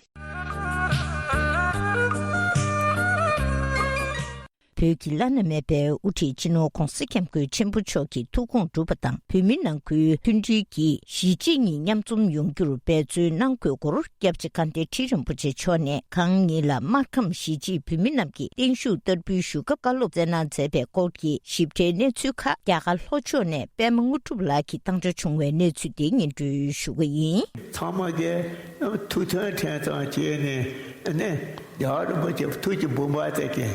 བོད་ཀྱི་བླ་ན་མེད་པའི་དབུ་ཁྲིད་སྤྱི་ནོར་༧གོང་ས་༧སྐྱབས་མགོན་ཆེན་པོ་མཆོག་གི་ཐུགས་དགོངས་འགྲུབ་པ་དང་། བོད་མི་ནང་ཁུལ་མཐུན་སྒྲིལ་གྱིས་གཞིས་བྱེས་གཉིས་མཉམ་འཛོམས་ཡོང་རྒྱུར་འབད་བརྩོན་གནང་དགོས་སྐོར་སྐྱབས་རྗེ་དགའ་ལྡན་ཁྲི་རིན་པོ་ཆེ་མཆོག་ནས་གང་ཉིད་ལ་སྨར་ཁམས་གཞིས་བྱེས་བོད་མི་རྣམས་ཀྱིས་བརྟན་བཞུགས་བསྟར་འབུལ་ཞུ་སྐབས་བཀའ་སློབ་སྩལ་གནང་མཛད་པའི་སྐོར་གྱི་ཞིབ་ཕྲའི་གནས་ཚུལ་ཁག་རྒྱ་གར་ལྷོ་ཕྱོགས་ནས་པད་མ་དངོས་གྲུབ་ལགས་ཀྱིས་བཏང་འབྱོར་བྱུང་བའི་གནས་ཚུལ་དེ་སྙན་སྒྲོན་ཞུ་གི་ཡིན། ཚང་མ་གིས་ཐུགས་མཐུན་ཕྲན་ཚེགས་བྱས་ནས་ནི་རྒྱལ་བ་རིན་པོ་ཆེ་ཐུགས་ཀྱི་དགོངས་པ་དེ་གི་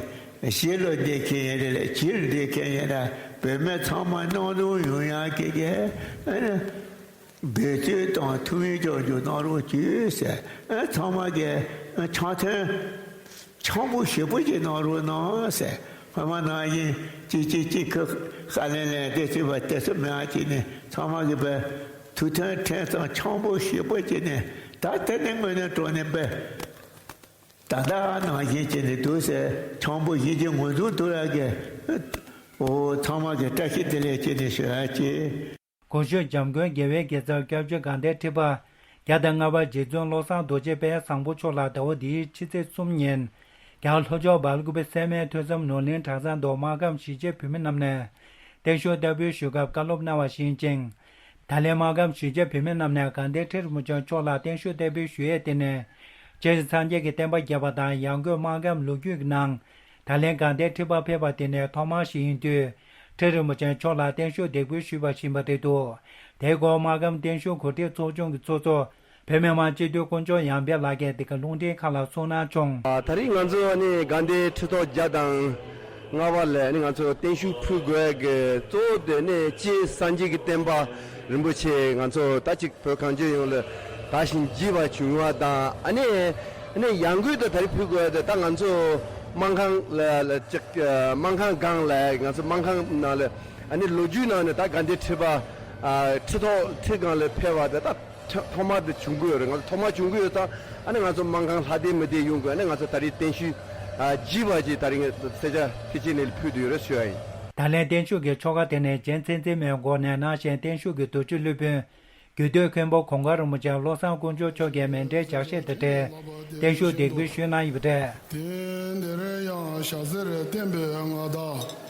གཞིས་ལ་བསྡད་མཁན་ཡིན་རེད། གཞིས་ལ་བསྡད་མཁན་ཡིན་ན་བོད་མི་ཚང་མ་མཉམ་འཛོམས་ཡོང་ཡག་གི་གི་འབད་བརྩོན་དང་ཐུགས་སྨོན་སྐྱབས་འཇུག་གནང་རོགས་བྱོས་ཟེར། ཚང་མ་གིས་འཆམ་མཐུན་འཆམ་པོ་ཞེ་པོ་ཅིག་གནང་རོགས་གནང་ཟེར། སྔོན་མ་ནང་བཞིན་གཅིག་གཅིག་གཅིག་ཁ་ཁ་ལེན་ལེན་དེ་ཚུད་པ་དེ་ཚོ་མེད་པ་བྱས་ནས་ཚང་མ་གིས་བས་ཐུགས་མཐུན་ཕྲན་ཚེགས་འཆམ་པོ་ཞེ་པོ་བྱས་ནས། ད་དེ་ནི་དངོས་གནས་དྲང་གནས་བས་ད་ལྟ་ནང་བཞིན་བྱས་ནས་འདུག་ཟེར། འཆམ་པོ་ཡིན་གྱི་ངོས་འཛིན་ཐུབ་ཡག་གི། འོ། ཚང་མ་གིས་བཀྲ་ཤིས་བདེ་ལེགས་བྱས་ནས་ཞུ་ཡག་བྱས། གོང་ཞུས་འཇམ་མགོན་རྒྱལ་བའི་རྒྱལ་ཚབ་སྐྱབས་རྗེ་དགའ་ལྡན་ཁྲི་པ་བརྒྱ་དང་ལྔ་པ་རྗེ་བཙུན་བློ་བཟང་རྡོ་རྗེ་དཔལ་བཟང་པོ་མཆོག་ལ་ཟླ་བ་འདིའི་ཕྱི་ཚེས་གསུམ་ཉིན་རྒྱ་གར་ལྷོ་ཕྱོགས་སྦེལ་ཀོབ་སད་མའི་ཐོས་བསམ་ནོར་གླིང་གྲྭ་ཚང་དུ་སྨར་ཁམས་གཞིས་བྱེས་བོད་མི་རྣམས་ནས་བརྟན་བཞུགས་བསྟར་འབུལ་ཞུ་སྐབས་བཀའ་སློབ་གནང་བ་བཞིན་ཅིང་། ད་ལན་སྨར་ཁམས་གཞིས་བྱེས་བོད་མི་རྣམས་ནས་དགའ་ལྡན་ཁྲི་རིན་པོ་ཆེ་མཆོག་ལ་བརྟན་བཞུགས་བསྟར་འབུལ་ཞུ་ཡས་དེ་ནི། སྤྱིར་སངས་རྒྱས་ཀྱི་བསྟན་པ་རྒྱས་པ་དང་། ཡང་སྒོས་སྨར་ཁམས་ལོ་རྒྱུས་ཀྱི་ནང་ད་ལན་དགའ་ལྡན་ཁྲི་པ་ཕེབས་པ་དེ་ནི་ཐོག་མ་ཞིག་ཡིན་དུས། ཁྲི་རིན་པོ་ཆེ་མཆོག་ལ་བརྟན་བཞུགས་འདེགས་འབུལ་ཞུས་པ་ཞིག་ཡིན་པ་རེད་འདུག་དེའི་སྐོར་སྨར་ཁམས་བརྟན་བཞུགས་གོ་སྒྲིག་ཚོགས་ཆུང་གི་ཚོགས་གཙོ་བོད་མི་མང་སྤྱི་འཐུས་དཀོན་མཆོག་ཡར་འཕེལ་ལགས་ཀྱིས་འདི་ག་རླུང་འཕྲིན་ཁང་ལ་གསུངས་གནང་བྱུང་། ད་རེས་ང་ཚོ་ནི་དགའ་ལྡན་ཁྲི་ཐོག་བརྒྱ་དང་ལྔ་པ་ལ་ནི་ང་ཚོ་བརྟན་བཞུགས་ཕུལ་དགོས་ཀྱི་གཙོ་བོ་དེ་ནི་སྤྱིར་སངས་རྒྱས་ཀྱི་བསྟན་པ་རིན་པོ་ཆེ་ང་ཚོ་ད་ཅིག་བོད་གངས་ཅན་ཡོངས་ལ་དར་ཞིང་རྒྱས་པ་བྱུང་བ་དང་། ཨ་ནི་ཨ་ནི་ཡང་སྒོས་དུ་ད་རེས་ཕུལ་དགོས་དེ་ད་ང་ཚོ་སྨར་ཁམས་ལ་ལ་ཅིག་སྨར་ཁམས་སྒང་ལ་ང་ཚོ་སྨར་ཁམས་ནང་ལ་ཨ་ནི་ལོ་རྒྱུས་ནང་ནས་ད་དགའ་ལྡན་ཁྲི་པ་ཁྲི་ཐོག་ཁྲི་སྒང་ལ་ཕེབས་པ་དེ་ད་ཐོག་མ་དེ་བྱུང་གི་ཡོད་རེད། ང་ཚོ་ཐོག་མ་བྱུང་གི་ཡོད་ཙང་། ཨ་ནི་ང་ཚོ་སྨར་ཁམས་ལྷ་སྡེ་མི་སྡེ་ཡོངས་ཀྱིས་ཨ་ནི་ང་ཚོ་ད་རེས་བརྟན་བཞུགས་ཨ་བགྱིས་པ་ཅིག་ད་རེས་ངས་གསལ་ཆ་ཕལ་ཆེར་ནས་ཕུལ་དུ་ཡོད་རེད་ཞུ་ཡ་ཡིན། ད་ལན་བརྟན་བཞུགས་ཀྱི་ཆོ་ག་དེ་ནི་རྗེ་མཚན་འཛིན་མའི་སྒོ་ནས་གནང་ཞིང་། བརྟན་བཞུགས་ཀྱི་དུས་ཆེན་སློབ་དཔོན་རྒྱུད་སྟོད་མཁན་པོ་གོང་དཀར་རིན་པོ་ཆེ་བློ་བཟང་དཀོན་མཆོག་མཆོག་གིས་མཎྜལ་ལྗགས་བཤད་དང་འབྲེལ་བརྟན་བཞུགས་འདེགས་འབུལ་ཞུས་གནང་ཡོད་པ་རེད། དེ་འདིར་ཡང་ཞྭ་སེར་བསྟན་པའི་མངའ་བདག་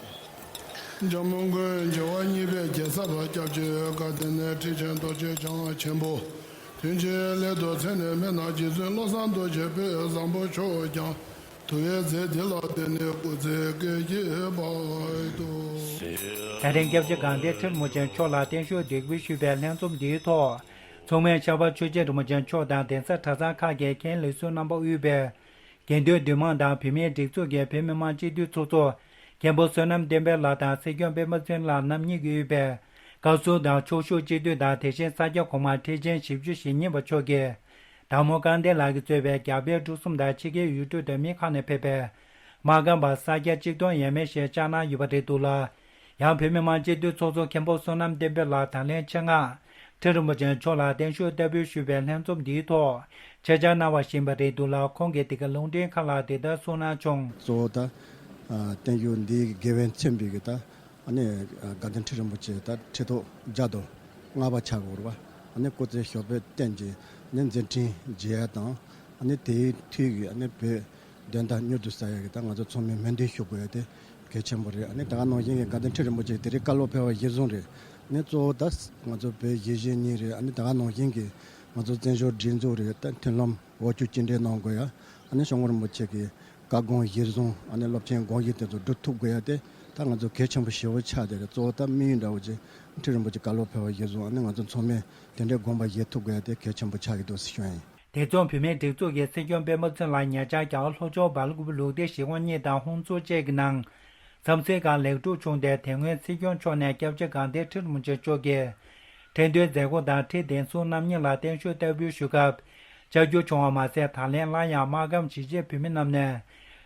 འཇམ་མགོན་རྒྱལ་བ་གཉིས་པའི་རྒྱལ་ཚབ་སྐྱབས་རྗེ་དགའ་ལྡན་ཁྲི་ཆེན་རྡོ་རྗེ་འཆང་ཆེན་པོ། དོན་ཆེན་སླད་དུ་མཚན་ནས་སྨན་ནག་རྗེ་བཙུན་བློ་བཟང་རྡོ་རྗེ་དཔལ་བཟང་པོ་མཆོག་ཀྱང་དུ་བའི་རྫས་འདི་ལ་བརྟེན་ནས་སྐུ་ཚེ་བསྐལ་བརྒྱའི་བར་དུ། ད་ཐེངས་སྐྱབས་རྗེ་དགའ་ལྡན་ཁྲི་རིན་པོ་ཆེ་མཆོག་ལ་བརྟན་བཞུགས་འདེགས་འབུལ་ཞུས་པའི་ལྷན་འཛོམས་འདིའི་ཐོག་མཚུངས་མེད་ཤར་པ་ཆོས་རྒྱལ་རིན་པོ་ཆེ་མཆོག་དང་གདན་ས་གྲྭ་ཚང་ཁག་གི་མཁན་ལས་ཟུར་རྣམ་པ་དབུས་པའི་དགེ་འདུན་འདུས་མང་དང་བོད་མིའི་སྒྲིག་འཛུགས་ཀྱི་བོད་མི་མང་སྤྱི་འཐུས་ཚོགས་གཙོ་མཁན་པོ་བསོད་ནམས་བསྟན་འཕེལ་ལགས་དང་སྲིད་སྐྱོང་སྤེན་པ་ཚེ་རིང་ལགས་རྣམ་གཉིས་ཀྱིས་དབུས་པའི་བཀའ་ཟུར་དང་ཕྱོགས་བཞུགས་སྤྱི་འཐུས་དང་། དེ་བཞིན་ས་སྐྱ་གོང་མ་ཁྲི་ཆེན་བཞི་བཅུ་ཞེ་གཉིས་པ་མཆོག་གིས་དར་མོ་སྐལ་ལྡན་ལགས་ཀྱིས་གཙོས་པའི་རྒྱ་བལ་འབྲུག་གསུམ་དང་ཕྱི་རྒྱལ་ཡུལ་གྲུ་དང་མི་ཁག་ནས་ཕེབས་པའི་སྨར་ཁམས་པ་ས་སྐྱ་གཅིག་སྟོང་ཡས་མས་ཤིག་བཅར་གནང་ཡོད་པ་རེད་འདུག་ལ། ཡང་བོད་མི་མང་སྤྱི་འཐུས་ཚོགས་གཙོ་མཁན་པོ་བསོད་ནམས་བསྟན་འཕེལ་ལགས་ད་ལན་ཆེད་མངགས་ཁྲི་རིན་པོ་ཆེ་མཆོག་ལ་བརྟན་བཞུགས་བསྟར་འབུལ་ཞུས་པའི་ལྷན་འཛོམས་འདིའི་ཐོག་ཆེད་བཅར་གནང་བ་ཞིག་ཡིན་པ་རེད་འདུག་ལ། ཁོང་གིས་འདི་ག་རླུང་འཕྲིན་ཁང་ལ་འདི་ལྟར་གསུངས་གནང་བྱུང་། གཙོ་བོ་ད་བརྟན་བཞུགས་འདིའི་དགེ་བས་མཚོན་པའི་གི་ད་ཨ་ནི་དགའ་ལྡན་ཁྲི་རིན་པོ་ཆེ་ད་ཁྲི་ཐོག་བརྒྱ་དང་ལྔ་པ་ཆགས་ཡོད་རེད་བ། ཨ་ནི་སྐུ་ཚེ་ཞབས་པད་བརྟན་གྱི་ནི་མཛད་འཕྲིན་རྒྱས་ཡ་དང་། ཨ་ནི་དེའི་མཐུད་ཀྱི་ཨ་ནི་བོད་དོན་དག་མྱུར་དུ་གསལ་ཡ་གི་ད་ང་ཚོ་ཚང་མས་སྨོན་འདུན་ཞུ་དགོས་ཡ་དེ་གལ་ཆེན་པོ་རེད། ཨ་ནི་ད་ག་ནང་བཞིན་གྱི་དགའ་ལྡན་ཁྲི་རིན་པོ་ཆེ་དེ་རིང་བཀའ་སློབ་ཕེབས་པ་གཞིར་བཟུང་རེད། ཨ་ནི་གཙོ་བོ་ད་ང་ཚོ་བོད་གཞིས་བྱེས་གཉིས་རེད། ཨ་ནི་ད་ག་ནང་བཞིན་གྱི་ང་ཚོ་བཙན་བྱོལ་སྒྲིག་འཛུགས་རེད། ད་མཐུན་ལམ་འོ་བཅུད་གཅིག་སྒྲིལ་གནང་དགོས་ཡ། ཨ་ནི་སྐྱབས་མགོན་རིན་པོ་ཆེ་གི་བཀའ་དགོངས་གཞིར་བཟུང་། ཨ་ནི་སློབ་ཆེན་དགོངས་གཞི་དེ་ཚོ་སྒྲུབ་ཐུབ་དགོས་ཡ་དེ་ད་ང་ཚོ་གལ་ཆེན་པོ་ཞེ་པོ་ཆགས་བསྡད་རེད། གཙོ་བོ་ད་དམིགས་ཡུལ་འདྲ་བོ་ཅིག་ཁྲི་རིན་པོ་ཆེ་བཀའ་སློབ་ཕེབས་པ་གཞིར་བཟུང་། ཨ་ནི་ང་ཚོ་ཚང་མས་དེ་འདྲའི་དགོངས་པ་བཞེས་ཐུབ་དགོས་ཡ་དེ་གལ་ཆེན་པོ་ཆགས་ཀྱི་འདུག་ཟེར་ཞུ་ཡ་ཡིན། དེ་མཚུངས་བོད་མིའི་སྒྲིག་འཛུགས་ཀྱི་སྲིད་སྐྱོང་སྤེན་པ་ཚེ་རིང་ལགས་ཉེ་ཆར་རྒྱ་གར་ལྷོ་ཕྱོགས་སྦེལ་ཀོབ་ལུགས་བདེ་གཞིས་ཁོངས་གཉིས་དང་ཧུན་སུར་བཅས་ཀྱི་ནང་འཚམས་གཟིགས་ཁང་ལེགས་གྲུབ་བྱུང་སྟེ། དེ་སྔོན་སྲིད་སྐྱོང་མཆོག་ནས་སྐྱབས་རྗེ་དགའ་ལྡན་ཁྲི་རིན་པོ་ཆེ་མཆོག་གིས་ཁྲི་འདོན་མཛད་སྒོ་དང་ཁྲི་གདན་ཟུར་རྣམ་གཉིས་ལ་བརྟན་བཞུགས་བསྟར་འབུལ་ཞུ་སྐབས་བཅར་རྒྱུ་བྱུང་བ་མ་ཟད། ད་ལན་སླར་ཡང་སྨར་ཁམས་གཞིས་བྱེས་བོད་མི་རྣམས་ནས་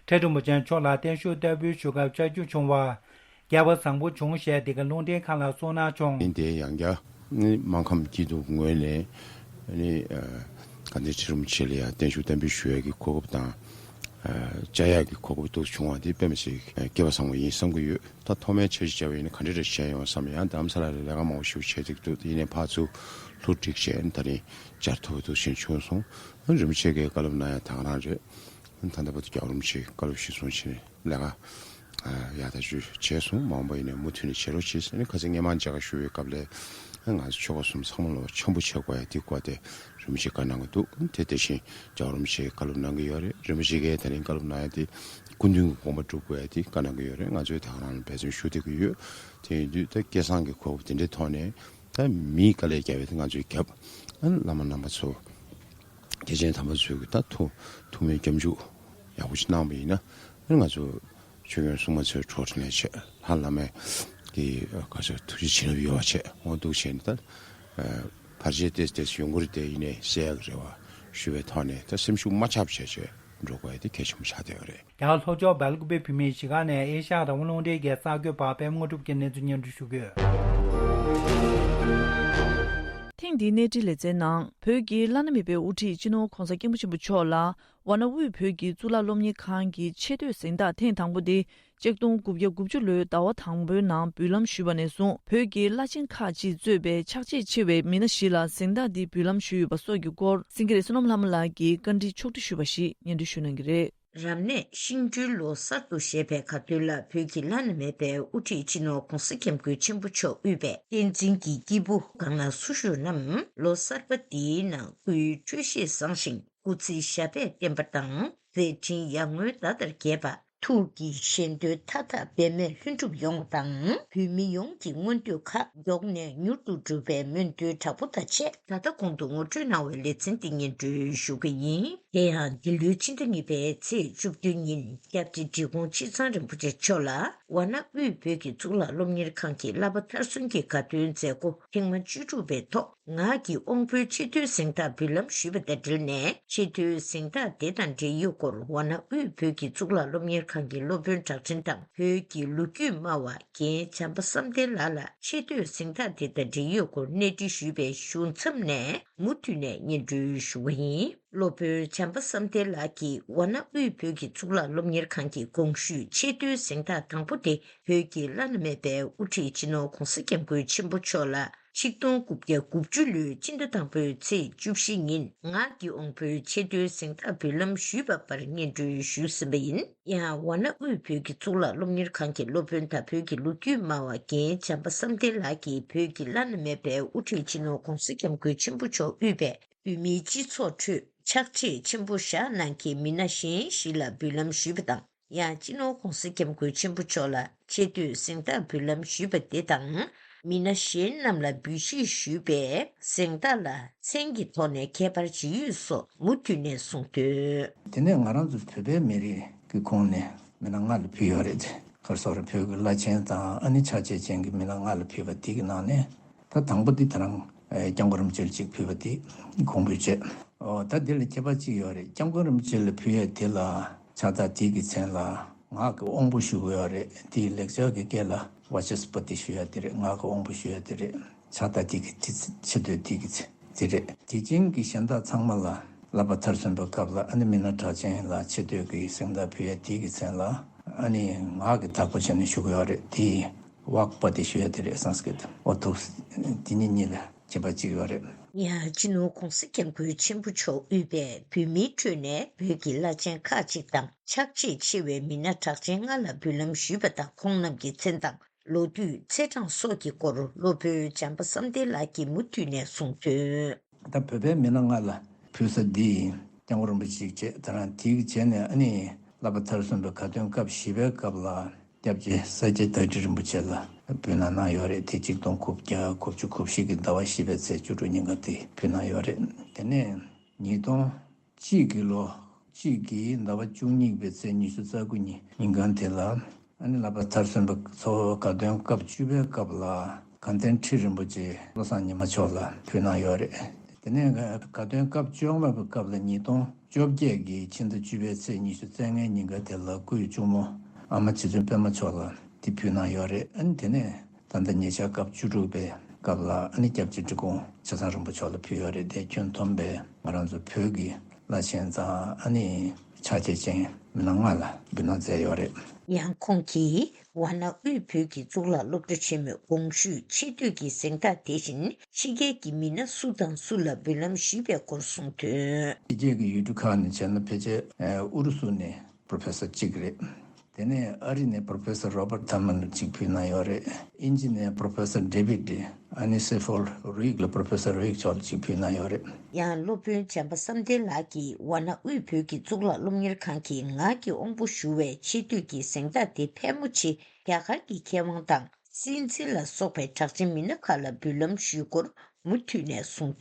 ཁྲི་རིན་པོ་ཆེ་མཆོག་ལ་བརྟན་བཞུགས་བསྟར་འབུལ་ཞུ་སྐབས་བཅར་རྒྱུ་བྱུང་བ། སྐལ་བ་བཟང་པོ་བྱུང་ཞེས་འདི་ག་རླུང་འཕྲིན་ཁང་ལ་གསུངས་གནང་བྱུང་། ཡིན་ཏེ་ཡང་བསྐྱར་ནི་སྨར་ཁམས་སྐྱིད་སྡུག་ངོས་ནས་ནི་ཨ་དགའ་ལྡན་ཁྲི་རིན་པོ་ཆེ་ལ་ཡང་བརྟན་བཞུགས་བསྟར་འབུལ་ཞུ་ཡས་ཀྱི་གོ་སྐབས་དང་། ཨ་བཅར་ཡག་གི་གོ་སྐབས་འདུག་བྱུང་བ་འདི་དཔེ་མི་སྲིད་སྐལ་བ་བཟང་པོ་ཡིན་བསམ་གྱི་ཡོད། ད་ཐོག་མའི་འཆར་གཞི་བྱས་པ་ཡིན་ན་ག་འདྲ་འདྲ་བྱས་ཡོང་བསམ། ཡང་རྡ་རམ་ས་ལ་ལ་ལས་ཀ་མང་པོ་ཞིག་བྱས་ཏེ་འདུག་ཡིན་ནའི་ཕར་ཚུར་སློབ་ཁྲིད་བྱས་ནས་ད་རིང་བཅར་ཐུབ་པ་འདུག་ཞེས་བྱུང་སོང་། རིན་པོ་ཆེ་གིས་བཀའ་སློབ་གནང་ཡ་ད་ག་རང་རེད། ད་ལྟ་བར་དུ་རྒྱལ་བ་རིན་པོ་ཆེས་བཀའ་སློབ་གཞིར་བཟུང་བྱས་ནས་ལས་ཀ་ ཡག་ཐག་ཆོད་བྱས་སོང་། མ་འོངས་པ་ཡིན་ནའི་མུ་མཐུད་ནས་བྱེད་རོགས་བྱེད་ཟེར་ནས། ཁ་སང་སྔས་མ་མཇལ་ཁ་ཞུ་བའི་སྐབས་ལ་ང་ཚོ་ཆོལ་ཁ་གསུམ་ཚང་མ་ལོ་འཆམ་པོ་བྱེད་དགོས་ཡ་དེ་སྐོར་དེ་རིན་པོ་ཆེས་བཀའ་གནང་གི་འདུག་དེ་དེ་བཞིན་རྒྱལ་བ་རིན་པོ་ཆེས་བཀའ་སློབ་གནང་གི་ཡོད་རེད། རིན་པོ་ཆེ་གིས་དེ་རིང་བཀའ་སློབ་གནང་ཡ་དེ་སྐུ་མདུན་གྱི་དགོངས་པ་སྒྲུབ་དགོས་ཡ་དེ་བཀའ་གནང་གི་ཡོད་རེད། ང་ཚོས་ད་ག་རང་ལ་འབད་བརྩོན་ཞུ་བསྡད་ཀྱི་ཡོད། དེ་ཡིན་དུས་ད་སྐལ་བཟང་གི་གོ་སྐབས་དེ་འདྲའི་ཐོག་ནས་ད་མིས་དཀའ་ལས་བརྒྱབ་པ་དེ་ང་ཚོས་བརྒྱབ། ཨ་ནི་བླ་མ་རྣམ་པ་ཚོ། དགེ་ཆེན་དམ་པ་ཚོས་ཀྱི་ད་ཐུགས་ཐུགས་སྨོན་སྐྱབས་འཇུག་ཡག་པོ་ཞིག་གནང་བ་ཡིན་ན། ཨ་ནི་ང་ཚོ་ཆོས་སྐྱོང་སྲུང་མ་ཚོའི་གྲོགས་རིན་ལས་བྱེད། ལྷ་བླ་མའི་གི་ག་ཚོད་ཐུགས་རྗེ་བྱིན་རླབས་ཡོད་པ་བྱས། འོ་འདུག་བྱས་ནས་ད་བར་ཆད་ཏོག་ཙམ་ཡོང་གི་རེད་དེ། ཡིན་ནའི་སེལ་ཡག་གི་རེ་བ་ཞུ་བའི་ཐོག་ནས། ད་སེམས་ཤུགས་མ་ཆག་བྱས་བྱས་འགྲོ་དགོས་ཡ་དེ་གལ་ཆེན་པོ་ཆགས་བསྡད་ཡོད་རེད། རྒྱ་གར་ལྷོ་ཕྱོགས་སྦེལ་ཀུ་པེ་བོད་མིའི་གཞིས་ཁང་ནས་ཨེ་ཤ་ཡ་རང་དབང་རླུང་འཕྲིན་གྱི་གསར་འགོད་པ་པད་མ་དངོས་གྲུབ་ཀྱིས་གནས་ཚུལ་སྙན་སྒྲོན་ཞུ་གི་ཡོད། ཐེངས་འདིའི་གནས་འབྲེལ་ལེ་ཚན་ནང་། བོད་ཀྱི་བླ་ན་མེད་པའི་དབུ་ཁྲིད་སྤྱི་ནོར་༧གོང་ས་༧སྐྱབས་མགོན་ཆེན་པོ་མཆོག་ལ་ཝཱ་ཎ་དབུས་བོད་ཀྱི་གཙུག་ལག་སློབ་གཉེར་ཁང་གི་ཆེས་མཐོའི་གཟེངས་རྟགས་ཐེངས་དང་པོ་དེ་ཆིག་སྟོང་དགུ་བརྒྱ་དགུ་བཅུ་ལོའི་ཟླ་བ་དང་པོའི་ནང་འབུལ་ལམ་ཞུས་པ་ནས་བཟུང་། བོད་ཀྱི་བླ་ཆེན་ཁག་ཅིག་གཙོས་པའི་ཕྱག་རྗེས་ཆེ་བའི་མི་སྣ་བཞི་ལ་གཟེངས་རྟགས་འདི་འབུལ་ལམ་ཞུས་ཡོད་པ་སོགས་ཀྱི་སྐོར། སེང་གེ་རི་བསོད་ནམས་ལྷ་མོ་ལགས་ཀྱིས་བཀའ་འདྲི་ཕྱོགས་སྒྲིག་ཞུས་པ་ཞིག་སྙན་སྒྲོན་ཞུ་གནང་གི་རེད། རབ་གནས་ཤིང་སྦྲུལ་ལོ་གསར་དུ་བཞད་པའི་ཁ་ཐུག་ལ། བོད་ཀྱི་བླ་ན་མེད་པའི་དབུ་ཁྲིད་སྤྱི་ནོར་༧གོང་ས་༧སྐྱབས་མགོན་ཆེན་པོ་མཆོག་དབུས་པའི་བསྟན་འཛིན་གྱི་སྐྱེས་བུ་གང་ན་སུ་བཞུགས་རྣམས། ལོ་གསར་པ་འདིའི་ནང་སྐུའི་འཕྲོད་བཞེས་བཟང་ཞིང་། སྐུ་ཚེ་ཞབས་པད་བརྟན་པ་དང་། མཛད་འཕྲིན་ཡར་ངོའི་ཟླ་ལྟར་རྒྱས་པ། ཐུགས་ཀྱི་བཞེད་དོན་མཐའ་དག་འབད་མེད་ལྷུན་གྲུབ་ཡོང་བ་དང་། བོད་མི་ཡོངས་ཀྱི་མངོན་འདོད་ཁག་མགྱོགས་ནས་མྱུར་དུ་འགྲུབ་པའི་སྨོན་འདུན་དྲག་པོ་དང་བཅས། ད་ལྟ་གོང་དུ་ངོ་སྤྲོད་གནང་བའི་ལེ་ཚན་འདི་སྙན་སྒྲོན་ཞུ་གི་ཡིན། དེ་ཡང་འདི་ལོའི་ཕྱི་ཟླ་གཉིས་པའི་ཚེས་བཅུ་བདུན་ཉིན། སྐྱབས་རྗེ་འབྲི་གུང་ཆེ་ཚང་རིན་པོ་ཆེ་མཆོག་ལ་ཝཱ་ཎ་དབུས་བོད་ཀྱི་གཙུག་ལག་སློབ་གཉེར་ཁང་གི་བསླབ་པ་མཐར་སོན་གྱི་དགའ་སྟོན་མཛད་སྒོ་ཐེངས་མ་བཅུ་དྲུག་པའི་ཐོག་ངག་གི་དབང་པོའི་ཆེས་མཐོའི་གཟེངས་རྟགས་འབུལ་ལམ་ཞུས་པ་དང་འབྲེལ་ནས། ཆེས་མཐོའི་གཟེངས་རྟགས་དེ་དང་འབྲེལ་ཡོད་སྐོར་ཝཱ་ཎ་དབུས་བོད་ཀྱི་གཙུག་ལག་སློབ་གཉེར་ཁང་གི་སློབ་དཔོན་གྲགས་ཅན་དང་། བོད་ཀྱི་ལོ་རྒྱུས་སྨྲ་བ་རྒན་བྱམས་པ་བསམ་གཏན་ལགས་ལ་ཆེས་མཐོའི་གཟེངས་རྟགས་དེ་དང་འབྲེལ་ཡོད་སྐོར་གནས་འདྲི་ཞུས་པའི་ཞུ་མཚམས་ནས་མུ་མཐུད་ནས་སྙན་སྒྲོན་ཞུ་བ་ཡིན། སློབ་དཔོན་བྱམས་པ་བསམ་གཏན་ལགས་ཀྱིས་ཝཱ་ཎ་དབུས་བོད་ཀྱི་གཙུག་ལག་སློབ་གཉེར་ཁང་གི་གོང་ཞུས་ཆེས་མཐོའི་གཟེངས་རྟགས་དང་པོ་དེ། བོད་ཀྱི་བླ་ན་མེད་པའི་དབུ་ཁྲིད་སྤྱི་ནོར་༧གོང་ས་༧སྐྱབས་མགོན་ཆེན་པོ་མཆོག་ལ་ཆིག་སྟོང་དགུ་བརྒྱ་དགུ་བཅུ་ལོའི་སྤྱི་ཟླ་དང་པོའི་ཚེས་བཅུ་བཞི་ཉིན་ངག་གི་དབང་པོའི་ཆེས་མཐོའི་གཟེངས་རྟགས་འབུལ་ལམ་ཞུས་པ་པར་སྙན་སྒྲོན་ཞུས་ཟིན་པ་ཡིན། ཡང་ཝཱ་ཎ་དབུས་བོད་ཀྱི་གཙུག་ལག་སློབ་གཉེར་ཁང་གི་སློབ་དཔོན་དང་བོད་ཀྱི་ལོ་རྒྱུས་སྨྲ་བ་རྒན་བྱམས་པ་བསམ་གཏན་ལགས་ཀྱིས་བོད་ཀྱི་བླ་ན་མེད་པའི་དབུ་ཁྲིད་སྤྱི་ནོར་༧གོང་ས་༧སྐྱབས་མགོན་ཆེན་པོ་མཆོག་དབུས་པའི་བོད་མིའི་སྤྱི་ཚོགས་ཁྲོད་ཕྱག་རྗེས་ཆེན་པོ་བཞག་གནང་མཁན་མི་སྣ་གཞན་ཞིག་ལ་འབུལ་ལམ་ཞུས་པ་དང་། ཡང་སྤྱི་ནོར་༧གོང་ས་༧སྐྱབས་མགོན་ཆེན་པོ་མཆོག་ལ་ཆེས་མཐོའི་གཟེངས་རྟགས་འབུལ་ལམ་ཞུས་པ་དེ་དང་། མི་སྣ་གཞན་རྣམས་ལ་འབུལ་བཞེས་ཞུས་པའི་གཟེངས་རྟགས་ལ་མཚན་གྱི་ཐོག་ནས་ཁྱད་པར་ཅི་ཡོད་སོགས་མུ་མཐུད་ནས་གསུངས་དོན། དེ་ནས་ང་རང་ཚོ་བོད་པའི་མི་རིགས་ཀྱི་ཁོངས་ནས་མི་སྣ་ལྔ་ལ་ཕུལ་ཡོད་རེད། ག་རེ་ཟེར་དགོས་རེད། བོད་ཀྱི་བླ་ཆེན་དང་ཨ་ནི་ཕྱག་རྗེས་ཅན་གྱི་མི་སྣ་ལྔ་ལ་ཕུལ་བ་དེ་གི་ནང་ནས། ད་དང་པོ་འདི་ད་རང་ཨེ་སྐྱབས་མགོན་རིན་པོ་ཆེ་ལ་གཅིག་ཕུལ་བ་དེ་གོང་འབུལ་བྱས། ཨོ་ད་འདི་ལ་ཁྱད་པར་གཅིག་ཡོད་རེད། སྐྱབས་མགོན་རིན་པོ་ཆེ་ལ་ཕུལ་ཡས་དེ་ལ་ཕྱག་རྟགས་དེ་གི་མཚན་ལ་ངག་གི་དབང་པོ་ཞུ་གི་ཡོད་རེད། དེ་ལེགས་སྦྱར་གྱི་སྐད་ལ་ཝ་ཅཱ་སི་པ་ཏི་ཞུ་ཡ་དེ་རེད། ངག་གི་དབང་པོ་ཞུ་ཡ་དེ་རེད། ཕྱག་རྟགས་དེ་གི་དེ་ཆེ་བསྟོད་དེ་གི་དེ་རེད། དེ་བཞིན་གྱི་གཞན་དག་ཚང་མ་ལ་བསླབ་པ་མཐར་སོན་པའི་སྐབས་ལ་ཨ་ནི་མི་སྣ་གྲགས་ཅན་ལ་ཆེ་བསྟོད་ཀྱི་གཟེངས་རྟགས་ཕུལ་ཡ་དེ་གི་མཚན་ལ་ཨ་ནི་ངག་གི་བདག་པོ་བྱས་ནས་ཞུ་གི་ཡོད་རེད། དེ། ཝཱཀ་པ་ཏི་ཞུ་ཡ་དེ་རེད། སཾ་སྐྲྀཏ། འོ་ཐུགས། དེ་གཉིས་གཉིས་ལ་ཁྱད་པར་གཅིག་ཡོད་རེད། ཡང་སྤྱི་ནོར་༧གོང་ས་༧སྐྱབས་མགོན་ཆེན་པོ་མཆོག་དབུས་པའི་བོད་མིའི་ཁྲོད་ནས་བོད་ཀྱི་བླ་ཆེན་ཁག་ཅིག་དང་ཕྱག་རྗེས་ཆེ་བའི་མི་སྣ་གྲགས་ཅན་ལྔ་ལ་འབུལ་ལམ་ཞུས་པ་དང་། ཁོང་རྣམས་ཀྱི་མཚན་དང་ལོ་དུས་ཚེས་གྲངས་སོགས་ཀྱི་སྐོར་སློབ་དཔོན་བྱམས་པ་བསམ་གཏན་ལགས་ཀྱིས་མུ་མཐུད་ནས་གསུངས་དོན། ད་བོད་པའི་མི་སྣ་ལྔ་ལ་ཕུལ་ས་འདི་ཡིན། སྐྱབས་མགོན་རིན་པོ་ཆེ་གཅིག་བྱས། ད་རང་དེའི་རྗེས་ནས་ཨ་ནི་བསླབ་པ་མཐར་སོན་པའི་དགའ་སྟོན་སྐབས་བཞི་པའི་སྐབས་ལ། སྐྱབས་རྗེ་ས་སྐྱ་བདག་ཁྲི་རིན་པོ་ཆེ་ལ་འབུལ་གནང་གནང་ཡོད་རེད། དེ་ཆིག་སྟོང་དགུ་བརྒྱ་དགུ་བཅུ་གོ་བཞི་གི་ཟླ་བ་བཞི་པའི་ཚེས་བཅུ་དྲུག་ཉིན་ཀ་དེ་འབུལ་གནང་ཡོད་རེད། དེ་ནས་ཉིས་སྟོང་གཅིག་གི་ལོ་གཅིག་གི་ཟླ་བ་བཅུ་གཉིས་པའི་ཚེས་ཉི་ཤུ་རྩ་དགུ་ཉིན་ཉིན་ཀ་དེ་ལ་ཨ་ནི་བསླབ་པ་མཐར་སོན་པའི་གཙོ་བོ་དགའ་སྟོན་སྐབས་བཅུ་པའི་སྐབས་ལ་དགའ་ལྡན་ཁྲི་རིན་པོ་ཆེ་བློ་བཟང་ཉི་མ་མཆོག་ལ་འབུལ་གནང་ཡོད་རེད། དེ་ནས་དགའ་སྟོན་སྐབས་བཅོ་ལྔ་པའི་སྐབས་ལ་ཉིས་སྟོང་བཅོ་བརྒྱད་ཀྱི་ཕྱི་ཟླ་བཅུ་པའི་ཚེས་ཉི་ཤུ་རྩ་ལྔའི་ཉིན་ཀ་དེ་ལ་སྐུའི་གཅུང་མོ་ཨ་མ་རྗེ་བཙུན་པད་མ་མཆོག་ལ་དེ་ཕུལ་གནང་ཡོད་རེད། ཨ་ནི་དེ་ནས་ད་ལྟ་ཉེ་ཆར་སྐབས་བཅུ་དྲུག་པའི་སྐབས་ལ་ཨ་ནི་སྐྱབས་རྗེ་འབྲི་གུང་ཆེ་ཚང་རིན་པོ་མཆོག་ལ་ཕུལ་ཡོད་རེད། དེ་ཁྱོན་བསྡོམས་པས་ང་རང་ཚོ་བོད་ཀྱི་བླ་ཆེན་དང་ཨ་ནི་ཕྱག་རྗེས་ཅན་མི་སྣ་ལྔ་ལ་འབུལ་གནང་མཛད་ཡོད་རེད། ཡང་ཁོང་གིས་ཝཱ་ཎ་དབུས་བོད་ཀྱི་གཙུག་ལག་སློབ་གྲྭ་ཆེན་མོའི་གོང་ཞུས་ཆེ་བསྟོད་ཀྱི་གཟེངས་རྟགས་དེ་བཞིན་ཕྱི་རྒྱལ་གྱི་མི་སྣ་སུ་དང་སུ་ལ་འབུལ་ལམ་ཞུས་པའི་སྐོར་གསུངས་དོན། ཕྱི་རྒྱལ་གྱི་ཡུལ་གྲུ་ཁག་ནས་བྱས་ན་ཕལ་ཆེར་ཨུ་རུ་སུ་ནས་པྲོ་ཕེ་སར་གཅིག་རེད། དེ་ནས་ཨ་རི་ནས་Professor Robert Thurman་ལ་གཅིག་ཕུལ་གནང་ཡོད་རེད། དབྱིན་ཇི་ནས་Professor David Anisifov Ruig་ལ་Professor Ruig་མཆོག་ལ་གཅིག་ཕུལ་གནང་ཡོད་རེད། ཡང་སློབ་དཔོན་བྱམས་པ་བསམ་གཏན་ལགས་ཀྱིས་ཝཱ་ཎ་དབུས་བོད་ཀྱི་གཙུག་ལག་སློབ་གཉེར་ཁང་གི་ངག་གི་དབང་པོ་ཞུ་བའི་ཆེ་བསྟོད་ཀྱི་གཟེངས་རྟགས་དེ་ཕལ་མོ་ཆེ་རྒྱ་གར་གྱི་མཁས་དབང་དང་། སྲིད་འཛིན་ལ་སོགས་པའི་གྲགས་ཅན་མི་སྣ་ཁག་ལ་འབུལ་ལམ་ཞུས་སྐོར་མུ་མཐུད་ནས་གསུངས་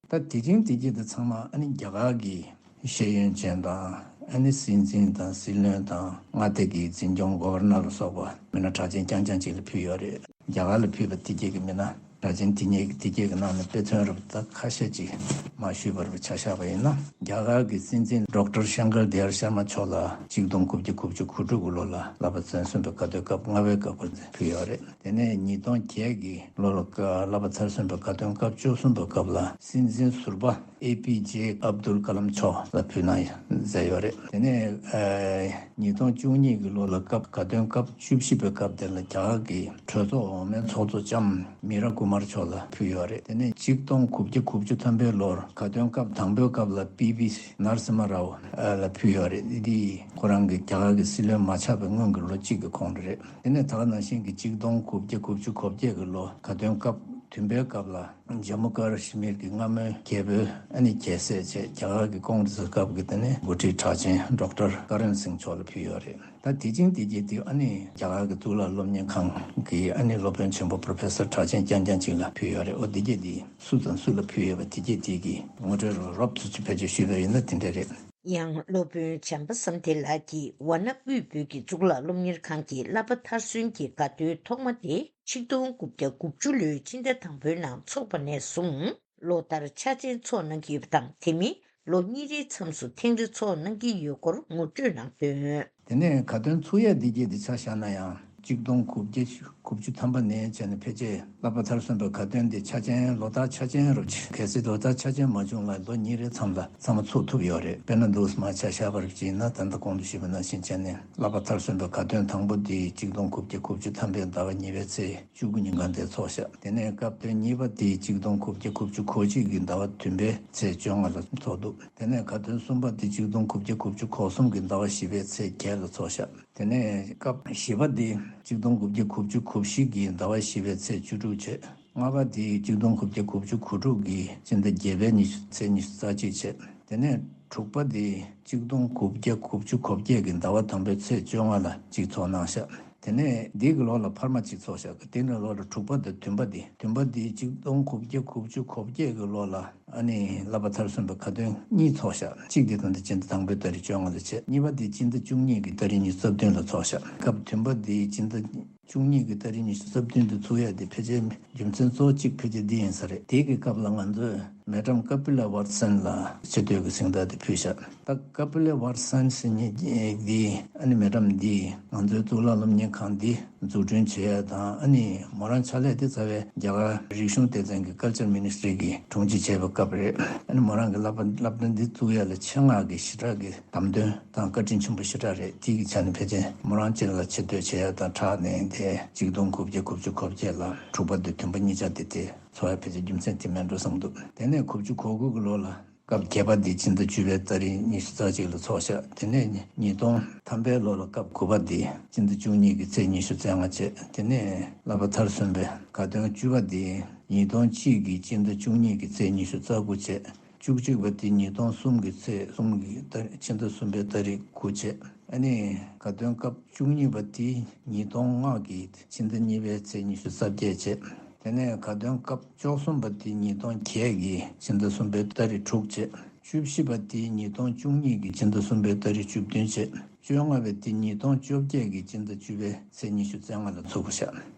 དོན། ད་དེ་རིང་དེ་གྱད་དེ་ཚང་མ་ཨ་ནི་རྒྱ་གར་གྱི་ཤེས་ཡོན་ཅན་དང་ཨ་ནི་སྲིད་འཛིན་དང་སྲིད་བློན་དང་མངའ་སྡེ་གི་འཛིན་སྐྱོང་Governor་ལ་སོགས་པ་མི་སྣ་གྲགས་ཅན་རྐྱང་རྐྱང་ཅིག་ལ་ཕུལ་ཡོད་རེད། རྒྱ་གར་ལ་ཕུལ་བ་དེ་གྱད་ཀྱི་མི་སྣ་གྲགས་ཅན་དེ་གྱད་དེ་གྱད་ཀྱི་ནང་ནས་དཔེ་མཚོན་རབ་ད་ཁ་ཤས་ཅིག་མ་ཞུས་པར་བ་ཆ་བཞག་པ་ཡིན་ན། རྒྱ་གར་གྱི་སྲིད་འཛིན་Doctor Shankar Dayal Sharma་མཆོག་ལ་གཅིག་སྟོང་དགུ་བརྒྱ་དགུ་བཅུ་གོ་དྲུག་གི་ལོ་ལ་བསླབ་པ་ཚན་གསུམ་པའི་དགའ་སྟོན་སྐབས་ལྔ་པའི་སྐབས་ཀྱི་ཕུལ་ཡོད་རེད། དེ་ནས་ཉིས་སྟོང་བརྒྱད་ཀྱི་ལོ་ལ་བསླབ་པ་ཚན་གསུམ་པའི་དགའ་སྟོན་སྐབས་བཅུ་གསུམ་པའི་སྐབས་ལ་སྲིད་འཛིན་ཟུར་པ་ཨེ་པི་ཇེ་ཨབ་དུལ་ཀ་ལམ་མཆོག་ལ་ཕུལ་གནང་མཛད་ཡོད་རེད། དེ་ནས་ཉིས་སྟོང་བཅུ་གཉིས་ཀྱི་ལོ་ལ་སྐབས་དགའ་སྟོན་སྐབས་བཅུ་བཞི་པའི་སྐབས་དེ་ལ་རྒྱ་གར་གྱི་གྲོས་ཚོགས་འོག་མའི་ཚོགས་གཙོ་ལྕམ་མི་ར་ཀུ་མར་མཆོག་ལ་ཕུལ་ཡོད་རེད། དེ་ནས་གཅིག་སྟོང་དགུ་བརྒྱ་དགུ་བཅུ་ཐམ་པའི་ལོར་དགའ་སྟོན་སྐབས་དང་པོའི་སྐབས་ལ་པི་བི་ནར་སི་མ་རའོ་ལ་ཕུལ་ཡོད་རེད། འདི་ཁོ་རང་གི་རྒྱ་གར་གྱི་སྲིད་བློན་མ་ཆགས་པའི་སྔོན་གྱི་ལོ་གཅིག་གི་གོང་དུ་རེད། དེ་ནས་ད་ག་ནང་བཞིན་གྱི་གཅིག་སྟོང་དགུ་བརྒྱ་དགུ་བཅུ་གོ་བརྒྱད་ཀྱི་ལོ་དགའ་སྟོན་སྐབས་བདུན་པའི་སྐབས་ལ་ཇམ་མུ་ཀ་ཤི་མིར་གྱི་སྔ་མོའི་རྒྱལ་པོའི་ཨ་ནི་རྒྱལ་སྲས་བྱས་རྒྱ་གར་གྱི་ཀོང་རེ་སི་སྐབས་ཀྱི་དེ་ནས་འགོ་ཁྲིད་གྲགས་ཅན་Doctor Karan Singh་མཆོག་ལ་ཕུལ་ཡོད་རེད། ད་དེ་ཅིང་དེ་རྗེས་དེ་ཨ་ནི་རྒྱ་གར་གྱི་གཙུག་ལག་སློབ་གཉེར་ཁང་གི་ཨ་ནི་སློབ་དཔོན་ཆེན་པོ་Professor་གྲགས་ཅན་རྐྱང་རྐྱང་ཅིག་ལ་ཕུལ་ཡོད་རེད། འོ་དེ་རྗེས་དེ་སུ་དང་སུ་ལ་ཕུལ་ཡོད་པ་དེ་རྗེས་དེ་གི་ངོ་སྤྲོད་རོབ་རོབ་ཙམ་ཅིག་ཕལ་ཆེར་ཞུས་པ་ཡིན་ན་དེ་འདྲ་རེད། ཡང་སློབ་དཔོན་བྱམས་པ་བསམ་གཏན་ལགས་ཀྱིས་ཝཱ་ཎ་དབུས་བོད་ཀྱི་གཙུག་ལག་སློབ་གཉེར་ཁང་གི་བསླབ་པ་མཐར་སོན་གྱི་དགའ་སྟོན་ཐོག་མ་དེ་ཆིག་སྟོང་དགུ་བརྒྱ་དགུ་བཅུ་ལོའི་སྤྱི་ཟླ་དང་པོའི་ནང་འཚོགས་པ་ནས་བཟུང་ལོ་ལྟར་འཆར་ཅན་འཚོགས་གནང་གི་ཡོད་པ་དང་། དེ་མིན་ལོ་གཉིས་རེའི་མཚམས་སུ་ཐེངས་རེ་འཚོགས་གནང་གི་ཡོད་སྐོར་ངོ་སྤྲོད་གནང་དོན། དེ་ནས་དགའ་སྟོན་ཚུགས་ཡས་འདི་གྱད་དེ་ཆ་བཞག་ན་ཡང་གཅིག་སྟོང་དགུ་བརྒྱ་དགུ་བཅུ་ཐམ་པ་ནས་བྱས་ནས་ཕལ་ཆེར་བསླབ་པ་མཐར་སོན་པའི་དགའ་སྟོན་དེ་འཆར་ཅན་ལོ་ལྟར་འཆར་ཅན་རུ་གལ་སྲིད་ལོ་ལྟར་འཆར་ཅན་མ་བྱུང་ལ་ལོ་གཉིས་རེའི་མཚམས་ལ་ཚང་མ་ཚུགས་ཐུབ་ཡོད་རེད། དཔེར་ན་འདུག་སེ་མར་ཆ་བཞག་པར་བྱས་ན་ད་ལྟ་གོང་དུ་ཞུས་པ་ནང་བཞིན་བྱས་ནས་བསླབ་པ་མཐར་སོན་པའི་དགའ་སྟོན་དང་པོ་དེ་གཅིག་སྟོང་དགུ་བརྒྱ་དགུ་བཅུ་ཐམ་པའི་ཟླ་བ་གཉིས་པའི་ཚེས་བཅུ་དགུ་ཉིན་གང་དེ་ཚོགས་ཤག་དེ་ནས་སྐབས་དོན་གཉིས་པ་དེ་གཅིག་སྟོང་དགུ་བརྒྱ་དགུ་བཅུ་གོ་གཅིག་གི་ཟླ་བ་བདུན་པའི་ཚེས་བཅོ་ལྔ་ལ་ཚོགས་འདུག་དེ་ནས་དགའ་སྟོན་གསུམ་པ་དེ་གཅིག་སྟོང་དགུ་བརྒྱ་དགུ་བཅུ་གོ་གསུམ་གི་ཟླ་བ་བཞི་པའི་ཚེས་བརྒྱད་ལ་ཚོགས་ཤག་དེ་ནས་སྐབས་བཞི་པ་དེ་གཅིག་སྟོང་དགུ་བརྒྱ་དགུ་བཅུ་གོ་བཞི་གི་ཟླ་བ་བཞི་པའི་ཚེས་བཅུ་དྲུག་བྱས། ལྔ་པ་དེ་གཅིག་སྟོང་དགུ་བརྒྱ་དགུ་བཅུ་གོ་དྲུག་གི་སྤྱི་ཟླ་བརྒྱད་པའི་ཉི་ཤུ་ཚེས་ཉི་ཤུ་རྩ་གཅིག་བྱས། དེ་ནས་དྲུག་པ་དེ་གཅིག་སྟོང་དགུ་བརྒྱ་དགུ་བཅུ་གོ་བརྒྱད་ཀྱི་ཟླ་བ་དང་པོའི་ཚེས་བཅོ་ལྔ་ལ་གཅིག་ཚོགས་གནང་ཤག་དེ་ནས་འདི་གི་ལོ་ལ་འཕར་མ་གཅིག་ཚོགས་ཤག་དེ་ནས་ལོ་ལ་དྲུག་པ་དང་བདུན་པ་དེ་བདུན་པ་དེ་གཅིག་སྟོང་དགུ་བརྒྱ་དགུ་བཅུ་གོ་བརྒྱད་ཀྱི་ལོ་ལ་ཨ་ནི་བསླབ་པ་མཐར་སོན་པའི་དགའ་སྟོན་གཉིས་ཚོགས་ཤག་གཅིག་དེ་ད་ལྟ་སྤྱི་ཟླ་དང་པོའི་ཏ་རིག་བཅོ་ལྔ་ལ་བྱས། གཉིས་པ་དེ་སྤྱི་ཟླ་བཅུ་གཉིས་ཀྱི་ཏ་རིག་ཉི་ཤུ་རྩ་བདུན་ལ་ཚོགས་ཤག་སྐབས་བདུན་པ་དེ་སྤྱི་ཟླ་བཅུ་གཉིས་ཀྱི་ཏ་རིག་ཉི་ཤུ་རྩ་བདུན་དུ་ཚུགས་ཡ་དེ་ཕལ་ཆེར་རྒྱུ་མཚན་གཙོ་བོ་གཅིག་ཕལ་ཆེར་འདི་ཡིན་ས་རེད། དེ་གི་སྐབས་ལ་ང་ཚོས་མེ་ཌམ་ཀ་པི་ལ་ཝར་སན་ལ་ཆེ་བསྟོད་ཀྱི་གཟེངས་རྟགས་དེ་ཕུལ་ཤག་ད་ཀ་པི་ལ་ཝར་སན་ཟེར་མཁན་འདི་ཨ་ནི་མེ་ཌམ་འདི་ང་ཚོའི་གཙུག་ལག་སློབ་གཉེར་ཁང་འདི་འཛུགས་སྐྲུན་བྱེད་ཡ་དང་ཨ་ནི་མོ་རང་ཕྱག་ལས་དེ་རྩ་བའི་རྒྱ་གར་རིག་གཞུང་སྡེ་ཚན་གྱི་Culture Ministry་གི་དྲུང་ཆེ་བྱས་པའི་སྐབས་རེད། ཨ་ནི་མོ་རང་གི་བསླབ་པ་བསླབ་སྟོན་འདི་བཙུགས་ཡ་ལ་ཆེད་མངགས་ཀྱི་ཞེ་དྲག་གི་བདམས་ཐོན་དང་བཀའ་དྲིན་ཆེན་པོ་ཞེ་དྲག་རེད། དེ་གི་ཆ་ནས་ཕལ་ཆེར་མོ་རང་ཅིག་ལ་ཆེ་བསྟོད་བྱེད་ཡ་དང་སྦྲགས་ནས་དེ་གཅིག་སྟོང་དགུ་བརྒྱ་དགུ་བཅུ་གོ་བརྒྱད་ལ་དྲུག་པ་དང་བདུན་པ་གཉིས་ཆ་དེ་དེ་ཚོགས་ཡ་ཕལ་ཆེར་རྒྱུ་མཚན་དེ་མིན་འགྲོ་བསམ་འདུག་དེ་ནས་དགུ་བཅུ་གོ་དགུ་གི་ལོ་ལ་སྐབས་བརྒྱད་པ་དེ་སྤྱི་ཟླ་བཅུ་པའི་ཏ་རིག་ཉི་ཤུ་རྩ་གཅིག་ལ་ཚོགས་ཤག་དེ་ནས་ཉིས་སྟོང་ཐམ་པའི་ལོ་ལ་སྐབས་དགུ་པ་དེ་སྤྱི་ཟླ་བཅུ་གཉིས་ཀྱི་ཚེས་ཉི་ཤུ་རྩ་ལྔ་བྱས། དེ་ནས་བསླབ་པ་མཐར་སོན་པའི་དགའ་སྟོན་བཅུ་པ་དེ་ཉིས་སྟོང་གཅིག་གི་སྤྱི་ཟླ་བཅུ་གཉིས་ཀྱི་ཚེས་ཉི་ཤུ་རྩ་དགུ་བྱས། བཅུ་གཅིག་པ་དེ་ཉིས་སྟོང་གསུམ་གྱི་ཚེས་གསུམ་གྱི་ཏ་ཕྱི་ཟླ་གསུམ་པའི་ཏ་རིག་དགུ་བྱས། ཨ་ནི་དགའ་སྟོན་སྐབས་བཅུ་གཉིས་པ་དེ་ཉིས་སྟོང་ལྔ་གི་ཕྱི་ཟླ་གཉིས་པའི་ཚེས་ཉི་ཤུ་རྩ་བརྒྱད་བྱས། དེ་ནས་དགའ་སྟོན་སྐབས་བཅུ་གསུམ་པ་དེ་ཉིས་སྟོང་བརྒྱད་ཀྱི་ཕྱི་ཟླ་གསུམ་པའི་ཏ་རིག་དྲུག་བྱས། བཅུ་བཞི་པ་དེ་ཉིས་སྟོང་བཅུ་གཉིས་ཀྱི་ཕྱི་ཟླ་གསུམ་པའི་ཏ་རིག་བཅུ་བདུན་བྱས། བཅོ་ལྔ་པ་དེ་ཉིས་སྟོང་བཅོ་བརྒྱད་ཀྱི་ཕྱི་ཟླ་བཅུ་པའི་ཚེས་ཉི་ཤུ་རྩ་ལྔ་ལ་ཚུགས་པ་ཤག་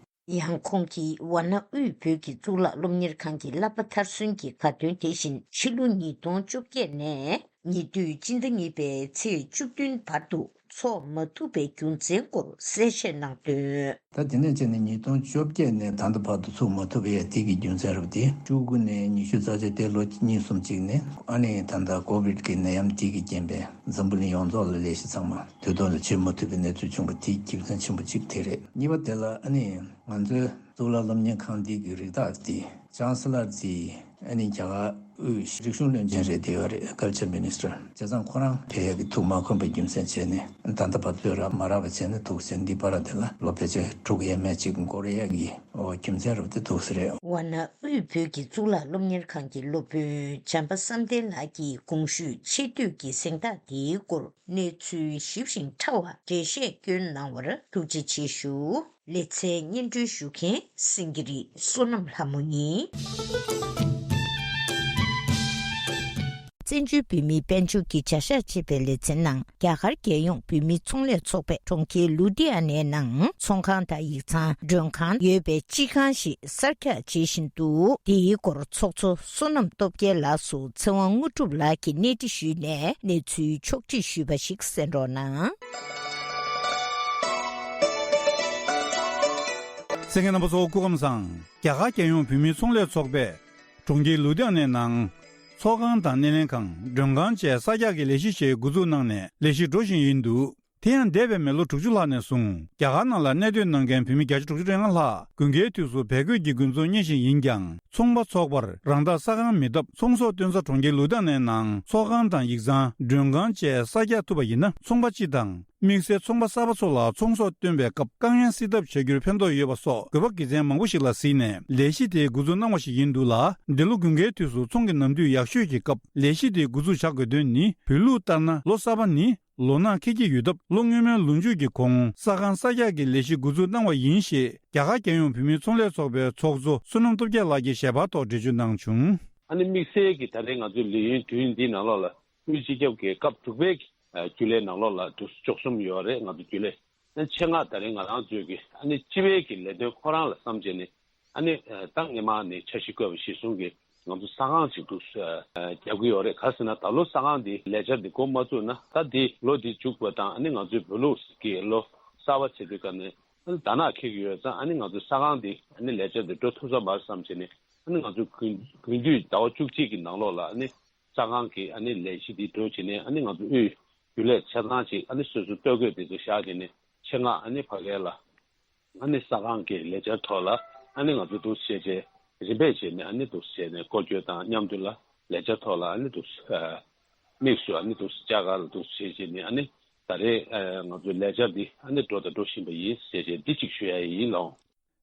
ཡང་ཁོང་གིས་ཝཱ་ཎ་དབུས་བོད་ཀྱི་གཙུག་ལག་སློབ་གཉེར་ཁང་གི་བསླབ་པ་མཐར་སོན་གྱི་དགའ་སྟོན་དེ་བཞིན་ཕྱི་ལོ་ཉིས་སྟོང་བཅོ་བརྒྱད་ནས་ཉེ་དུས་སྤྱི་ཟླ་གཉིས་པའི་ཚེས་བཅུ་བདུན་བར་དུ་ཚོགས་མ་ཐུབ་པའི་རྒྱུ་མཚན་སྐོར་གསལ་བཤད་གནང་དོན། ད་དེ་ནས་བྱས་ནས་ཉིས་སྟོང་བཅོ་བརྒྱད་ནས་ད་ལྟ་བར་དུ་ཚུགས་མ་ཐུབ་པའི་དེ་གི་རྒྱུ་མཚན་རབ་དེ་བཅུ་དགུ་ནས་ཉི་ཤུ་རྩ་བརྒྱད་དེ་ལོ་གཉིས་གསུམ་གཅིག་ནས་ཨ་ནི་ད་ལྟ་ཀོ་བིད་ཀྱི་ནད་ཡམས་དེ་གི་རྐྱེན་པས་འཛམ་བུ་གླིང་ཡོངས་རྫོགས་ལ་ལས་གཞི་ཚང་མ་དུས་ཐོག་ལ་བྱེད་མ་ཐུབ་པའི་གནས་ཚུལ་བྱུང་བ་དེ་རྒྱུ་མཚན་ཆེན་པོ་གཅིག་དེ་རེད། གཉིས་པ་དེ་ལ་ཨ་ནི་ང་ཚོའི་གཙུག་ལག་སློབ་གཉེར་ཁང་འདི་གི་རིགས་བདག་དེ་ཅང་སི་ལར་དེ་ ཨ་ནི་རྒྱ་གར་དབུས་རིག་གཞུང་བློན་ཆེན་རེད་བསྡད་ཡོད་རེད། Culture Minister། བྱས་ཙང་ཁོ་རང་ཕེབས་ཡག་གི་ཐུགས་མ་འཁོན་པའི་རྒྱུ་མཚན་བྱས་ནས་ད་ལྟ་བར་དུ་རག་མ་རག་པ་བྱས་ནས་འདུག་ཟེར། འདི་པར་དེ་ལ་ལོ་ཕལ་ཆེར་དྲུག་ཡས་མས་ཅིག་འགོར་ཡག་གི་རྒྱུ་མཚན་རུ་དེ་འདུག་ཟེར་རེད། ཝཱ་ཎ་དབུས་བོད་ཀྱི་གཙུག་ལག་སློབ་གཉེར་ཁང་གི་སློབ་དཔོན་བྱམས་པ་བསམ་གཏན་ལགས་ཀྱིས་གོང་ཞུས་ཆེ་བསྟོད་ཀྱི་གཟེངས་རྟགས་དེའི་སྐོར་གནས་ཚུལ་ཞིབ་ཞིང་ཕྲ་བ་འགྲེལ་བཤད་བསྐྱོན་གནང་བར་ཐུགས་རྗེ་ཆེ་ཞུ། ལེ་ཚན་སྙན་སྒྲོན་ཞུ་མཁན་སེང་གེ་རི་བསོད་ནམས་ལྷ་མོ་ཡིན། བཙན་བྱོལ་བོད་མིའི་དཔལ་འབྱོར་གྱི་བྱ་གཞག་ཅེས་པའི་ལེ་ཚན་ནང་། རྒྱ་གར་རྒྱལ་ཡོངས་བོད་མིའི་ཚོང་ལས་ཚོགས་པས་གྲོང་ཁྱེར་ལུ་དྷི་ཡ་ནའི་ནང་ཚོང་ཁང་དང་ཡིག་ཚང་། མགྲོན་ཁང་ཡོད་པའི་སྤྱི་ཁང་ཞིག་གསར་རྒྱག་བྱེད་བཞིན་འདུག་དེའི་སྐོར་ཚོགས་གཙོ་བསོད་ནམས་སྟོབས་རྒྱལ་ལགས་སུ་ཚེ་དབང་དངོས་གྲུབ་ལགས་ཀྱིས་གནས་འདྲི་ཞུས་ནས་གནས་ཚུལ་ཕྱོགས་སྒྲིག་ཞུས་པ་ཞིག་གསན་རོགས་གནང་། གསན་མཁན་རྣམ་པ་ཚོ་སྐུ་ཁམས་བཟང་། རྒྱ་གར་རྒྱལ་ཡོངས་བོད་མིའི་ཚོང་ལས་ཚོགས་པས་གྲོང་ཁྱེར་ལུ་དྷི་ཡ་ནའི་ནང་ཚོགས་ཁང་དང་སྣེ་ལེན་ཁང་། མགྲོན་ཁང་བཅས་གསར་རྒྱག་གི་ལས་གཞི་ཞིག་འགོ་འཛུགས་གནང་ནས་ལས་གཞི་འགྲོ་བཞིན་ཡིན་འདུག་དེ་ཡང་འདས་པའི་མི་ལོ་དྲུག་ཅུ་ལྷག་ནས་བཟུང་རྒྱ་གར་ནང་ལ་གནས་སྡོད་གནང་མཁན་བོད་མི་བརྒྱ་ཆ་དྲུག་ཅུ་རེ་ལྔ་ལྷག་དགུན་ཁའི་དུས་སུ་བལ་གོས་ཀྱི་དགུན་ཚོགས་གཉེར་བཞིན་ཡིན་ཀྱང་། ཚོང་པ་ཚོགས་པར་རང་བདག་ས་ཁང་མེད་སྟབས། ཚོང་ཟོག་བཏོན་ས་གྲོང་ཁྱེར་ལུ་དྷི་ཡ་ནའི་ནང་ཚོགས་ཁང་དང་ཡིག་ཚང་། མགྲོན་ཁང་བཅས་གསར་རྒྱག་ཐུབ་པ་ཡིན་ན། ཚོང་པ་སྤྱི་དང་། དམིགས་བསལ་ཚོང་པ་གསར་པ་ཚོ་ལ་ཚོང་ཟོག་བཏོན་པའི་སྐབས་དཀའ་ངལ་སེལ་ཐབས་བྱ་རྒྱུར་ཕན་ཐོགས་ཡོད་པ་སོགས་དགོས་པ་དགེ་མཚན་མང་པོ་ཞིག་ལ་གཟིགས་ནས་ལས་གཞི་དེ་འགོ་འཛུགས་གནང་བ་ཞིག་ཡིན་འདུག་ལ། འདི་ལོ་དགུན་ཁའི་དུས་སུ་ཚོང་གི་ནམ་དུས་ཡག་ཤོས་ཀྱི་སྐབས་ལས་གཞི་དེ་འགོ་འཛུགས་བྱ་དགོས་དོན་ནི། བོད་ལུགས་ལྟར་ན་ལོ་གསར་པ་ནི་ལོ་ནག་འཁེལ་གྱི་ཡོད་སྟབས། ལོ་སྔོན་མའི་ལོ་མཇུག་གི་གོང་ས་ཁང་གསར་རྒྱག་གི་ལས་གཞི་འགོ་འཛུགས་གནང་བ་ཡིན་ཞེས་རྒྱ་གར་རྒྱལ་ཡོངས་བོད་མིའི་ཚོང་ལས་ཚོགས་པའི་ཚོགས་གཙོ་བསོད་ནམས་སྟོབས་རྒྱལ་ལགས་ཀྱིས་ཞལ་པར་ཐོག་འགྲེལ་བརྗོད་གནང་བྱུང་། ཨ་ནི་དམིགས་བསལ་གྱི་ད་རེས་ང་ཚོའི་ལས་ཡུན་དུས་ཡུན་འདིའི་ནང་ལོགས་ལ་དབུས་སྤྱི་ཁྱབ་ཀྱི་སྐབས་དྲུག་པའི་ཨ་རྒྱུན་ལས་ནང་ལོགས་ལ་དུ་བཅུ་གསུམ་ཡོད་རེད། ང་ཚོ་རྒྱུན་ལས་ཨ་ཆེད་མངགས་ད་རེས་ང་རང་ཚོའི་གི་ཨ་ནི་སྤྱི་པའི་གི་ལས་དོན་ཁོ་རང་ལ་བསམ་བྱས་ནས་ཨ་ནི་ཨ་ད་སྔས་མ་ནས་འཆར་གཞི་བཀོད་པ་གཞིར་བཟུང་གི་ང་ཚོ་ས་ཁང་ཅིག་ཏུ་ཨ་རྒྱག་གི་ཡོད་རེད། ག་ཟེར་ན་ད་ལོ་ས་ཁང་འདི་ལས་འཆར་འདི་འགོ་མ་བཙུགས་ན་ད་འདི་ལོ་འདི་མཇུག་པ་དང་ཨ་ནི་ང་ཚོའི་བོད་ལུགས་ཀྱི་ལོ་གསར་པ་བྱེད་དུས་སྐབས་ནས་ཨ་ནི་ཟླ་ནག་འཁེལ་གྱི་ཡོད་ཙང་ཨ་ནི་ང་ཚོའི་ས་ཁང་འདི་ཨ་ནི་ལས་འཆར་འདི་འགྲོ་ཐུབ་ས་མ་རེད་བསམ་བྱས་ནས་ཨ་ནི་ང་ཚོ་དགུན་དགུན་དུས་ཟླ་བ་བཅུ་གཅིག་གི་ནང་ལོགས་ལ་ཨ་ནི་ས་ཁང་གི་ཨ་ནི་ལས་གཞི་འདི་འགྲོ་བྱས་ནས་ཨ་ནི་ང་ཚོ་དབུས་རྒྱུན་ལས་ཆ་ཚང་ཅིག་ཨ་ནི་སོ་སོའི་ལྟོ་གོས་དེ་ཚོ་བཞག་བྱས་ནས་ཆེད་མངགས་ཨ་ནི་ཕ་གི་ལ་ཨ་ནི་ས་ཁང་གི་ལས་འཆར་ཐོག་ལ་ཨ་ནི་ང་ཚོ་འདུག་བྱས་བྱས་རིམ་པས་བྱས་ནས་ཨ་ནི་འདུག་བྱས་ནས་སྐོར་སྐྱོད་དང་མཉམ་དུ་ལ་ལས་འཆར་ཐོག་ལ་ཨ་ནི་འདུག་ཨ་དམིགས་སུ་ཨ་ནི་འདུག་བཅར་ག་ལ་འདུག་བྱས་བྱས་ནས་ཨ་ནི་ད་རེས་ཨ་ང་ཚོའི་ལས་འཆར་འདི་ཨ་ནི་འགྲོ་དང་འགྲོ་བཞིན་པ་ཡིན་ཟེར་བྱས་འདི་གཅིག་ཞུ་ཡ་ཡིན་ལགས།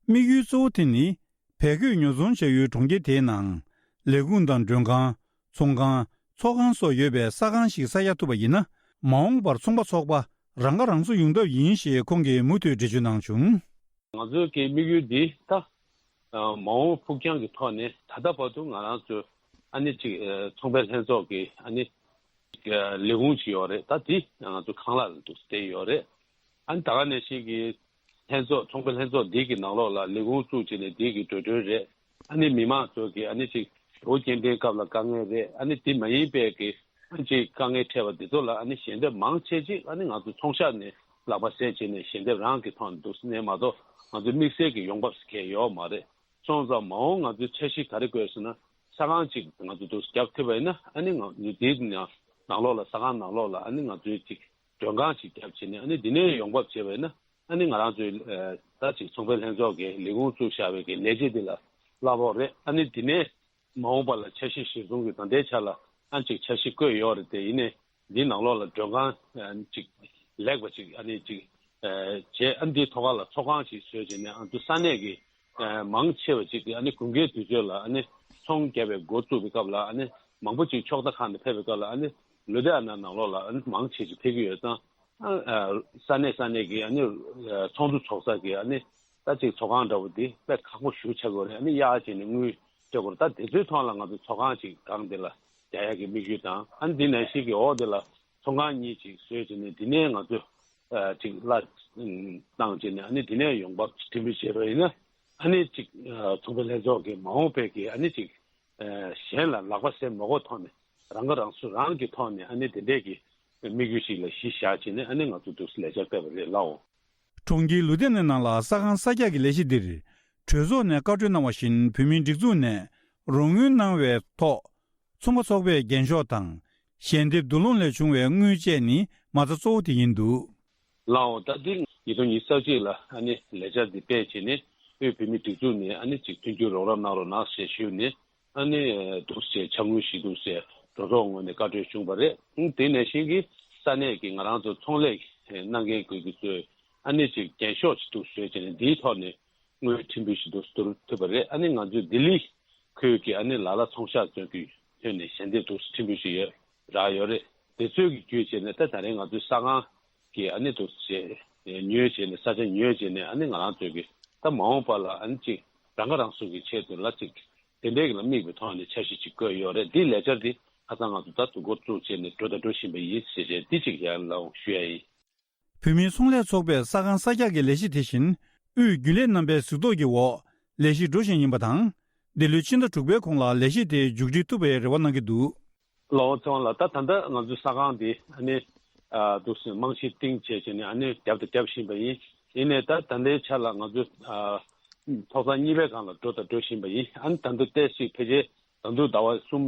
དམིགས་ཡུལ་གཙོ་བོ་དེ་ནི། བལ་གོས་ཉོ་ཚོང་བྱ་ཡུལ་གྲོང་ཁྱེར་དེའི་ནང་། ལས་ཁུངས་དང་མགྲོན་ཁང་། ཚོང་ཁང་། ཚོགས་ཁང་སོགས་ཡོད་པའི་ས་ཁང་ཞིག་གསར་རྒྱག་ཐུབ་པ་ཡིན་ན། མ་འོངས་པར་ཚོང་པ་ཚོགས་པ་རང་ཁ་རང་གསོ་ཡོང་ཐབས་ཡིན་ཞེས་ཁོང་གིས་མུ་མཐུད་འགྲེལ་བརྗོད་གནང་བྱུང་། ང་ཚོའི་གི་དམིགས་ཡུལ་འདི་ད་མ་འོངས་ཕུགས་རྒྱང་གི་ཐོག་ནས་ད་ལྟ་བར་དུ་ང་རང་ཚོའི་ཨ་ནི་ཅིག་ཚོང་པའི་ལྷན་ཚོགས་ཀྱི་ཨ་ནི་ལས་ཁུངས་ཅིག་ཡོད་རེད། ད་འདི་ང་ཚོ་ཁང་གླ་ལ་འདུག་བསྡད་ཡོད་རེད། ཨ་ནི་ད་ག་ནང་བཞིན་གྱི་ལྷན་ཚོགས་ཚོང་པའི་ལྷན་ཚོགས་འདི་གི་ནང་ལོགས་ལ་ལས་ཁུངས་བཙུགས་བྱས་ནས་འདི་གི་འགྲོ་གྲོན་རེད། ཨ་ནི་མི་མང་ཚོ་གི་ཨ་ནི་ཅིག་ཞོགས་སྐྱེལ་འདྲེན་སྐབས་ལ་དཀའ་ངལ་རེད། ཨ་ནི་འདི་མ་ཡིན་པའི་གི་ཨ་ཅིག་དཀའ་ངལ་འཕྲད་པ་འདི་ཚོ་ལ་ཨ་ནི་ཞལ་འདེབས་མང་ཆེ་ཅིག་ཨ་ནི་ང་ཚོ་ཚོང་ཤག་ནས་ལག་པ་བཟས་བྱས་ནས་ཞལ་འདེབས་རང་གི་ཐོག་ནས་འདུག་ནས་མ་གཏོགས་ང་ཚོ་དམིགས་བསལ་གྱི་ཡོང་འབབ་ཟེར་མཁན་ཡོད་མ་རེད། སོང་ཙང་མ་འོངས་ང་ཚོའི་འཆར་གཞི་ག་རེ་བཀོད་ཟེར་ན་ས་ཁང་ཅིག་ང་ཚོ་འདུག་རྒྱབ་ཐུབ་པ་ཡིན་ན་ཨ་ནི་ང་ཚོའི་འདིའི་ནང་ནང་ལོགས་ལ་ས་ཁང་ནང་ལོགས་ལ་ཨ་ནི་ང་ཚོའི་ཅིག་མགྲོན་ཁང་ཅིག་བརྒྱབ་བྱས་ནས་ཨ་ནི་འདི་ནས་ཡོང་འབབ་བྱས་པ་ཡིན་ན་ཨ་ནི་ང་རང་ཚོའི་ད་ཅིག་ཚོང་པའི་ལྷན་ཚོགས་ཀྱི་ལས་ཁུངས་བཙུགས་བཞག་པའི་གི་ལས་བྱེད་འདི་ལ་གླ་ཕོགས་རེད། ཨ་ནི་འདི་ནས་མ་འོངས་པ་ལ་འཆར་གཞི་གཞིར་བཟུང་གི་ད་ལྟའི་ཆ་ལ་ཨ་ཅིག་འཆར་གཞི་བཀོད་ཡོད་རེད་དེ། ཡིན་ནའི་འདི་ནང་ལོགས་ལ་མགྲོན་ཁང་ཅིག་ལེགས་པ་ཅིག་ཨ་ནི་ཅིག་བྱས། ཨ་འདིའི་ཐོག་ཁ་ལ་ཚོགས་ཁང་ཞིག་བཟོས་བྱས་ནས་ཨ་ཚོ་ས་གནས་ཀྱི་མང་ཆེ་བ་ཅིག་གིས་ཨ་ནི་དགུན་ཁའི་དུས་ཚོད་ལ་ཨ་ནི་ཚོང་རྒྱག་པའི་འགོ་བཙུགས་པའི་སྐབས་ལ་ཨ་ནི་མང་པོ་ཅིག་ཕྱོགས་མཐའ་ཁག་ནས་ཕེབས་པའི་སྐབས་ལ་ཨ་ནི་ལུ་དྷི་ཡ་ན་ནང་ལོགས་ལ་ཨ་ནི་མང་ཆེ་ཅིག་ཕེབས་ཀྱི་ཡོད་ཙང་། ཨ་ས་གནས་ས་གནས་ཀྱི་ཨ་ནི་ཚོགས་འདུ་ཚོགས་ས་ཀྱི་ཨ་ནི་ད་ཅིག་ཚོགས་ཁང་འདྲ་བོ་འདི་དཔེ་ཁག་པོ་ཞེ་པོ་ཆགས་ཀྱི་ཡོད་རེད། ཨ་ནི་གཡར་བྱས་ནས་དངུལ་སྤྲད་དགོས་རེད། ད་དེ་ཚོའི་ཐོག་ལ་ང་ཚོ་ཚོགས་ཁང་ཅིག་སྒང་དེ་ལ་རྒྱག་ཡག་གི་དམིགས་ཡུལ་དང་། ཨ་ནི་འདི་ནང་བཞིན་གྱི་འོག་དེ་ལ་ཚོང་ཁང་གཉིས་ཅིག་བཟོས་བྱས་ནས་འདི་ནས་ང་ཚོ་ཨ་ཅིག་གླ་བཏང་བྱས་ནས་ཨ་ནི་འདི་ནས་ཡོང་འབབ་སྒྲིམ་པ་བྱས་པ་ཡིན་ན་ཨ་ནི་ཅིག་ཨ་ཚོང་པའི་ལྷན་ཚོགས་ཀྱི་མ་འོངས་པའི་གི་ཨ་ནི་ཅིག་ཨ་གཞན་ལ་ལག་པ་བཟས་མ་དགོས་ཐོག་ནས་རང་ཁ་རང་གསོ་རང་གི་ཐོག་ནས་ཨ་ནི་དེ་འདྲས་ཀྱི་དམིགས་ཡུལ་ཞིག་ལ་གཞི་བཞག་བྱས་ནས་ཨ་ནི་ང་ཚོ་འདུག་སེ་ལས་འཆར་སྤེལ་བ་རེད་ལགས། གྲོང་ཁྱེར་ལུ་དྷི་ཡ་ན་ནང་ལ་ས་ཁང་གསར་རྒྱག་གི་ལས་གཞི་འདིར་གྲོས་ཚོགས་ནས་བཀའ་འཁྲོལ་གནང་བ་བཞིན་བོད་མིའི་སྒྲིག་འཛུགས་ནས་རོགས་དངུལ་གནང་བའི་ཐོག་ཚོང་པ་ཚོགས་པས་རྒྱན་ཤོག་དང་ཞལ་འདེབས་བསྡུ་སློང་ལས་བྱུང་བའི་དངུལ་བཅས་ནི་མ་རྩ་གཙོ་བོ་དེ་ཡིན་འདུག། ལགས་འོང་། ད་ཐེངས་ཉིས་སྟོང་ཉི་ཤུ་རྩ་གཅིག་ལ་ཨ་ནི་ལས་འཆར་འདི་སྤེལ་བྱས་ནས་དབུས་བོད་མིའི་སྒྲིག་འཛུགས་ནས་ཨ་ནི་ཅིག་མཐུན་འགྱུར་རོགས་རམ་གནང་རོགས་གནང་ཞེས་ཞུས་ནས་ ཨ་ནི་འདུག་སེ་ཅིག་ཅ་དངོས་ཤིག་འདུག་སེ་འགྲོ་ཐོག་ངོས་ནས་བཀའ་འཁྲོལ་བྱུང་བ་རེད། ཨང་། དེ་ནང་བཞིན་གྱི་ས་གནས་ཀྱི་ང་རང་ཚོ་ཚོང་ལས་གནང་མཁན་ཀྱི་ཚོས་ཨ་ནི་ཅིག་རྒྱན་ཤོག་ཅིག་འདུག་བཟོས་བྱས་ནས། འདིའི་ཐོག་ནས་དངུལ་ཕྲན་བུ་ཞིག་འདུག་བསྡུ་ཐུབ་པ་རེད། ཨ་ནི་ང་ཚོའི་ལྡི་ལི་ཁུལ་གྱི་ཨ་ནི་ལ་ལ་ཚོང་ཤག་ཚོ་གི་ཐོག་ནས་ཞལ་འདེབས་འདུག་ཕྲན་བུ་ཞིག་ཡོད་རག་ཡོད་རེད། དེ་ཚོའི་གི་བརྒྱུད་བྱས་ནས། ད་ད་རེས་ང་ཚོའི་ས་ཁང་གི་ཨ་ནི་འདུག་སེ་ཉོས་བྱས་ནས། ས་ཆ་ཉོས་བྱས་ནས། ཨ་ནི་ང་རང་ཚོའི་གི་ད་མ་འོངས་པ་ལ་ཨ་ནི་ཅིག་རང་ཁ་རང་གསོ་གི་ཆེད་དུ་ལ་ཅིག་དེ་འདྲའི་གི་ལ་དམིགས་པའི་ཐོག་ནས་འཆར་གཞི་ཅིག་བཀོད་ཡོད་རེད། འདིའི་ལས་འཆར་འདི་ཁ་སང་ང་ཚོ་ད་དུ་འགོ་བཙུགས་བྱས་ནས་འགྲོ་དང་འགྲོ་བཞིན་པ་ཡིན་ཟེར་བྱས། འདི་ཅིག་ཡང་ལའང་ཞུ་ཡ་ཡིན། བོད་མིའི་ཚོང་ལས་ཚོགས་པས་ས་ཁང་གསར་རྒྱག་གི་ལས་གཞི་དེ་བཞིན་དབུས་རྒྱུན་ལས་རྣམ་པའི་གཟིགས་རྟོག་གི་འོག་ལས་གཞི་འགྲོ་བཞིན་ཡིན་པ་དང་། འདི་ལོའི་ཕྱི་ཟླ་དྲུག་པའི་གོང་ལ་ལས་གཞི་དེ་མཇུག་སྒྲིལ་ཐུབ་པའི་རེ་བ་གནང་གི་འདུག། ལགས་འོང་། ཚེ་དབང་ལགས། ད་ད་ལྟ་ང་ཚོའི་ས་ཁང་འདི་ཨ་ནི་ཨ་འདུག་སེ་རྨང་གཞི་བཏིང་བྱས་བྱས་ནས་ཨ་ནི་རྒྱབ་དང་རྒྱབ་བཞིན་པ་ཡིན། ཡིན་ནའི་ད་ད་ལྟའི་ཆ་ལ་ང་ཚོ་ཨ་ཐོག་ཚང་གཉིས་པའི་སྒང་ལ་འགྲོ་དང་འགྲོ་བཞིན་པ་ཡིན། ཨ་ནི་ད་དུང་ཏོག་ཙམ་ཅིག་ཕལ་ཆེར་ད་དུང་ཟླ་བ་གསུམ།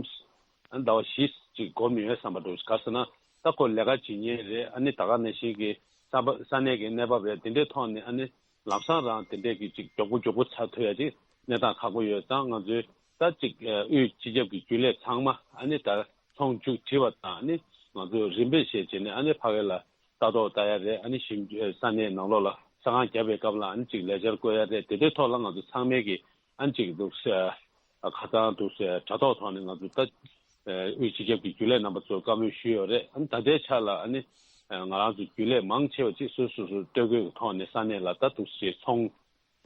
ཨ་ནི་ཟླ་བ་བཞི་ཅིག་འགོར་མི་ཡོད་བསམ་པ་འདུག། ག་ཟེར་ན་ད་ཁོ་ལས་ཀ་བྱེད་མཁན་རེད། ཨ་ནི་ད་ག་ནང་བཞིན་གྱི་ས་པ་ས་གནས་ཀྱི་གནས་བབ་རེད། དེ་འདྲའི་ཐོག་ནས་ཨ་ནི་ལམ་སང་རང་དེ་འདྲའི་གི་ཅིག་མགྱོགས་པོ་མགྱོགས་པོ་ཚར་ཐུབ་ཡ་ཅིག་གནས་སྟངས་ཁག་པོ་ཡོད་ཙང་། ང་ཚོའི་ད་ཅིག་ཨ་དབུས་སྤྱི་ཁྱབ་ཀྱི་རྒྱུན་ལས་ཚང་མ་ཨ་ནི་ད་ཚོང་མཇུག་སྒྲིལ་བ་དང་། ཨ་ནི་ང་ཚོས་རིམ་པས་བྱས་བྱས་ནས་ཨ་ནི་ཕ་གི་ལ་ལྟ་རྟོག་ལྟ་ཡ་རེད། ཨ་ནི་ཞིབ་ཨ་ས་གནས་ནང་ལོགས་ལ་ས་ཁང་བརྒྱབ་པའི་སྐབས་ལ་ཨ་ནི་ཅིག་ལས་འཆར་བཀོད་ཡ་རེད། དེ་འདྲའི་ཐོག་ལ་ང་ཚོ་ཚང་མས་ཀྱི་ཨ་ནི་ཅིག་འདུག་སེ་ཨ་ཁ་སང་འདུག་སེ་དྲ་ཐོག་ཐོག་ནས་ང་ཚོ་ད་ཨ་དབུས་སྤྱི་ཁྱབ་ཀྱི་རྒྱུན་ལས་རྣམ་པ་ཚོར་བཀའ་མོལ་ཞུས་ཡོད་རེད། ཨ་ནི་ད་ལྟའི་ཆ་ལ་ཨ་ནི་ཨ་ང་རང་ཚོ་རྒྱུན་ལས་མང་ཆེ་བ་ཅིག་སོ་སོ་སོ་སྟོད་གོས་ཀྱི་ཐོག་ནས་ས་གནས་ལ་ད་འདུག་སེ་ཚོང་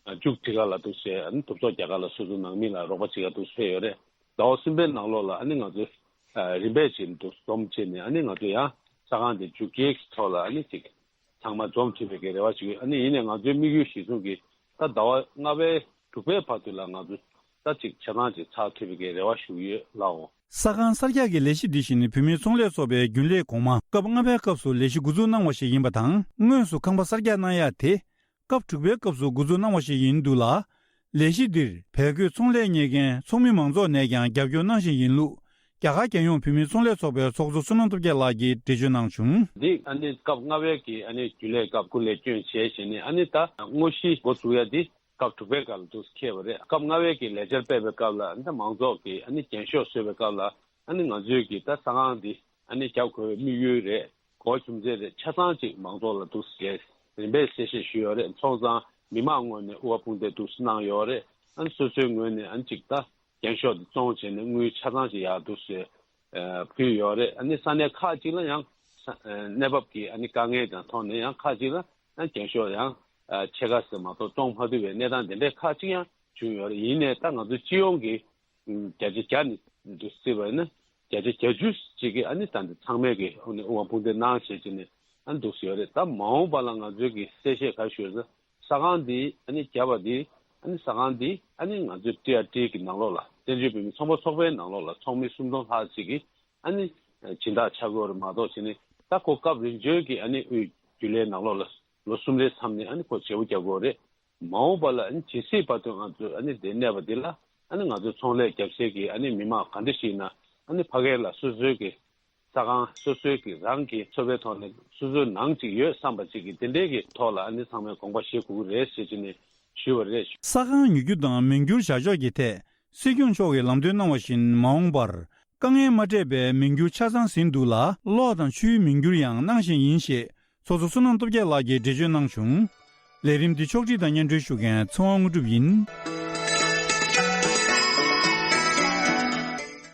མཇུག་སྒྲིལ་ག་ལ་འདུག་སེ། ཨ་ནི་ཐུབ་ཚོད་རྒྱག་ག་ལ་སོ་སོ་ནང་མི་ལ་རོགས་པ་བྱེད་ག་འདུག་སེ་ཕེབས་ཡོད་རེད། ཟླ་བ་གསུམ་པའི་ནང་ལོགས་ལ་ཨ་ནི་ང་ཚོས་ཨ་རིམ་པས་བྱས་འདུག་འཛོམས་བྱས་ནས། ཨ་ནི་ང་ཚོ་ཡང་ས་ཁང་དེ་མཇུག་སྐྱེལ་གྱི་ཐོག་ལ་ཨ་ནི་ཅིག་ཚང་མ་འཛོམས་ཐུབ་པའི་གི་རེ་བ་ཞིག་ཡོད། ཨ་ནི་ཡིན་ནའི་ང་ཚོའི་དམིགས་ཡུལ་གཞིར་བཟུང་གིས་ད་ཟླ་བ་ལྔ་པའི་དྲུག་པའི་བར་དུ་ལ་ང་ཚོ་ད་ཅིག་ཆ་ཚང་ཅིག་ཚར་ཐུབ་པའི་གི་རེ་བ་ཞུ་གི་ཡོད་ལགས་འོང་། ས་ཁང་གསར་རྒྱག་གི་ལས་གཞི་འདི་བཞིན་བོད་མིའི་ཚོང་ལས་ཚོགས་པའི་རྒྱུན་ལས་གོང་མ་སྐབས་ལྔ་པའི་སྐབས་སུ་ལས་གཞི་འགོ་འཛུགས་གནང་བ་ཞིག་ཡིན་པ་དང་། དངོས་སུ་ཁང་པ་གསར་རྒྱག་གནང་ཡ་དེ་སྐབས་དྲུག་པའི་སྐབས་སུ་འགོ་འཛུགས་གནང་བ་ཞིག་ཡིན་འདུག་ལ། ལས་གཞི་འདིར་བལ་གོས་ཚོང་ལས་གཉེར་མཁན་ཚོགས་མི་མང་ཚོགས་ནས་ཀྱང་རྒྱབ་སྐྱོར་གནང་བཞིན་ཡིན་ལུགས། རྒྱ་གར་རྒྱལ་ཡོངས་བོད་མིའི་ཚོང་ལས་ཚོགས་པའི་ཚོགས་གཙོ་བསོད་ནམས་སྟོབས་རྒྱལ་ལགས་ཀྱིས་འགྲེལ་བརྗོད་གནང་བྱུང་། འདི་ཨ་ནི་སྐབས་ལྔ་པའི་གི་ཨ་ནི་རྒྱུན་ལས་སྐབས་སྐུ་ལས་བསྐྱོན་བྱས་བྱས་ནས། ཨ་ནི་ད་དངོས་གཞི་འགོ་འཛུགས་ཡ་འདི་སྐབས་དྲུག་པའི་སྐབས་ལ་འདུག་འཁེལ་བ་རེད། སྐབས་ལྔ་པའི་གི་ལས་འཆར་སྤེལ་བའི་སྐབས་ལ་ད་མང་ཚོགས་ཀྱི་ཨ་ནི་རྒྱན་ཤོག་བཟོས་པའི་སྐབས་ལ། ཨ་ནི་ང་ཚོའི་གི་ད་ས་ཁང་འདི་ཨ་ནི་རྒྱབ་དགོས་པའི་དམིགས་ཡུལ་རེད། གོ་རྒྱུ་མཚན་རེད། ཆ་ཚང་ཅིག་མང་ཚོགས་ལ་འདུག་ཟེར་རིམ་པས་གསལ་བཤད་ཞུས་ཡོད་རེད། སོང་ཙང་མི་མང་ངོས་ནས་དབུ་བ་དཔུང་འདེགས་འདུག་གནང་ཡོད་རེད། ཨ་ནི་སོ་སོའི་ངོས་ནས་ཨ་ནི་ཅིག་ད་རྒྱན་ཤོག་འདི་བཙོང་བྱས་ནས་དངུལ་ཆ་ཚང་ཅིག་ཡར་འདུག་ཟེར་ཕུལ་ཡོད་རེད། ཨ་ནི་ས་གནས་ཁག་ཅིག་ལ་ཡང་ས་གནས་བབ་ཀྱི་ཨ་ནི་དཀའ་ངལ་དང་ཐོག་ནས་ཡང་ཁག་ཅིག་ལ་ཡང་རྒྱན་ཤོག་ཡང་ཕྱེད་ཀ་ཙམ་མ་གཏོགས་བཙོང་མ་ཐུབ་པའི་གནས་སྟངས་དེ་འདྲའི་ཁག་ཅིག་ཡང་བྱུང་ཡོད་རེད། ཡིན་ནའི་ད་ང་ཚོ་སྤྱི་ཡོངས་ཀྱི་བརྒྱ་ཆ་བརྒྱ་ནས་འདུག་བརྩིས་པ་ཡིན་ན། བརྒྱ་ཆ་བརྒྱད་ཅུ་ཅིག་གིས་ཨ་ནི་ད་འདི་ཚང་མས་ཀྱི་ཨ་ནི་དབུ་བ་དཔུང་འདེགས་གནང་བྱས་བྱས་ནས་ཨ་ནི་འདུག་སེ་ཡོད་རེད། ད་མ་འོངས་པ་ལ་ང་ཚོའི་གི་གསལ་བཤད་ག་རེ་ཞུ་ཟེར། ས་ཁང་འདི་ཨ་ནི་བརྒྱབ་པ་འདི་ཨ་ནི་ས་ཁང་འདི་ཨ་ནི་ང་ཚོའི་ཊི་ཨར་ཊི་གི་ནང་ལོགས་ལ་བཙན་བྱོལ་བོད་མིའི་ཚོང་པ་ཚོགས་པའི་ནང་ལོགས་ལ་ཚོགས་མི་སུམ་སྟོང་ལྷག་ཅིག་གིས་ཨ་ནི་སྦྱིན་བདག་ཆགས་ཀྱི་ཡོད་རེད་མ་གཏོགས། བྱས་ནས་ད་ཁོ་སྐབས་རིམ་བྱོན་གྱི་ཨ་ནི་དབུས་རྒྱུན་ལས་ནང་ལོགས་ལ་ལོ་གསུམ་རེའི་མཚམས་ནས་ཨ་ནི་ཁོ་བརྗེ་པོ་རྒྱག་གི་ཡོད་རེད། མ་འོངས་པ་ལ་ཨ་ནི་ཇི་སྲིད་བར་དུ་ང་ཚོ་ཨ་ནི་འདིར་གནས་པ་འདི་ལ་ཨ་ནི་ང་ཚོ་ཚོང་ལས་རྒྱབ་སའི་གི་ཨ་ནི་མི་མང་ག་འདྲ་ཞིག་ཡིན་ན་ཨ་ནི་ཕ་གི་ལ་སོ་སོའི་གི་ས་ཁང་སོ་སོའི་གི་རང་གི་ཚོ་པའི་ཐོག་ནས་སོ་སོའི་ནང་ཅིག་ཡོད་བསམ་པ་ཅིག་གི་དེ་འདྲའི་གི་ཐོག་ལ་ཨ་ནི་ཚང་མས་དགོངས་པ་བཞེས་དགོས་ཀྱི་རེད་ཟེར་བྱས་ནས་ཞུས་པ་རེད། ས་ཁང་ཉོ་རྒྱུ་དང་མི་འགྱུར་བཞག་ཕྱོགས་ཀྱི་ཐད། སྲིད་སྐྱོང་མཆོག་གིས་ལམ་སྟོན་གནང་བ་བཞིན་མ་འོངས་པར་དཀའ་ངལ་མ་འཕྲད་པའི་མི་འགྱུར་ཆ་ཚང་ཟིན་འདུག་ལ། གློག་དང་ཆུའི་མི་འགྱུར་ཡང་གནང་བཞིན་ཡིན་ཞེས་ཚོགས་གཙོ་བསོད་ནམས་སྟོབས་རྒྱལ་ལགས་ཀྱིས་འགྲེལ་བརྗོད་གནང་བྱུང་། ལས་རིམ་འདི་ཕྱོགས་སྒྲིག་དང་སྙན་སྒྲོན་ཞུ་མཁན་ཚེ་དབང་དངོས་གྲུབ་ཡིན།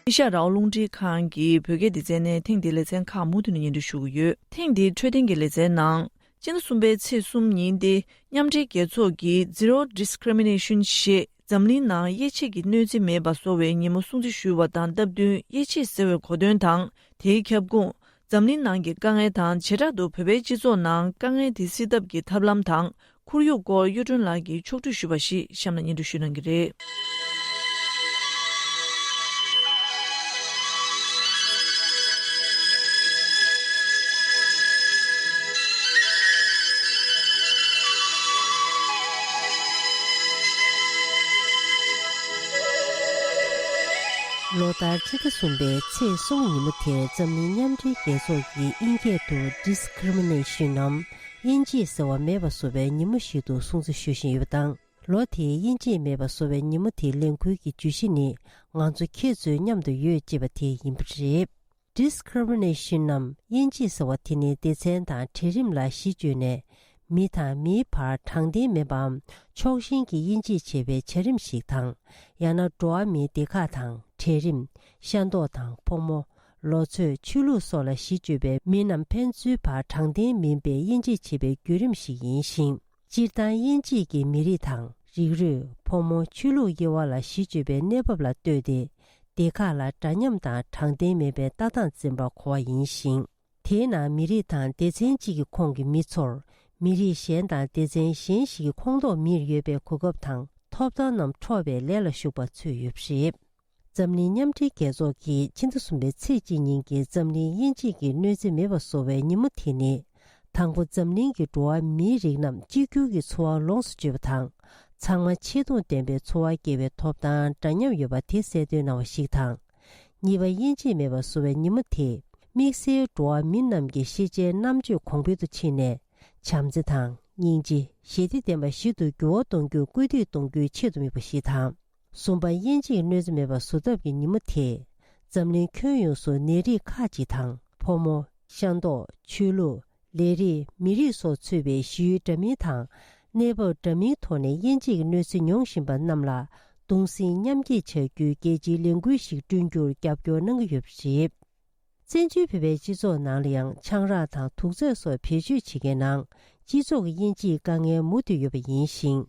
ཨེ་ཤ་ཡ་རང་དབང་རླུང་འཕྲིན་ཁང་གི་བོད་སྐད་སྡེ་ཚན་ནས་ཐེངས་འདིའི་ལེ་ཚན་ཁག་མུ་མཐུད་ནས་སྙན་སྒྲོན་ཞུ་གི་ཡོད། ཐེངས་འདིའི་འཕྲོད་བསྟེན་གྱི་ལེ་ཚན་ནང་། སྤྱི་ཟླ་གསུམ་པའི་ཚེས་གསུམ་ཉིན་ཏེ། མཉམ་འབྲེལ་རྒྱལ་ཚོགས་ཀྱིས་Zero Discrimination ཞེས་འཛམ་གླིང་ནང་དབྱེ་འབྱེད་ཀྱི་གནོད་འཚེ་མེད་པ་བཟོ་བའི་ཉིན་མོ་སྲུང་བརྩི་ཞུས་པ་དང་སྟབས་བསྟུན། དབྱེ་འབྱེད་ཟེར་བའི་གོ་དོན་དང་། དེའི་ཁྱབ་ཁོངས། འཛམ་གླིང་ནང་གི་དཀའ་ངལ་དང་། བྱེ་བྲག་ཏུ་བོད་པའི་སྤྱི་ཚོགས་ནང་དཀའ་ངལ་དེ་སེལ་ཐབས་ཀྱི་ཐབས་ལམ་དང་། ཁོར་ཡུག་སྐོར་གཡུ་སྒྲོན་ལགས་ཀྱིས་ཕྱོགས་བསྒྲིགས་ཞུས་པ་ཞིག་གཤམ་ལ་སྙན་སྒྲོན་ཞུ་གནང་གི་རེད། ལོ་ལྟར་ཕྱི་ཟླ་གསུམ་པའི་ཚེས་གསུམ་ཉིན་མོ་དེར་འཛམ་གླིང་མཉམ་འབྲེལ་རྒྱལ་ཚོགས་ཀྱིས་དབྱིན་སྐད་དུ་Discrimination ནམ། དབྱེ་འབྱེད་ཟེར་བ་མེད་པ་བཟོ་བའི་ཉིན་མོ་ཞིག་ཏུ་སྲུང་བརྩི་ཞུ་བཞིན་ཡོད་པ་དང་། ལོ་དེའི་དབྱེ་འབྱེད་མེད་པ་བཟོ་བའི་ཉིན་མོ་དེའི་ལས་འགུལ་གྱི་བརྗོད་གཞི་ནི། ང་ཚོ་ཁྱེད་ཚོའི་མཉམ་དུ་ཡོད་ཅེས་པ་དེ་ཡིན་པ་རེད། Discrimination ནམ་དབྱེ་འབྱེད་ཟེར་བ་དེ་ནི་སྡེ་ཚན་དང་གྲལ་རིམ་ལ་གཞི་བཅོལ་ནས། མི་དང་མིའི་བར་དྲང་བདེན་མེད་པའམ་ཕྱོགས་ཞེན་གྱི་དབྱེ་འབྱེད་བྱེད་པའི་བྱ་རིམ་ཞིག་དང་། ཡང་ན་འགྲོ་བ་མིའི་སྡེ་ཁག་དང་གྲལ་རིམ། ཤ་མདོག་དང་ཕོ་མོ། ལོ་ཚོད། ཆོས་ལུགས་སོགས་ལ་གཞི་བཅོལ་བའི་མི་རྣམས་ཕན་ཚུན་བར་དྲང་བདེན་མིན་པའི་དབྱེ་འབྱེད་བྱེད་པའི་བརྒྱུད་རིམ་ཞིག་ཡིན་ཞིང་། སྤྱིར་བཏང་དབྱེ་འབྱེད་ཀྱིས་མི་རིགས་དང་། རིགས་རུས། ཕོ་མོ། ཆོས་ལུགས་དབྱེ་བ་ལ་གཞི་བཅོལ་བའི་གནས་བབ་ལ་ལྟོས་ཏེ། སྡེ་ཁག་ལ་འདྲ་མཉམ་དང་དྲང་བདེན་མེད་པའི་ལྟ་སྟངས་འཛིན་པར་གོ་བ་ཡིན་ཞིང་། དེའི་ནང་མི་རིགས་དང་སྡེ་ཚན་གཅིག་གི་ཁོངས་ཀྱི་མི་ཚོར། མི་རིགས་གཞན་དང་སྡེ་ཚན་གཞན་ཞིག་གི་ཁོངས་གཏོགས་མིར་ཡོད་པའི་གོ་སྐབས་དང་ཐོབ་ཐང་རྣམས་འཕྲོག་པའི་ལས་ལ་ཞུགས་པ་ཚུད་ཡོད་པ་རེད། འཛམ་གླིང་མཉམ་འབྲེལ་རྒྱལ་ཚོགས་ཀྱིས་ཕྱི་ཟླ་གསུམ་པའི་ཚེས་གཅིག་ཉིན་གྱི་འཛམ་གླིང་དབྱེ་འབྱེད་ཀྱི་གནོད་འཚེ་མེད་པ་བཟོ་བའི་ཉིན་མོ་དེ་ནི། དང་པོ་འཛམ་གླིང་གི་འགྲོ་བ་མིའི་རིགས་རྣམས་གཅིག་གྱུར་གྱི་འཚོ་བ་ལོངས་སུ་སྤྱོད་པ་དང་། ཚང་མ་ཆེ་མཐོང་ལྡན་པའི་འཚོ་བ་སྐྱེལ་བའི་ཐོབ་ཐང་འདྲ་མཉམ་ཡོད་པ་དེ་གསལ་སྟོན་གནང་བ་ཞིག་དང་། གཉིས་པ། དབྱེ་འབྱེད་མེད་པ་བཟོ་བའི་ཉིན་མོ་དེས། དམིགས་བསལ་འགྲོ་བ་མི་རྣམས་ཀྱི་ཤེས་བྱའི་རྣམ་དཔྱོད་གོང་འཕེལ་དུ་ཕྱིན་ནས། བྱམས་བརྩེ་དང་། སྙིང་རྗེ། ཞི་བདེ་ལྡན་པ་ཞིག་ཏུ་འགྱུར་བ་གཏོང་རྒྱུར་སྐུལ་འདེད་གཏོང་རྒྱུའི་ཆེད་དུ་དམིགས་པ་ཞིག་དང་། གསུམ་པ། དབྱེ་འབྱེད་གནོད་འཚེ་མེད་པ་བཟོ་ཐབས་ཀྱི་ཉིན་མོ་དེས། འཛམ་གླིང་ཁྱོན་ཡོངས་སུ་ནད་རིགས་ཁག་ཅིག་དང་། ཕོ་མོ། ཤ་མདོག་ཆོས་ལུགས། ལས་རིགས། མི་རིགས་སོགས་ཚུད་པའི་གཞི་ཡུལ་འདྲ་མིན་དང་། གནས་བབ་འདྲ་མིན་ཐོག་ནས་དབྱེ་འབྱེད་ཀྱི་གནོད་འཚེ་མྱོང་བཞིན་པ་རྣམས་ལ། གདུང་སེམས་མཉམ་སྐྱེད་བྱ་རྒྱུའི་རྒྱལ་སྤྱིའི་ལས་འགུལ་ཞིག་བསྐྲུན་རྒྱུར་རྒྱབ་སྐྱོར་གནང་གི་ཡོད་པ་རེད། བཙན་བྱོལ་བོད་པའི་སྤྱི་ཚོགས་ནང་ལ་ཡང་ཆང་རག་དང་དུག་རྫས་སོགས་བེད་སྤྱོད་བྱེད་མཁན་ནང་སྤྱི་ཚོགས་ཀྱི་དབྱེ་འབྱེད་དཀའ་ངལ་མུ་མཐུད་ཡོད་པ་ཡིན་ཞིང་།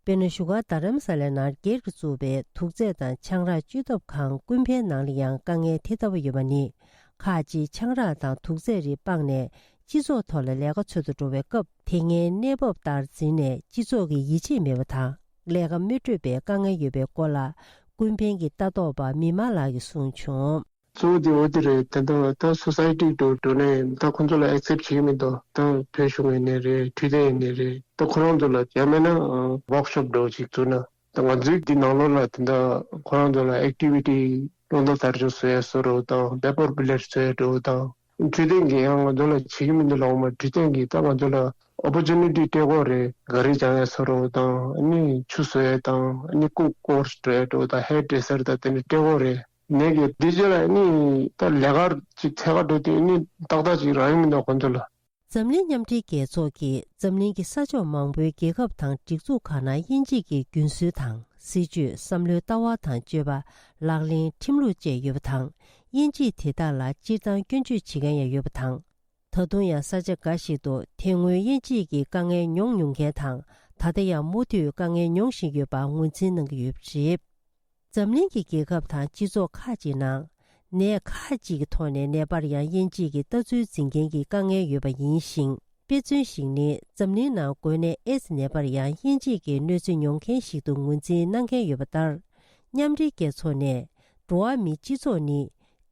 དཔེར་ན། བཞུགས་སྒར་རྡ་རམ་ས་ལའི་ནང་སྒེར་གྱིས་བཙུགས་པའི་དུག་རྫས་དང་ཆང་རག་བཅོས་ཐབས་ཁང་ཀུན་ཕན་ནང་ལ་ཡང་དཀའ་ངལ་དེ་ལྟ་བུ་ཡོད་པ་ནི། ཁག་ཅིག་ཆང་རག་དང་དུག་རྫས་རིགས་སྤངས་ནས་སྤྱི་ཚོགས་ཐོག་ལ་ལས་ཀ་འཚོལ་དུ་འགྲོ་བའི་སྐབས། དེ་སྔའི་གནས་བབ་ལྟར་འཛིན་ནས་སྤྱི་ཚོགས་ཀྱི་ཡིད་ཆེས་མེད་པ་དང་། ལས་ཀ་མི་སྤྲོད་པའི་དཀའ་ངལ་ཡོད་པའི་སྐོར་ལ། ཀུན་ཕན་གྱི་ལྟ་རྟོག་པ་མི་མང་ལགས་ཀྱིས་གསུངས་བྱུང་། གཙོ་བོ་དེ་འོ་དེ་རེད། ད་ལྟ་ད་སོ་སའི་ཊི་འགྲོ་འགྲོ་ནས་ད་ཁོང་ཚོ་ལ་ཨེག་སེབ་བྱེད་ཀྱི་མི་འདུག་ད་བོད་གཞུང་ཡིན་ནའི་རེད། འཕྲོད་བསྟེན་ཡིན་ནའི་རེད། ད་ཁོ་རང་ཚོ་ལ་ཡང་མིན་ན་ཝོག་ཤོབ་འདྲ་བོ་ཅིག་བཙུགས་ན། ད་ང་ཚོའི་འདི་ནང་ལོགས་ལ་ད་ལྟ་ཁོ་རང་ཚོ་ལ་ཨེག་ཊི་བི་ཊི་སློབ་གྲྭ་དར་ལྕོག་བཟོ་ཡ་བཟོ་འདྲ་བོ་དང་། པེ་པར་པི་ལེཊ་བཟོ་ཡ་འདྲ་བོ་དང་། འཕྲོད་བསྟེན་གྱི་ཡང་ང་ཚོ་ལ་བྱེད་ཀྱི་མི་འདུག་ལབ་མ། འཕྲོད་བསྟེན་གྱི་ད་ང་ཚོ་ལ་ཨོ་པོར་ཅུ་ནི་ཊི་སྤྲད་དགོས་རེད། ག་རེ་སྦྱང་ཡ་བཟོ་འདྲ་བོ་དང་། ཨ་ནི་ཆུ་བཟོ་ཡ་དང་། ཨ་ནི་ཀུག་ཀོར་སི་འགྲོ་ཡ་འདྲ་བོ་དང་། ཧེར་ཌི་རེ་སར་དང་དེ་འདྲ་སྤྲད་དགོས་རེད། ནས་ཀྱི་དེ་རྗེས་ལ་ནི་ད་ལས་ཀ་ཅིག་འཚོལ་ག་འགྲོ་དུས་ནི་ཏག་ཏག་ཅིག་རག་གི་མི་འདུག་ཁོང་ཚོ་ལ། འཛམ་གླིང་མཉམ་འབྲེལ་རྒྱལ་ཚོགས་ཀྱིས་འཛམ་གླིང་གི་ས་ཕྱོགས་མང་པོའི་རྒྱལ་ཁབ་དང་སྒྲིག་འཛུགས་ཁག་ནང་དབྱེ་འབྱེད་ཀྱི་རྒྱུན་སྲོལ་དང་། སྲིད་ཇུས། བསམ་བློའི་ལྟ་བ་དང་སྤྱོད་པ། ལག་ལེན། ཁྲིམས་ལུགས་བཅས་ཡོད་པ་དང་། དབྱེ་འབྱེད་དེ་དག་ལ་སྤྱིར་བཏང་སྐྱོན་བརྗོད་བྱེད་མཁན་ཡང་ཡོད་པ་དང་། ད་དུང་ཡང་ས་ཆ་འགའ་ཞིག་ཏུ་དེ་སྔོན་དབྱེ་འབྱེད་ཀྱི་དཀའ་ངལ་མྱོང་མྱོང་མཁན་དང་། ད་ལྟ་ཡང་མུ་མཐུད་དཀའ་ངལ་མྱོང་བཞིན་ཡོད་པ་ངོས་འཛིན་གནང་གི་ཡོད་པ་རེད། འཛམ་གླིང་གི་རྒྱལ་ཁབ་དང་སྤྱི་ཚོགས་ཁག་ཅིག་ནང་། ནད་ཁག་ཅིག་གི་ཐོག་ནས་ནད་པར་ཡང་དབྱེ་འབྱེད་ཀྱི་ལྟ་ཚུལ་འཛིན་མཁན་གྱི་དཀའ་ངལ་ཡོད་པ་ཡིན་ཞིང་། དཔེ་མཚོན་ཞིག་ནི། འཛམ་གླིང་ནང་འགོས་ནད་ཨེ་ཛི་ནད་པར་ཡང་དབྱེ་འབྱེད་ཀྱི་གནོད་འཚེ་མྱོང་མཁན་ཞིག་ཏུ་ངོས་འཛིན་གནང་མཁན་ཡོད་པ་ལྟར། མཉམ་འབྲེལ་རྒྱལ་ཚོགས་ནས། འགྲོ་བ་མིའི་སྤྱི་ཚོགས་ནི།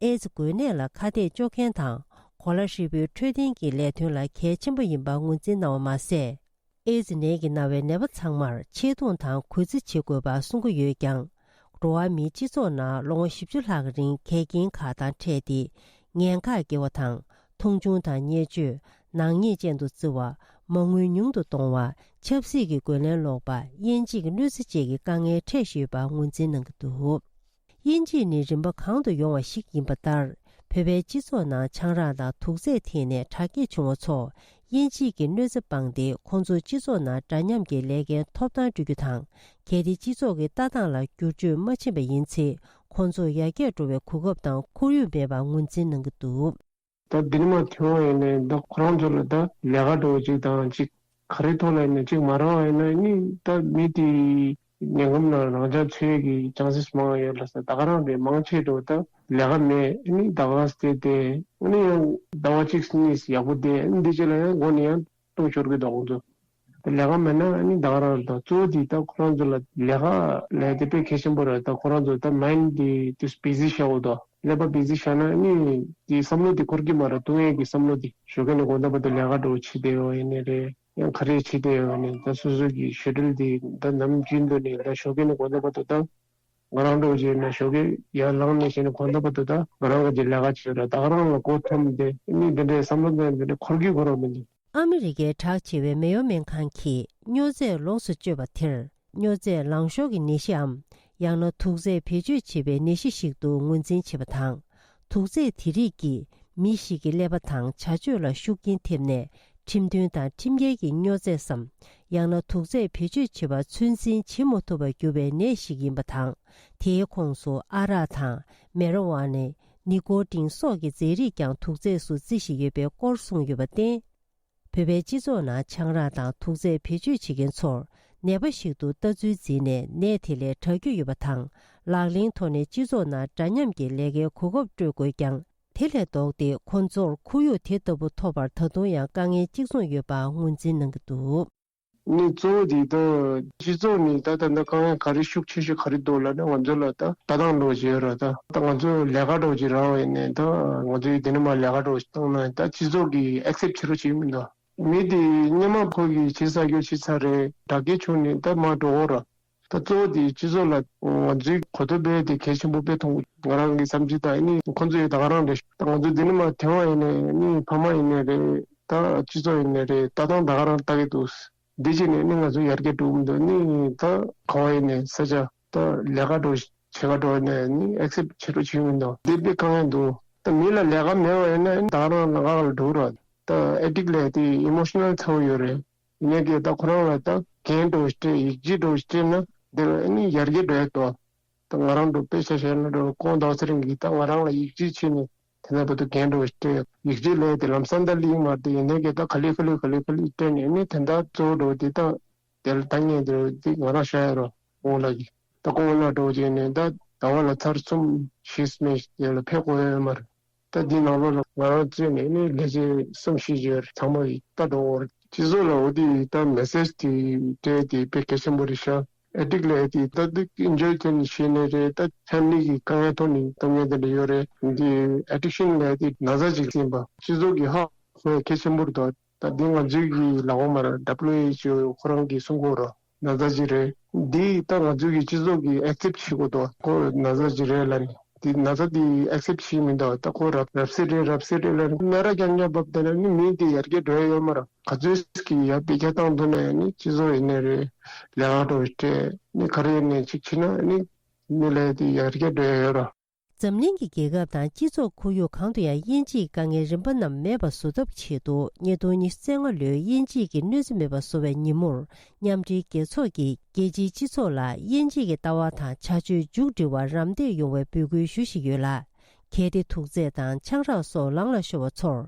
ཨེ་ཛི་འགོས་ནད་ལ་ཁ་གཏད་གཅོག་མཁན་དང་། གོ་ལ་ཧྲིལ་པོའི་འཕྲོད་བསྟེན་གྱི་ལས་དོན་ལ་གལ་ཆེན་པོ་ཡིན་པ་ངོས་འཛིན་གནང་བ་མ་ཟད། ཨེ་ཛི་ནད་ཀྱིས་ན་བའི་ནད་པ་ཚང་མར་ཆེ་མཐོང་དང་གུས་བརྩི་བྱེད་དགོས་པ་གསུང་གི་ཡོད་ཀྱང་། འགྲོ་བ་མིའི་སྤྱི་ཚོགས་ནང་ལོ་ངོ་བཞི་བཅུ་ལྷག་རིང་འགལ་རྐྱེན་ཁག་དང་འཕྲད་དེ། ངན་ཁག་སྐྱེ་བ་དང་། མཐོང་ཆུང་དང་བརྙས་བཅོས། ནག་ཉེས་ཅན་དུ་བརྩི་བ། མ་དངུལ་ཉུང་དུ་གཏོང་བ། ཆབ་སྲིད་ཀྱི་རྒོལ་ལན་སློག་པ། དབྱེ་འབྱེད་ཀྱི་གནོད་འཚེ་བཅས་ཀྱི་དཀའ་ངལ་འཕྲད་བཞིན་ཡོད་པ་ངོས་འཛིན་གནང་གི་འདུག། དབྱེ་འབྱེད་ནི་རིམ་པ་གང་དུ་ཡོང་བ་ཞིག་ཡིན་པ་ལྟར། བོད་པའི་སྤྱི་ཚོགས་ནང་ཆང་རག་དང་དུག་རྫས་འཐེན་ནས་དྲག་སྐྱེད་བྱུང་བ་ཚོ། དབྱེ་འབྱེད་ཀྱི་གནོད་འཚེ་སྤངས་ཏེ། ཁོང་ཚོ་སྤྱི་ཚོགས་ནང་འདྲ་མཉམ་གྱི་ལས་འགན་ཐོབ་ཐང་སྤྲོད་རྒྱུ་དང་། གལ་ཏེ་སྤྱི་ཚོགས་ཀྱི་ལྟ་སྟངས་ལ་བསྒྱུར་བཅོས་མ་ཕྱིན་པ་ཡིན་ཚེ། ཁོང་ཚོར་ཡར་རྒྱས་འགྲོ་བའི་གོ་སྐབས་དང་ཁོར་ཡུག་མེད་པ་ངོས་འཛིན་གནང་གི་འདུག། ད་འདི་ནས་མར་ཐོན་པ་ཡིན་ནའི་ད་ཁོ་རང་ཚོ་ལ་ད་ལས་ཀ་འདྲ་བོ་ཅིག་དང་ཅིག་ག་རེ་ཐོག་ལ་ཡིན་ན་ཅིག་མ་རག་པ་ཡིན་ན་ནི་ད་མི་དེའི་ཉེན་ཁམས་ནང་རང་འཇགས་འཚོལ་གྱི་ཅན་སིས་མང་ཡོད་ལ་ས། ད་ག་རང་རེད། མང་ཆེ་འགྲོ་ད་ལས་ཀ་མེད། ནི་ཟླ་བ་སྟེ་སྟེ་ནི་ཡང་ཟླ་བ་གཅིག་གཉིས་ཡག་པོ་བསྡད། ནི་འདི་ཅི་ལ་ཡང་མགོ་ནས་ཡང་ལྟུང་ཤོར་གི་འདུག་ཁོང་ཚོ། ད་ལས་ཀ་མེད་ན་ནི་ད་ག་རང་རེད། ད་གཙོ་བོ་དེ་ད་ཁོ་རང་ཚོ་ལ་ལས་ཀ་ལས་དེ་དཔེ་གལ་ཆེན་པོ་རེད། ད་ཁོ་རང་ཚོ་ད་མའིན་ཌི་དེ་དུས་བི་ཟི་བཞག་འོ་ད། ཀླད་པ་བི་ཟི་བཞག་ན་ནི་དེ་བསམ་བློ་དེ་འཁོར་གྱི་མ་རེད། ལྟུང་ཡས་ཀྱི་བསམ་བློ་དེ། ཞོགས་ཀས་ནས་དགོང་དག་བར་དུ་ལས་ཀ་འདྲ་བོ་བྱེད་བསྡད་ཡོད་ཡིན་ནའི་རེད། ཡང་ག་རེ་བྱེད་བསྡད་ཡོད་ནའི་ད་སོ་སོ་གི་ཤེ་ཌུལ་དེ་ད་ནམ་རྒྱུན་དུ་ནས་ད་ཞོགས་ཀས་ནས་དགོང་དག་བར་དུ་ད་ང་རང་འདྲ་བོ་བྱས་ན་ཞོགས་ཀས་ཡར་ལངས་ནས་བྱས་ནས་དགོང་དག་བར་དུ་ད་ང་རང་གི་ལས་ཀ་བྱེད་ར། ད་ག་རང་ལ་མགོ་འཐོམས་ཏེ་ནི་འདི་འདྲའི་བསམ་བློ་འདི་འདྲ་འཁོར་གྱི་འཁོར་བ་མི་འདུག། ཨ་མི་རི་ཀའི་གྲགས་ཆེ་བའི་མེ་ཡོ་སྨན་ཁང་གིས་སྨྱོ་རྫས་ལོངས་སུ་སྤྱོད་པ་དེར་ སྨྱོ་རྫས་ལང་ཤོར་གྱི་ནད་གཞིའམ། ཡང་ན་དུག་རྫས་བེད་སྤྱོད་བྱེད་པའི་ནད་གཞི་ཞིག་ཏུ་ངོས་འཛིན་བྱེད་པ་དང་། དུག་རྫས་དེ་རིགས་ཀྱིས་མི་ཞིག་གི་ཀླད་པ་དང་བྱ་སྤྱོད་ལ་ཤུགས་རྐྱེན་ཐེབས་ནས། ཁྲིམས་མཐུན་དང་ཁྲིམས་འགལ་གྱི་སྨྱོ་རྫས་སམ། ཡང་ན་དུག་རྫས་བེད་སྤྱོད་བྱེད་པར་ཚོད་འཛིན་བྱེད་མ་ཐུབ་པར་གྱུར་པའི་ནད་ཞིག་ཡིན་པ་དང་། དེའི་ཁོངས་སུ་ཨ་རག་དང་མེ་རོ་ཝ་ནེ། ནི་ཀོ་ཏིན་སོགས་ཀྱི་རྫས་རིགས་ཀྱང་དུག་རྫས་སུ་བརྩི་བཞིན་ཡོད་པའི་སྐོར་གསུངས་ཡོད་པར་བརྟེན། བོད་པའི་སྤྱི་ཚོགས་ནང་ཆང་རག་དང་དུག་རྫས་བེད་སྤྱོད་བྱེད་མཁན་ཚོར་ནད་པ་ཞིག་ཏུ་ལྟ་ཚུལ་འཛིན་ནས་ནད་དེ་ལས་དྲག་རྒྱུ་ཡོད་པ་དང་། ལག་ལེན་ཐོག་ནས་སྤྱི་ཚོགས་ནང་འདྲ་མཉམ་གྱི་ལས་ཀའི་གོ་སྐབས་སྤྲོད་དགོས་ཀྱང་། དེ་ལས་ལྡོག་སྟེ་ཁོང་ཚོར་ཁོར་ཡུག་དེ་ལྟ་བུ་ཐོབ་པར་ད་དུང་ཡང་དཀའ་ངལ་གཅིག་མཚུངས་ཡོད་པ་ངོས་འཛིན་གནང་གི་འདུག། ནི་གཙོ་བོ་དེ་ད་སྤྱི་ཚོགས་ནི་ད་ད་ལྟ་དཀའ་ངལ་ག་རེ་ཤུགས་ཆེ་ཤོས་ག་རེ་འདུག་ལབ་ན། ང་ཚོ་ལ་ད་ལྟ་སྟངས་འདྲ་བོ་ཅིག་ཡོད་ར། ད་ད་ང་ཚོ་ལས་ཀ་འདྲ་བོ་ཅིག་རག་པ་ཡིན་ནའི་ད་ང་ཚོའི་འདི་ནས་མར་ལས་ཀ་འདྲ་བོ་ཅིག་བཏང་ན་ད་སྤྱི་ཚོགས་ཀྱིས་ཨེག་སེབ་བྱེད་རོགས་བྱེད་ཀྱི་མི་འདུག། མི་དེ་སྔོན་མ་ཁོ་གིས་བྱས་ཚར་རྒྱུ་བྱས་ཚར་རེད། དྲག་སྐྱེད་བྱུང་ནས་ད་མར་འགྲོ་གི་ར། ད་གཙོ་བོ་དེ་སྤྱི་ཚོགས་ལ་ང་ཚོའི་གོ་རྟོགས་སྤེལ་དེ་གལ་ཆེན་པོ་དཔེ་མཐོང་གི། ང་རང་གི་བསམ་ཚུལ་དང་ཨ་ནི་ཁོང་ཚོ་ཡི་ད་ག་རང་རེད། ད་ང་ཚོ་འདི་ནས་མར་དེ་བ་ཡིན་ནའི་ཨ་ནི་ཕ་མ་ཡིན་ནའི་རེད། ད་སྤྱི་ཚོགས་ཡིན་ནའི་རེད། ལྟ་སྟངས་ད་ག་རང་ལྟ་གི་འདུག། འདི་བྱས་ནས་ནི་ང་ཚོ་ཡར་རྒྱས་འགྲོ་གི་མི་འདུག། ནི་ད་གང་བ་ཡིན་ནའི་ས་ཆ་ད་ལས་ཀ་འགྲོ་བྱེད་ག་འགྲོ་ནས་ནི་ཨེག་སེབ་བྱེད་རོགས་བྱེད་ཀྱི་མི་འདུག། འདི་དཔེ་དཀའ་ངལ་འདུག། ད་མི་ལ་ལས་ཀ་མེད་པ་ཡིན་ན་ནི་ད་ག་རང་ལ་ང་ལ་འགྲོ་ར། ད་ཨེ་ཌིག་ལབ་དེ་ཨི་མོ་ཤི་ནལ་ཚ་བོ་ཡོད་རེད། ཡིན་ནའི་གི་ད་ཁོ་རང་ལ་ད་འགན་འགྲོ་བྱེད་སྤྲད། ཡིག་ཆ་འགྲོ་བྱེད་སྤྲད་ན་འདི་ལ་ནི་ཡར་རྒྱས་འགྲོ་ཡ་འདུག། ད་ང་རང་འདྲ་དཔེ་ཆ་བཞག་ན་འདྲ་ཁོང་ཟླ་བ་ཚེ་རིང་གིས་ད་ང་རང་ལ་ཡིག་ཆ་བྱས་ནས་དེ་ན་བར་དུ་འགན་འགྲོ་སྤྲད། ཡིག་ཆ་ལས་དེ་ལམ་སང་ད་ལིང་མ་དེ་ཡིན་ནའི་གི་ད་ག་ལེ་ག་ལེ་ག་ལེ་ག་ལེ་སྤྲད་ནས་ནི་དེ་འདྲ་གཙོ་བོ་འགྲོ་དེ་ད་དེ་ལ་ད་ངས་འདྲ་དེ་ང་རང་བཞག་ཡ་རོ་ཁོང་ལ་གི་ད་ཁོང་ལ་འགྲོ་བྱས་ནས་ད་ཟླ་བ་ལ་ཚར་གསུམ་བཞི་སྨན་དེ་ལ་ཕེབས་དགོས་ཡོད་མ་རེད། ད་འདི་ནང་ལོགས་ལ་ང་རང་བཙུགས་ནས་ནི་ལས་བྱེད་གསུམ་བཞི་ཡོད་རེད། ཚང་མ་ཡིས་ལྟ་འགྲོ་བར་སྤྱི་ཚོགས་ལ་འོ་དེ་ད་མེ་སེ་ཇི་དེ་སྤྲད་དེ་དཔེ་གལ་ཆེན་པོ་རེད་ཤག། ཨེ་ཌིག་ལབ་དེ་ད་འདི་ཨེན་ཇོ་ཡི་ཐོག་ནས་བྱས་ནས་རེད། ད་ཕེ་མི་ལི་གི་དཀའ་ངལ་ཐོག་ནས་གཏོང་མཁན་དེ་འདྲ་ཡོད་རེད། འདི་ཨེ་ཌིག་ཤན་ལབ་དེ་ན་ཚ་ཅིག་ཡིན་པ་སྤྱི་ཚོགས་ཀྱིས་ཧ་གོ་ཡ་གལ་ཆེན་པོ་རེད་དོ། ད་འདི་ང་ཚོའི་གི་ལབ་དགོས་མ་རེད། ཌབ་ལིའུ་ཨེཆ་ཨོ་ཁོ་རང་གིས་གསུང་གི་ཡོད་རེད། ན་ཚ་ཅིག་རེད། འདི་ད་ང་ཚོའི་གི་སྤྱི་ཚོགས་ཀྱིས་ཨེག་སེབ་བྱེད་དགོས་འདུག། ཁོ་ན་ཚ་ཅིག་རེད་ལབ་ནས་འདི་ན་ཚ་འདི་ཨེག་སེབ་བྱེད་མི་འདུག། ད་ཁོ་རབ་རབ་སེ་རེད་རབ་སེ་རེད་ལབ་ནས་སྨན་ར་རྐྱང་རྐྱང་བབས་བསྡད་ན་ནི་མི་འདི་ཡར་རྒྱས་འགྲོ་ཡ་ཡོད་མ་རེད། ག་ཚོད་ཀྱིས་ཡར་འཕེལ་རྒྱས་བཏང་ཐུབ་ན་ཡང་ནི་སྤྱི་ཚོགས་ཡིན་ནའི་རེད། ལས་ཀ་འགྲོ་བའི་གྲས་ནི་ག་རེ་ཡིན་ནའི་ཅིག་བྱེད་ན་ནི་མི་ལ་དེ་ཡར་རྒྱས་འགྲོ་ཡ་ཡོད་ར། འཛམ་གླིང་གི་རྒྱལ་ཁབ་དང་སྤྱི་ཚོགས་ཁོར་ཡུག་གང་དུ་ཡང་དབྱེ་འབྱེད་དཀའ་ངལ་རིམ་པ་རྣམས་མེད་པ་བཟོ་ཐབས་ཆེད་དུ། ཉིས་སྟོང་ཉི་ཤུ་རྩ་ལྔ་ལོའི་དབྱེ་འབྱེད་ཀྱི་གནོད་འཚེ་མེད་པ་བཟོ་བའི་ཉིན་མོར། མཉམ་འབྲེལ་རྒྱལ་ཚོགས་ཀྱིས་རྒྱལ་སྤྱིའི་སྤྱི་ཚོགས་ལ་དབྱེ་འབྱེད་ཀྱི་ལྟ་བ་དང་བྱ་སྤྱོད་མཇུག་སྒྲིལ་བར་རམ་འདེགས་ཡོང་བའི་འབོད་སྐུལ་ཞུ་བཞིན་ཡོད་ལ། གལ་ཏེ་དུག་རྫས་དང་ཆང་རག་སོགས་ལངས་ལ་ཤོར་བ་ཚོར།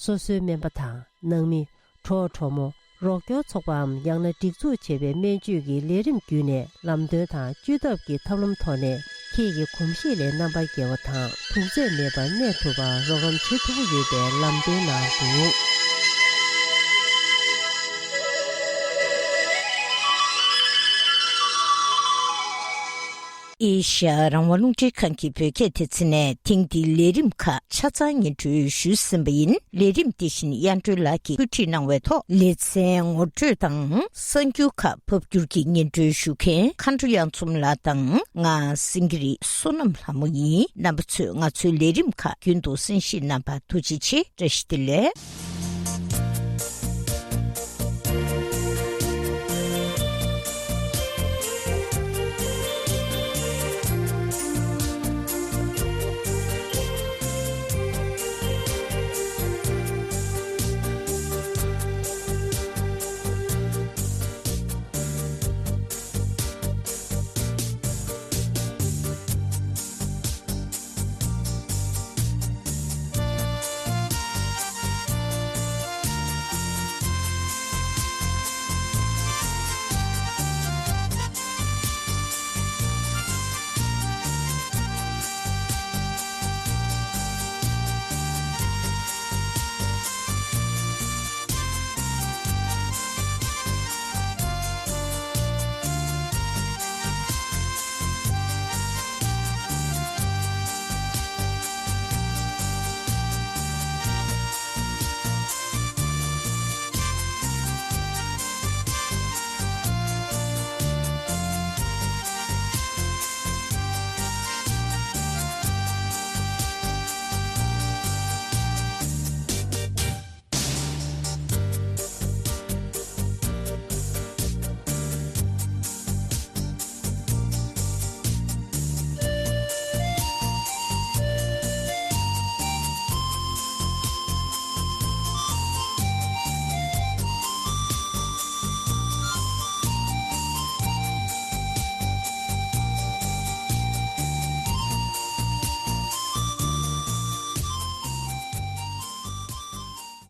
སོ་སོའི་སྨན་པ་དང་ནང་མི། གྲོགས་གྲོགས་མོ། རོགས་སྐྱོར་ཚོགས་པའམ་ཡང་ན་སྒྲིག་འཛུགས་བྱས་པའི་སྨན་བཅོས་ཀྱི་ལས་རིམ་བརྒྱུད་ནས་ལམ་སྟོན་དང་བཅོས་ཐབས་ཀྱི་ཐབས་ལམ་ཐོག་ནས། ཁྱེད་ཀྱི་གོམས་གཤིས་ལས་རྣམ་པར་རྒྱལ་བ་དང་དུག་རྫས་མེད་པར་གནས་ཐུབ་པར་རོགས་རམ་བྱེད་ཐུབ་ཀྱི་ཡོད་པའི་ལམ་སྟོན་གནང་འདུག། ཨེ་ཤ་ཡ་རང་དབང་རླུང་འཕྲིན་ཁང་གི་བོད་སྐད་སྡེ་ཚན་ནས་ཐེངས་འདིའི་ལས་རིམ་ཁག་ཆ་ཚང་སྙན་སྒྲོན་ཞུས་ཟིན་པ་ཡིན། ལས་རིམ་འདི་བཞིན་དབྱངས་སྒྲོན་ལགས་ཀྱིས་བཀོད་སྒྲིག་གནང་བའི་ཐོག་ལེ་ཚན་ངོ་སྤྲོད་དང་གསར་འགྱུར་ཁག་ཕབ་སྒྱུར་གྱིས་སྙན་སྒྲོན་ཞུ་མཁན་མཁའ་འགྲོ་གཡང་འཛོམས་ལགས་དང་ང་སེང་གེ་རི་བསོད་ནམས་ལྷ་མོ་ཡིན། རྣམ་པ་ཚོས་ང་ཚོའི་ལས་རིམ་ཁག་རྒྱུན་དུ་གསན་བཞེས་གནང་བར་ཐུགས་རྗེ་ཆེ། བཀྲ་ཤིས་བདེ་ལེགས།